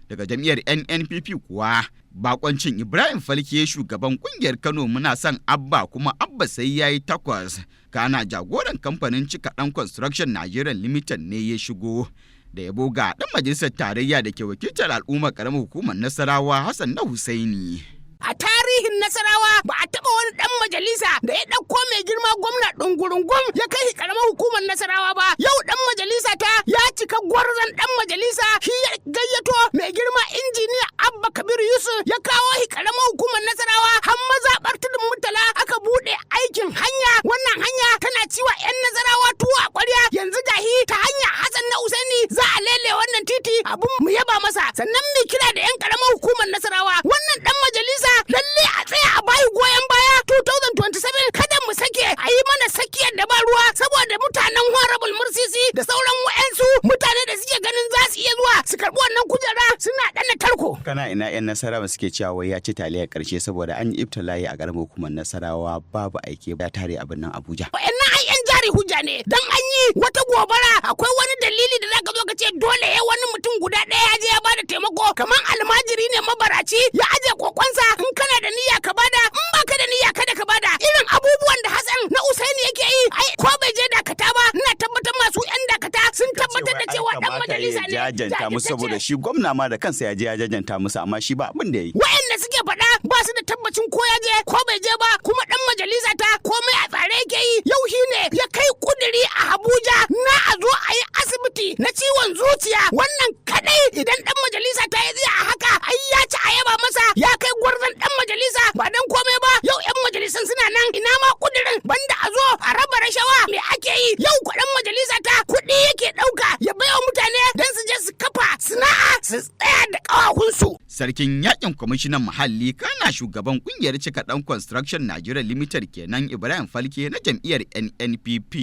Daga jam'iyyar NNPP kuwa, bakoncin Ibrahim Falke, shugaban kungiyar Kano Muna Son Abba kuma Abba Sai Yayi Takwas, kana jagoran kamfanin Cika Dan Construction Nigeria Limited ne ya shigo da yabo ga dan majalisar tarayya da ke wakiltar al'ummar karamar hukumar Nasarawa, Hassan na Husaini. A tarihin Nasarawa ba a taɓa wani ɗan majalisa da ya ɗauko mai girma gwamna ɗungurungum ya kai karamar hukumar Nasarawa ba. Yau ɗan majalisa ta ya cika gwarzon ɗan majalisa, shi ya gayyato mai girma injiniya Abba Kabir Yusuf ya kawo shi karamar hukumar Nasarawa, har mazaɓar Tudun Murtala aka buɗe aikin hanya. Wannan hanya tana ciwa 'yan Nasarawa tuwo a ƙwarya, yanzu gahi ta hanya Hassan na Usaini za a lele wannan titi, abun mu yaba masa. Sannan mu kira da 'yan karamar hukumar Nasarawa, wannan ɗan majalisa lalle a tsaya a bayi goyon baya 2027, kada mu sake a yi mana sakiyar da ba ruwa saboda mutanen Honorable Mursisi da sauran wa'ansu mutane da suke ganin za su iya zuwa su karɓi wannan kujera suna ɗana tarko. Kana ina 'yan Nasarawa suke cewa wai ya ci taliyar karshe saboda an yi ibtila'i a karamar hukumar Nasarawa, babu aike ya tare a birnin Abuja. Wa'annan ai 'yan jari hujja ne, dan an yi wata gobara akwai wani dalili da zaka zo ka ce dole ya wani mutum guda ɗaya ya je ya bada taimako, kamar almajiri ne mabaraci ya aje kokonsa, in kana da niyya ka bada, in baka da niyya kada ka bada. Irin abubuwan da Hassan na Usaini yake yi, ai ko bai je Dakata ba, ina tabbatar masu yan Dakata sun tabbatar da cewa dan majalisa ne. Jajanta musu saboda shi gwamna ma da kansa ya je ya jajanta musu, amma shi ba abin da yayi. Wa'anda suke faɗa ba su da tabbacin ko ya je ko bai je ba, kuma dan majalisa ta komai a tsare yake yi. Yau shine ya kai kuduri a Abuja na a zo a yi asibiti na ciwon zuciya. Wannan kadai idan dan majalisa ta yi a haka, ai ya ci a yaba masa, ya kai gwarzon dan majalisa. Ba dan komai ba, yau yan majalisan suna nan, ina ma kudirin banda a zo a raba rashawa me ake yi? Yau kuɗin majalisa ta kuɗi yake ɗauka ya baiwa mutane don su je su kafa sana'a su tsaya da ƙawahunsu. Sarkin yakin kwamishinan muhalli kana shugaban kungiyar Cika Dan Construction Nigeria Limited kenan, Ibrahim Falke na jam'iyyar NNPP.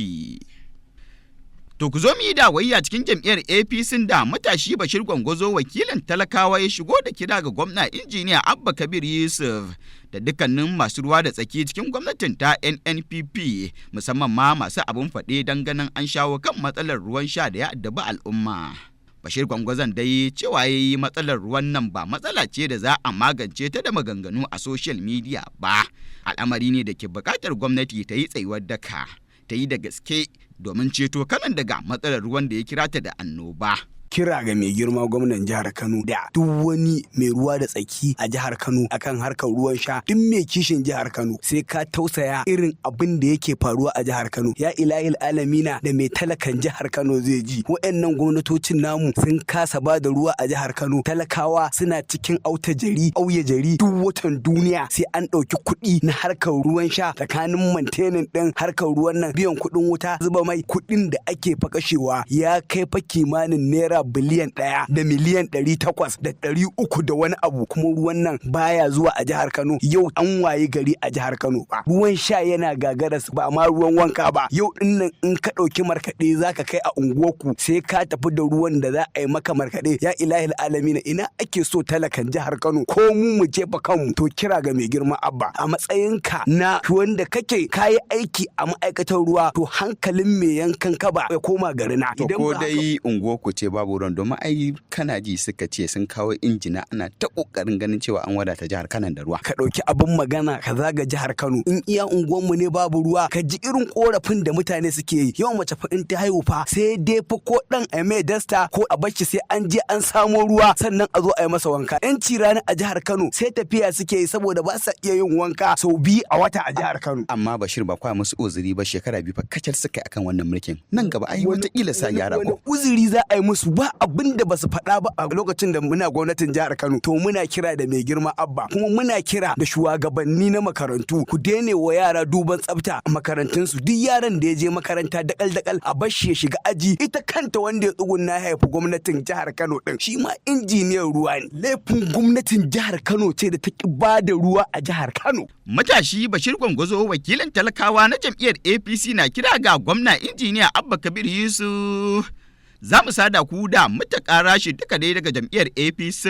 To ku zo mu yi dawayya cikin jam'iyyar APC da matashi Bashir Gwangwazo, wakilin talakawa, ya shigo da kira ga gwamna injiniya Abba Kabir Yusuf da dukkanin masu ruwa da tsaki cikin gwamnatin ta NNPP, musamman ma masu abun faɗe, don ganin an shawo kan matsalar ruwan sha da ya addabi al'umma. Bashir Gwangwazon dai cewa ya yi matsalar ruwan nan ba matsala ce da za a magance ta da maganganu a social media ba. Al'amari ne da ke buƙatar gwamnati ta yi tsayuwar daka, ta yi da gaske domin ceto Kanon daga matsalar ruwan da ya kira ta da annoba. Kira ga mai girma gwamnan jihar Kano da duk wani mai ruwa da tsaki a jihar Kano akan harkar ruwan sha, duk mai kishin jihar Kano sai ka tausaya irin abin da yake faruwa a jihar Kano. Ya ilahil alamina, da mai talakan jihar Kano zai ji? Waɗannan gwamnatocin namu sun kasa ba da ruwa a jihar Kano, talakawa suna cikin auta jari auya jari. Duk watan duniya sai an ɗauki kuɗi na harkar ruwan sha, tsakanin maintenance ɗin harkar ruwan nan, biyan kuɗin wuta, zuba mai, kuɗin da ake fakashewa ya kai fa kimanin naira biliyan 1 da miliyan 800 da 300 da wani abu, kuma ruwan nan baya zuwa a jihar Kano. Yau an wayi gari a jihar Kano ba ruwan sha yana gagara, ba ma ruwan wanka ba. Yau din nan in ka ɗauki markaɗe zaka kai a unguwarku, sai ka tafi da ruwan da za a yi maka markaɗe. Ya ilahil alamina, ina ake so talakan jihar Kano ko mu mu jefa kanmu? To kira ga mai girma Abba, a matsayinka na wanda kake kayi aiki a ma'aikatar ruwa, to hankalin mai yankan kaba ya koma garina. To ko dai unguwarku ce babu ruwan? Domin ai kana ji suka ce sun kawo injina, ana ta kokarin ganin cewa an wadata jihar Kano da ruwa. Ka ɗauki abin magana ka zaga jihar Kano, in iya unguwanmu ne babu ruwa, ka ji irin korafin da mutane suke yi. Yau mace fa in ta haihu fa, sai dai fa ko dan a mai dasta ko a barshi sai an je an samo ruwa sannan a zo a yi masa wanka. Yanci rani a jihar Kano sai tafiya suke yi saboda ba sa iya yin wanka sau 2 a wata a jihar Kano. Amma Bashir, ba kwa musu uzuri ba, shekara 2 fa kacal suka yi akan wannan mulkin. Nan gaba ai wataƙila sa gyara Wani ko. uzuri za a yi musu? Ba abin da basu faɗa ba a lokacin da muna gwamnatin jihar Kano. To muna kira da mai girma Abba, kuma muna kira da shugabanni na makarantu, ku daina wa yara duban tsafta a makarantunsu. Duk yaran da ya je makaranta dakal dakal, a bar shi ya shiga aji. Ita kanta wanda ya tsugunna ya haifi gwamnatin jihar Kano din, shi ma injiniyan ruwa ne. Laifin gwamnatin jihar Kano ce da ta ki ba da ruwa a jihar Kano. Matashi Bashir Gwangwazo, wakilin talakawa na jam'iyyar APC, na kira ga gwamna Injiniya Abba Kabir Yusuf. Za mu sada ku da Mutaka Rashi, duka dai daga jam'iyyar APC,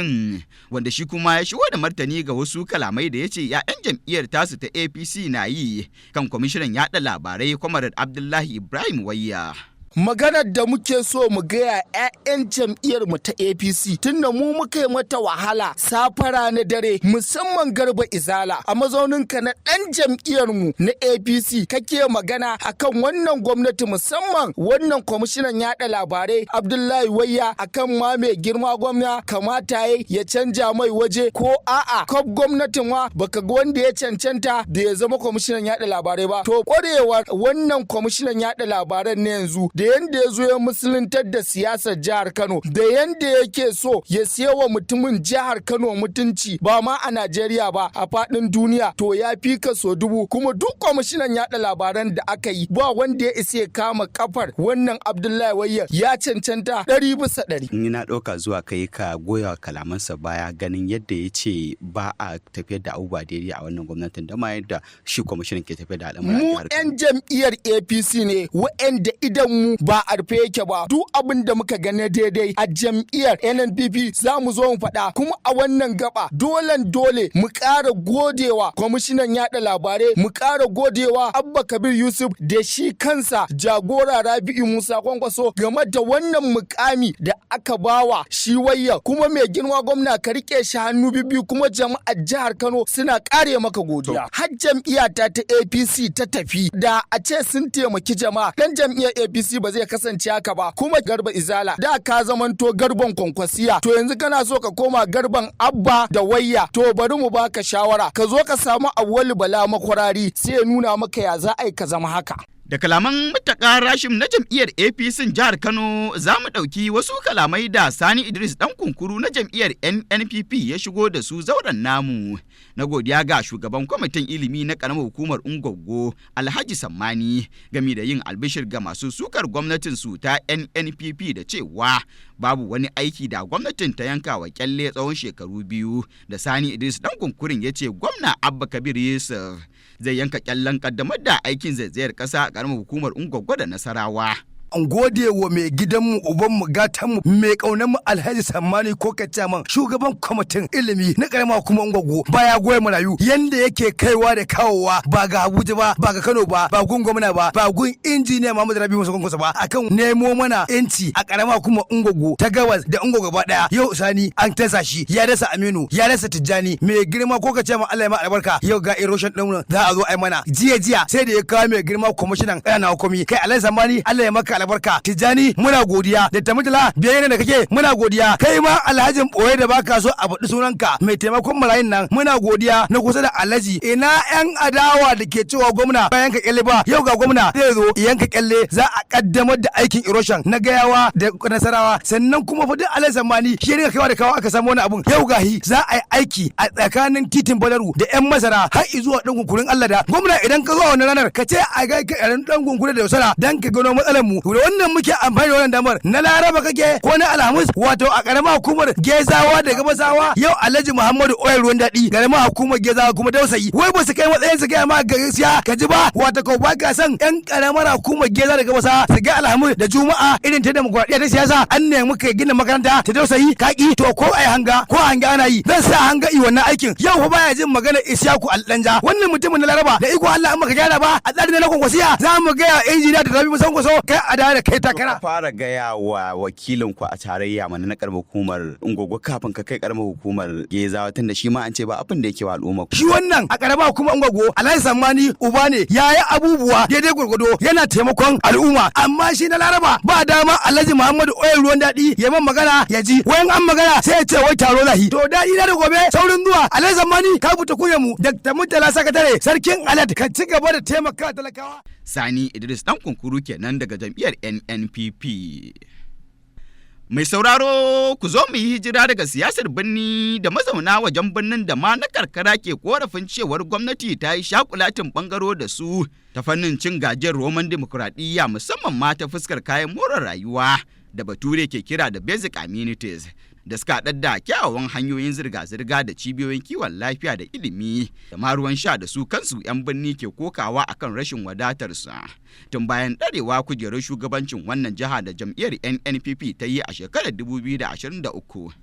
wanda shi kuma ya shigo da martani ga wasu kalamai da ya ce 'ya'yan jam'iyyar tasu ta APC na yi kan kwamishinan yaɗa labarai, Comrade Abdullahi Ibrahim Wayya. Maganar da muke so mu gaya 'ya'yan jam'iyyar mu ta APC, tunda mu muka yi mata wahala safara na dare, musamman Garba Izala, a mazauninka na ɗan jam'iyyar mu na APC, kake magana akan wannan gwamnati, musamman wannan kwamishinan yaɗa labarai Abdullahi Wayya, akan ma mai girma gwamna kamata ya canja mai waje ko a'a kaf gwamnatin ma baka ga wanda ya cancanta da ya zama kwamishinan yaɗa labarai ba. To kwarewar wannan kwamishinan yaɗa labaran na yanzu, da yanda ya zo ya musuluntar da siyasar jihar Kano, da yanda yake so ya siya wa mutumin jihar Kano mutunci, ba ma a Najeriya ba, a faɗin duniya, to ya fi ka so dubu. Kuma duk kwamishinan yaɗa labaran da aka yi, ba wanda ya isa ya kama kafar wannan Abdullahi Wayya. Ya cancanta 100%. Ni na ɗauka zuwa kai ka goya kalamansa baya, ganin yadda ya ce ba a tafiyar da abubuwa daidai a wannan gwamnatin, da ma yadda shi kwamishinan ke tafiyar da al'amuran Mu jihar Kano. 'yan jam'iyyar APC ne wa'anda idan mu ba a rufe yake ba. Duk abin da muka gane daidai a jam'iyyar NNPP, za mu zo mu faɗa. Kuma a wannan gaba, dolen dole mu ƙara godewa kwamishinan yaɗa labarai, mu ƙara godewa Abba Kabir Yusuf da shi kansa jagora Rabi'u Musa Kwankwaso game da wannan mukami da aka bawa shi Wayya. Kuma mai girma gwamna, ka rike shi hannu biyu, kuma jama'ar jihar Kano suna ƙare maka godiya. Har jam'iyya ta ta APC ta tafi, da a ce sun taimaki jama'a, dan jam'iyyar APC ba zai kasance haka ba. Kuma Garba Izala, da ka zamanto garban Kwankwasiya, to yanzu kana so ka koma garban Abba da Wayya. To bari mu baka shawara, ka zo ka samu Awwalu Bala Makwarari, sai ya nuna maka ya za a yi ka zama haka. Da kalaman Mutaka Rashim na jam'iyyar APC jihar Kano, za mu ɗauki wasu kalamai da Sani Idris ɗan kunkuru na jam'iyyar NNPP ya shigo da su zauren namu, na godiya ga shugaban kwamitin ilimi na ƙaramar hukumar Ungwaggo, Alhaji Sammani, game da yin albishir ga masu sukar gwamnatin su ta NNPP da cewa babu wani aiki da gwamnatin ta yanka wa kyalle tsawon shekaru 2 da Sani Idris ɗan kunkurin ya ce gwamna Abba Kabir Yusuf zai yanka kyallen kaddamar da aikin zaizayar ƙasa a ƙaramar hukumar Ungwaggo da Nasarawa. An gode wa mai gidanmu, ubanmu, gatanmu, mai ƙaunarmu, Alhaji Sammani ko Chairman, shugaban kwamitin ilimi na karama kuma Ungwaggo, baya goya marayu, yanda yake kaiwa da kawowa, ba ga Abuja ba, ba ga Kano ba, ba gun gwamna ba, ba gun Injiniya Muhammadu Rabi Musa Kwankwaso ba, akan nemo mana yanci a karama kuma Ungwaggo ta gabas da Ungwaggo gaba daya. Yau Sani an tasa shi, ya dasa Aminu, ya dasa Tijjani. Mai girma ko Chairman, Allah ya ma albarka. Yau ga erosion din za a zo ai mana. Jiya jiya sai da ya kawo mai girma kwamishinan ƙananan hukumi. Kai Alhaji Sammani, Allah ya maka albarka. Tijjani, muna godiya. Da Tamutala biyayya da kake, muna godiya. Kai ma Alhajin boye da baka so a faɗi sunanka, mai taimakon marayun nan, muna godiya. Na kusa da Alhaji, ina yan adawa da ke cewa gwamna ba yanka kyalle ba? Yau ga gwamna zai zo yanka kyalle, za a kaddamar da aikin erosion na Gayawa da Nasarawa. Sannan kuma fa duk Alhaji Sammani shi ne kaiwa da kawo aka samu wani abun. Yau gahi za a yi aiki a tsakanin titin Badaru da yan masara har zuwa dan kunkurin. Allah da gwamna, idan ka zo wannan ranar, ka ce a ga dan kunkuri da Yausara dan ka gano matsalar mu. Wannan muke amfani da wannan damar na Laraba kake ko na Alhamis, wato a karamar hukumar Gezawa da Gabasawa, yau Alhaji Muhammadu Oyar Ruwan Daɗi, karamar hukumar Gezawa kuma Dausayi, wai ba su kai matsayin su gaya ma gaskiya ka ji ba? Wato ko ba ka san yan karamar hukumar Gezawa da Gabasawa su ga Alhamis da Juma'a irin ta demokuraɗiyya ta siyasa? An nemi ka gina makaranta ta Dausayi kaki, to ko ai hanga ko hanga ana yi, zan sa hanga i wannan aikin. Yau fa baya jin magana Isyaku Aldanja, wannan mutumin na Laraba. Da iko Allah, an baka gyara ba a tsarin na Kwankwasiya, za mu gaya injiniya da Rabi Musan Kwaso kai a da kai takara. Ka fara gaya wa wakilin ku a tarayya mana na karamar hukumar Ungogo kafin ka kai karamar hukumar Gezawa, tunda shi ma an ce ba abin da yake wa al'umma. Shi wannan a karamar hukumar Ungogo, Alhaji Sammani uba ne, yayi abubuwa daidai gwargwado, yana taimakon al'umma. Amma shi na Laraba ba dama Alhaji Muhammadu Oyar Ruwan Daɗi ya man magana ya ji, wayan an magana sai ya ce wai taro zahi. To daɗi na da gobe saurin zuwa. Alhaji Sammani, ka fita kunya mu. Dr. Murtala Sakatare Sarkin Alat, ka ci gaba da taimaka talakawa. Sani Idris Dan Kunkuru kenan daga jam'iyyar NNPP. Mai sauraro, ku zo mu yi hijira daga siyasar birni da mazauna wajen birnin da ma na karkara ke korafin cewar gwamnati ta yi shakulatin bangaro da su ta fannin cin gajiyar roman dimokuraɗiyya, musamman ma ta fuskar kayan more rayuwa da Bature ke kira da basic amenities, da suka haɗar da kyawawan hanyoyin zirga-zirga da cibiyoyin kiwon lafiya da ilimi da ma ruwan sha, da su kansu 'yan birni ke kokawa akan rashin wadatarsa tun bayan ɗarewa kujerar shugabancin wannan jiha da jam'iyyar NNPP ta yi a shekarar 2023.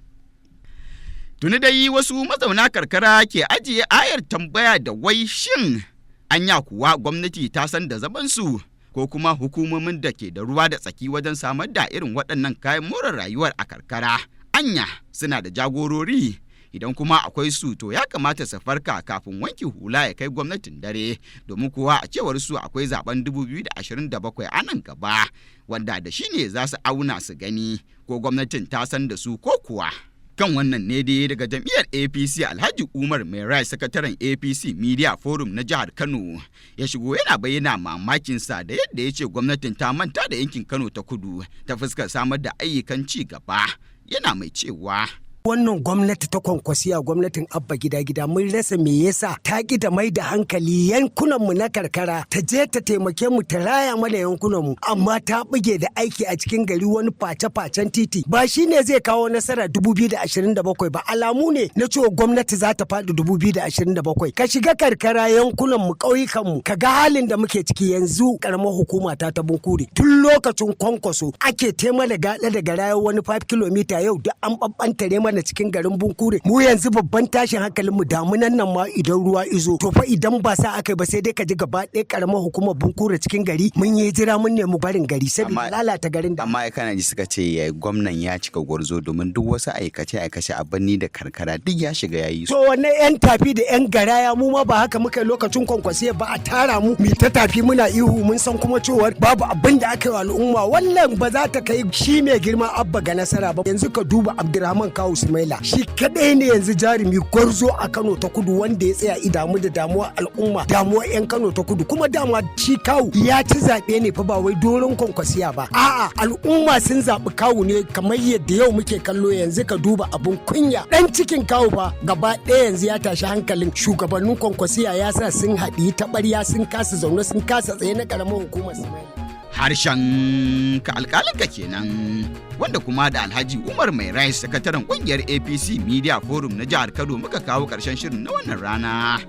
Tuni dai wasu mazauna karkara ke ajiye ayar tambaya da wai shin anya kuwa gwamnati ta san da zamansu, ko kuma hukumomin da ke da ruwa da tsaki wajen samar da irin waɗannan kayan more rayuwar a karkara, anya suna da jagorori? Idan kuma akwai su, to ya kamata su farka kafin wanki hula ya kai gwamnatin dare, domin kuwa a cewar su akwai zaben 2027 a nan gaba, wanda da shi ne za su auna su gani ko gwamnatin ta san da su ko kuwa. Kan wannan ne dai daga jam'iyyar APC, Alhaji Umar Mai, sakataren APC Media Forum na jihar Kano, ya shigo yana bayyana mamakinsa da yadda ya ce gwamnatin ta manta da yankin Kano ta Kudu ta fuskar samar da ayyukan ci gaba, yana mai cewa: Wannan gwamnati ta Kwankwasiya, gwamnatin Abba Gida Gida, mun rasa me yasa ta ki da mai da hankali yankunan mu na karkara, ta je ta taimake mu, ta raya mana yankunan mu, amma ta buge da aiki a cikin gari, wani face-facen titi. Ba shine zai kawo nasara 2027 ba. Alamu ne na cewa gwamnati za ta faɗi 2027. Ka shiga karkara, yankunan mu, ƙauyukan mu, ka ga halin da muke ciki yanzu. Karamar hukuma ta ta Bunkure, tun lokacin Kwankwaso ake taimaka gaɗa da garaya wani 5 km, yau duk an ɓaɓɓantare mana cikin garin Bunkure. Mu yanzu babban tashin hankalin mu, damunan nan ma idan ruwa izo, to fa idan ba sa aka ba, sai dai ka ji gaba ɗaya karamar hukumar Bunkure cikin gari mun yi jira, mun nemi barin gari saboda lalata garin da Amma kana ji suka ce ya gwamnan ya cika gwarzo, domin duk wasu aikace aikace a birni da karkara duk ya shiga ya yi su. To wannan yan tafi da yan garaya, mu ma ba haka muka lokacin Kwankwasiya ba? A tara mu mu ta tafi muna ihu, mun san kuma cewar babu abin da aka yi wa al'umma. Wannan ba za ta kai shi mai girma Abba ga nasara ba. Yanzu ka duba Abdurrahman Kawu Sumaila, shi kadai ne yanzu jarumi gwarzo a Kano ta Kudu wanda ya tsaya idamu da damuwa al'umma, damuwa yan Kano ta Kudu. Kuma dama shi Kawu ya ci zaɓe ne fa, ba wai doron Kwankwasiya ba. A'a, al'umma sun zaɓi Kawu ne, kamar yadda yau muke kallo. Yanzu ka duba abun kunya, dan cikin Kawu fa gaba ɗaya yanzu ya tashi hankalin shugabannin Kwankwasiya, ya sa sun haɗi taɓarya, sun kasa zaune, sun kasa tsaye na ƙaramar hukumar Sumaila. Harshen ka alƙalinka kenan, wanda kuma da Alhaji Umar Mai Rai, sakataren kungiyar APC Media Forum na jihar Kano, muka kawo ƙarshen shirin na wannan rana.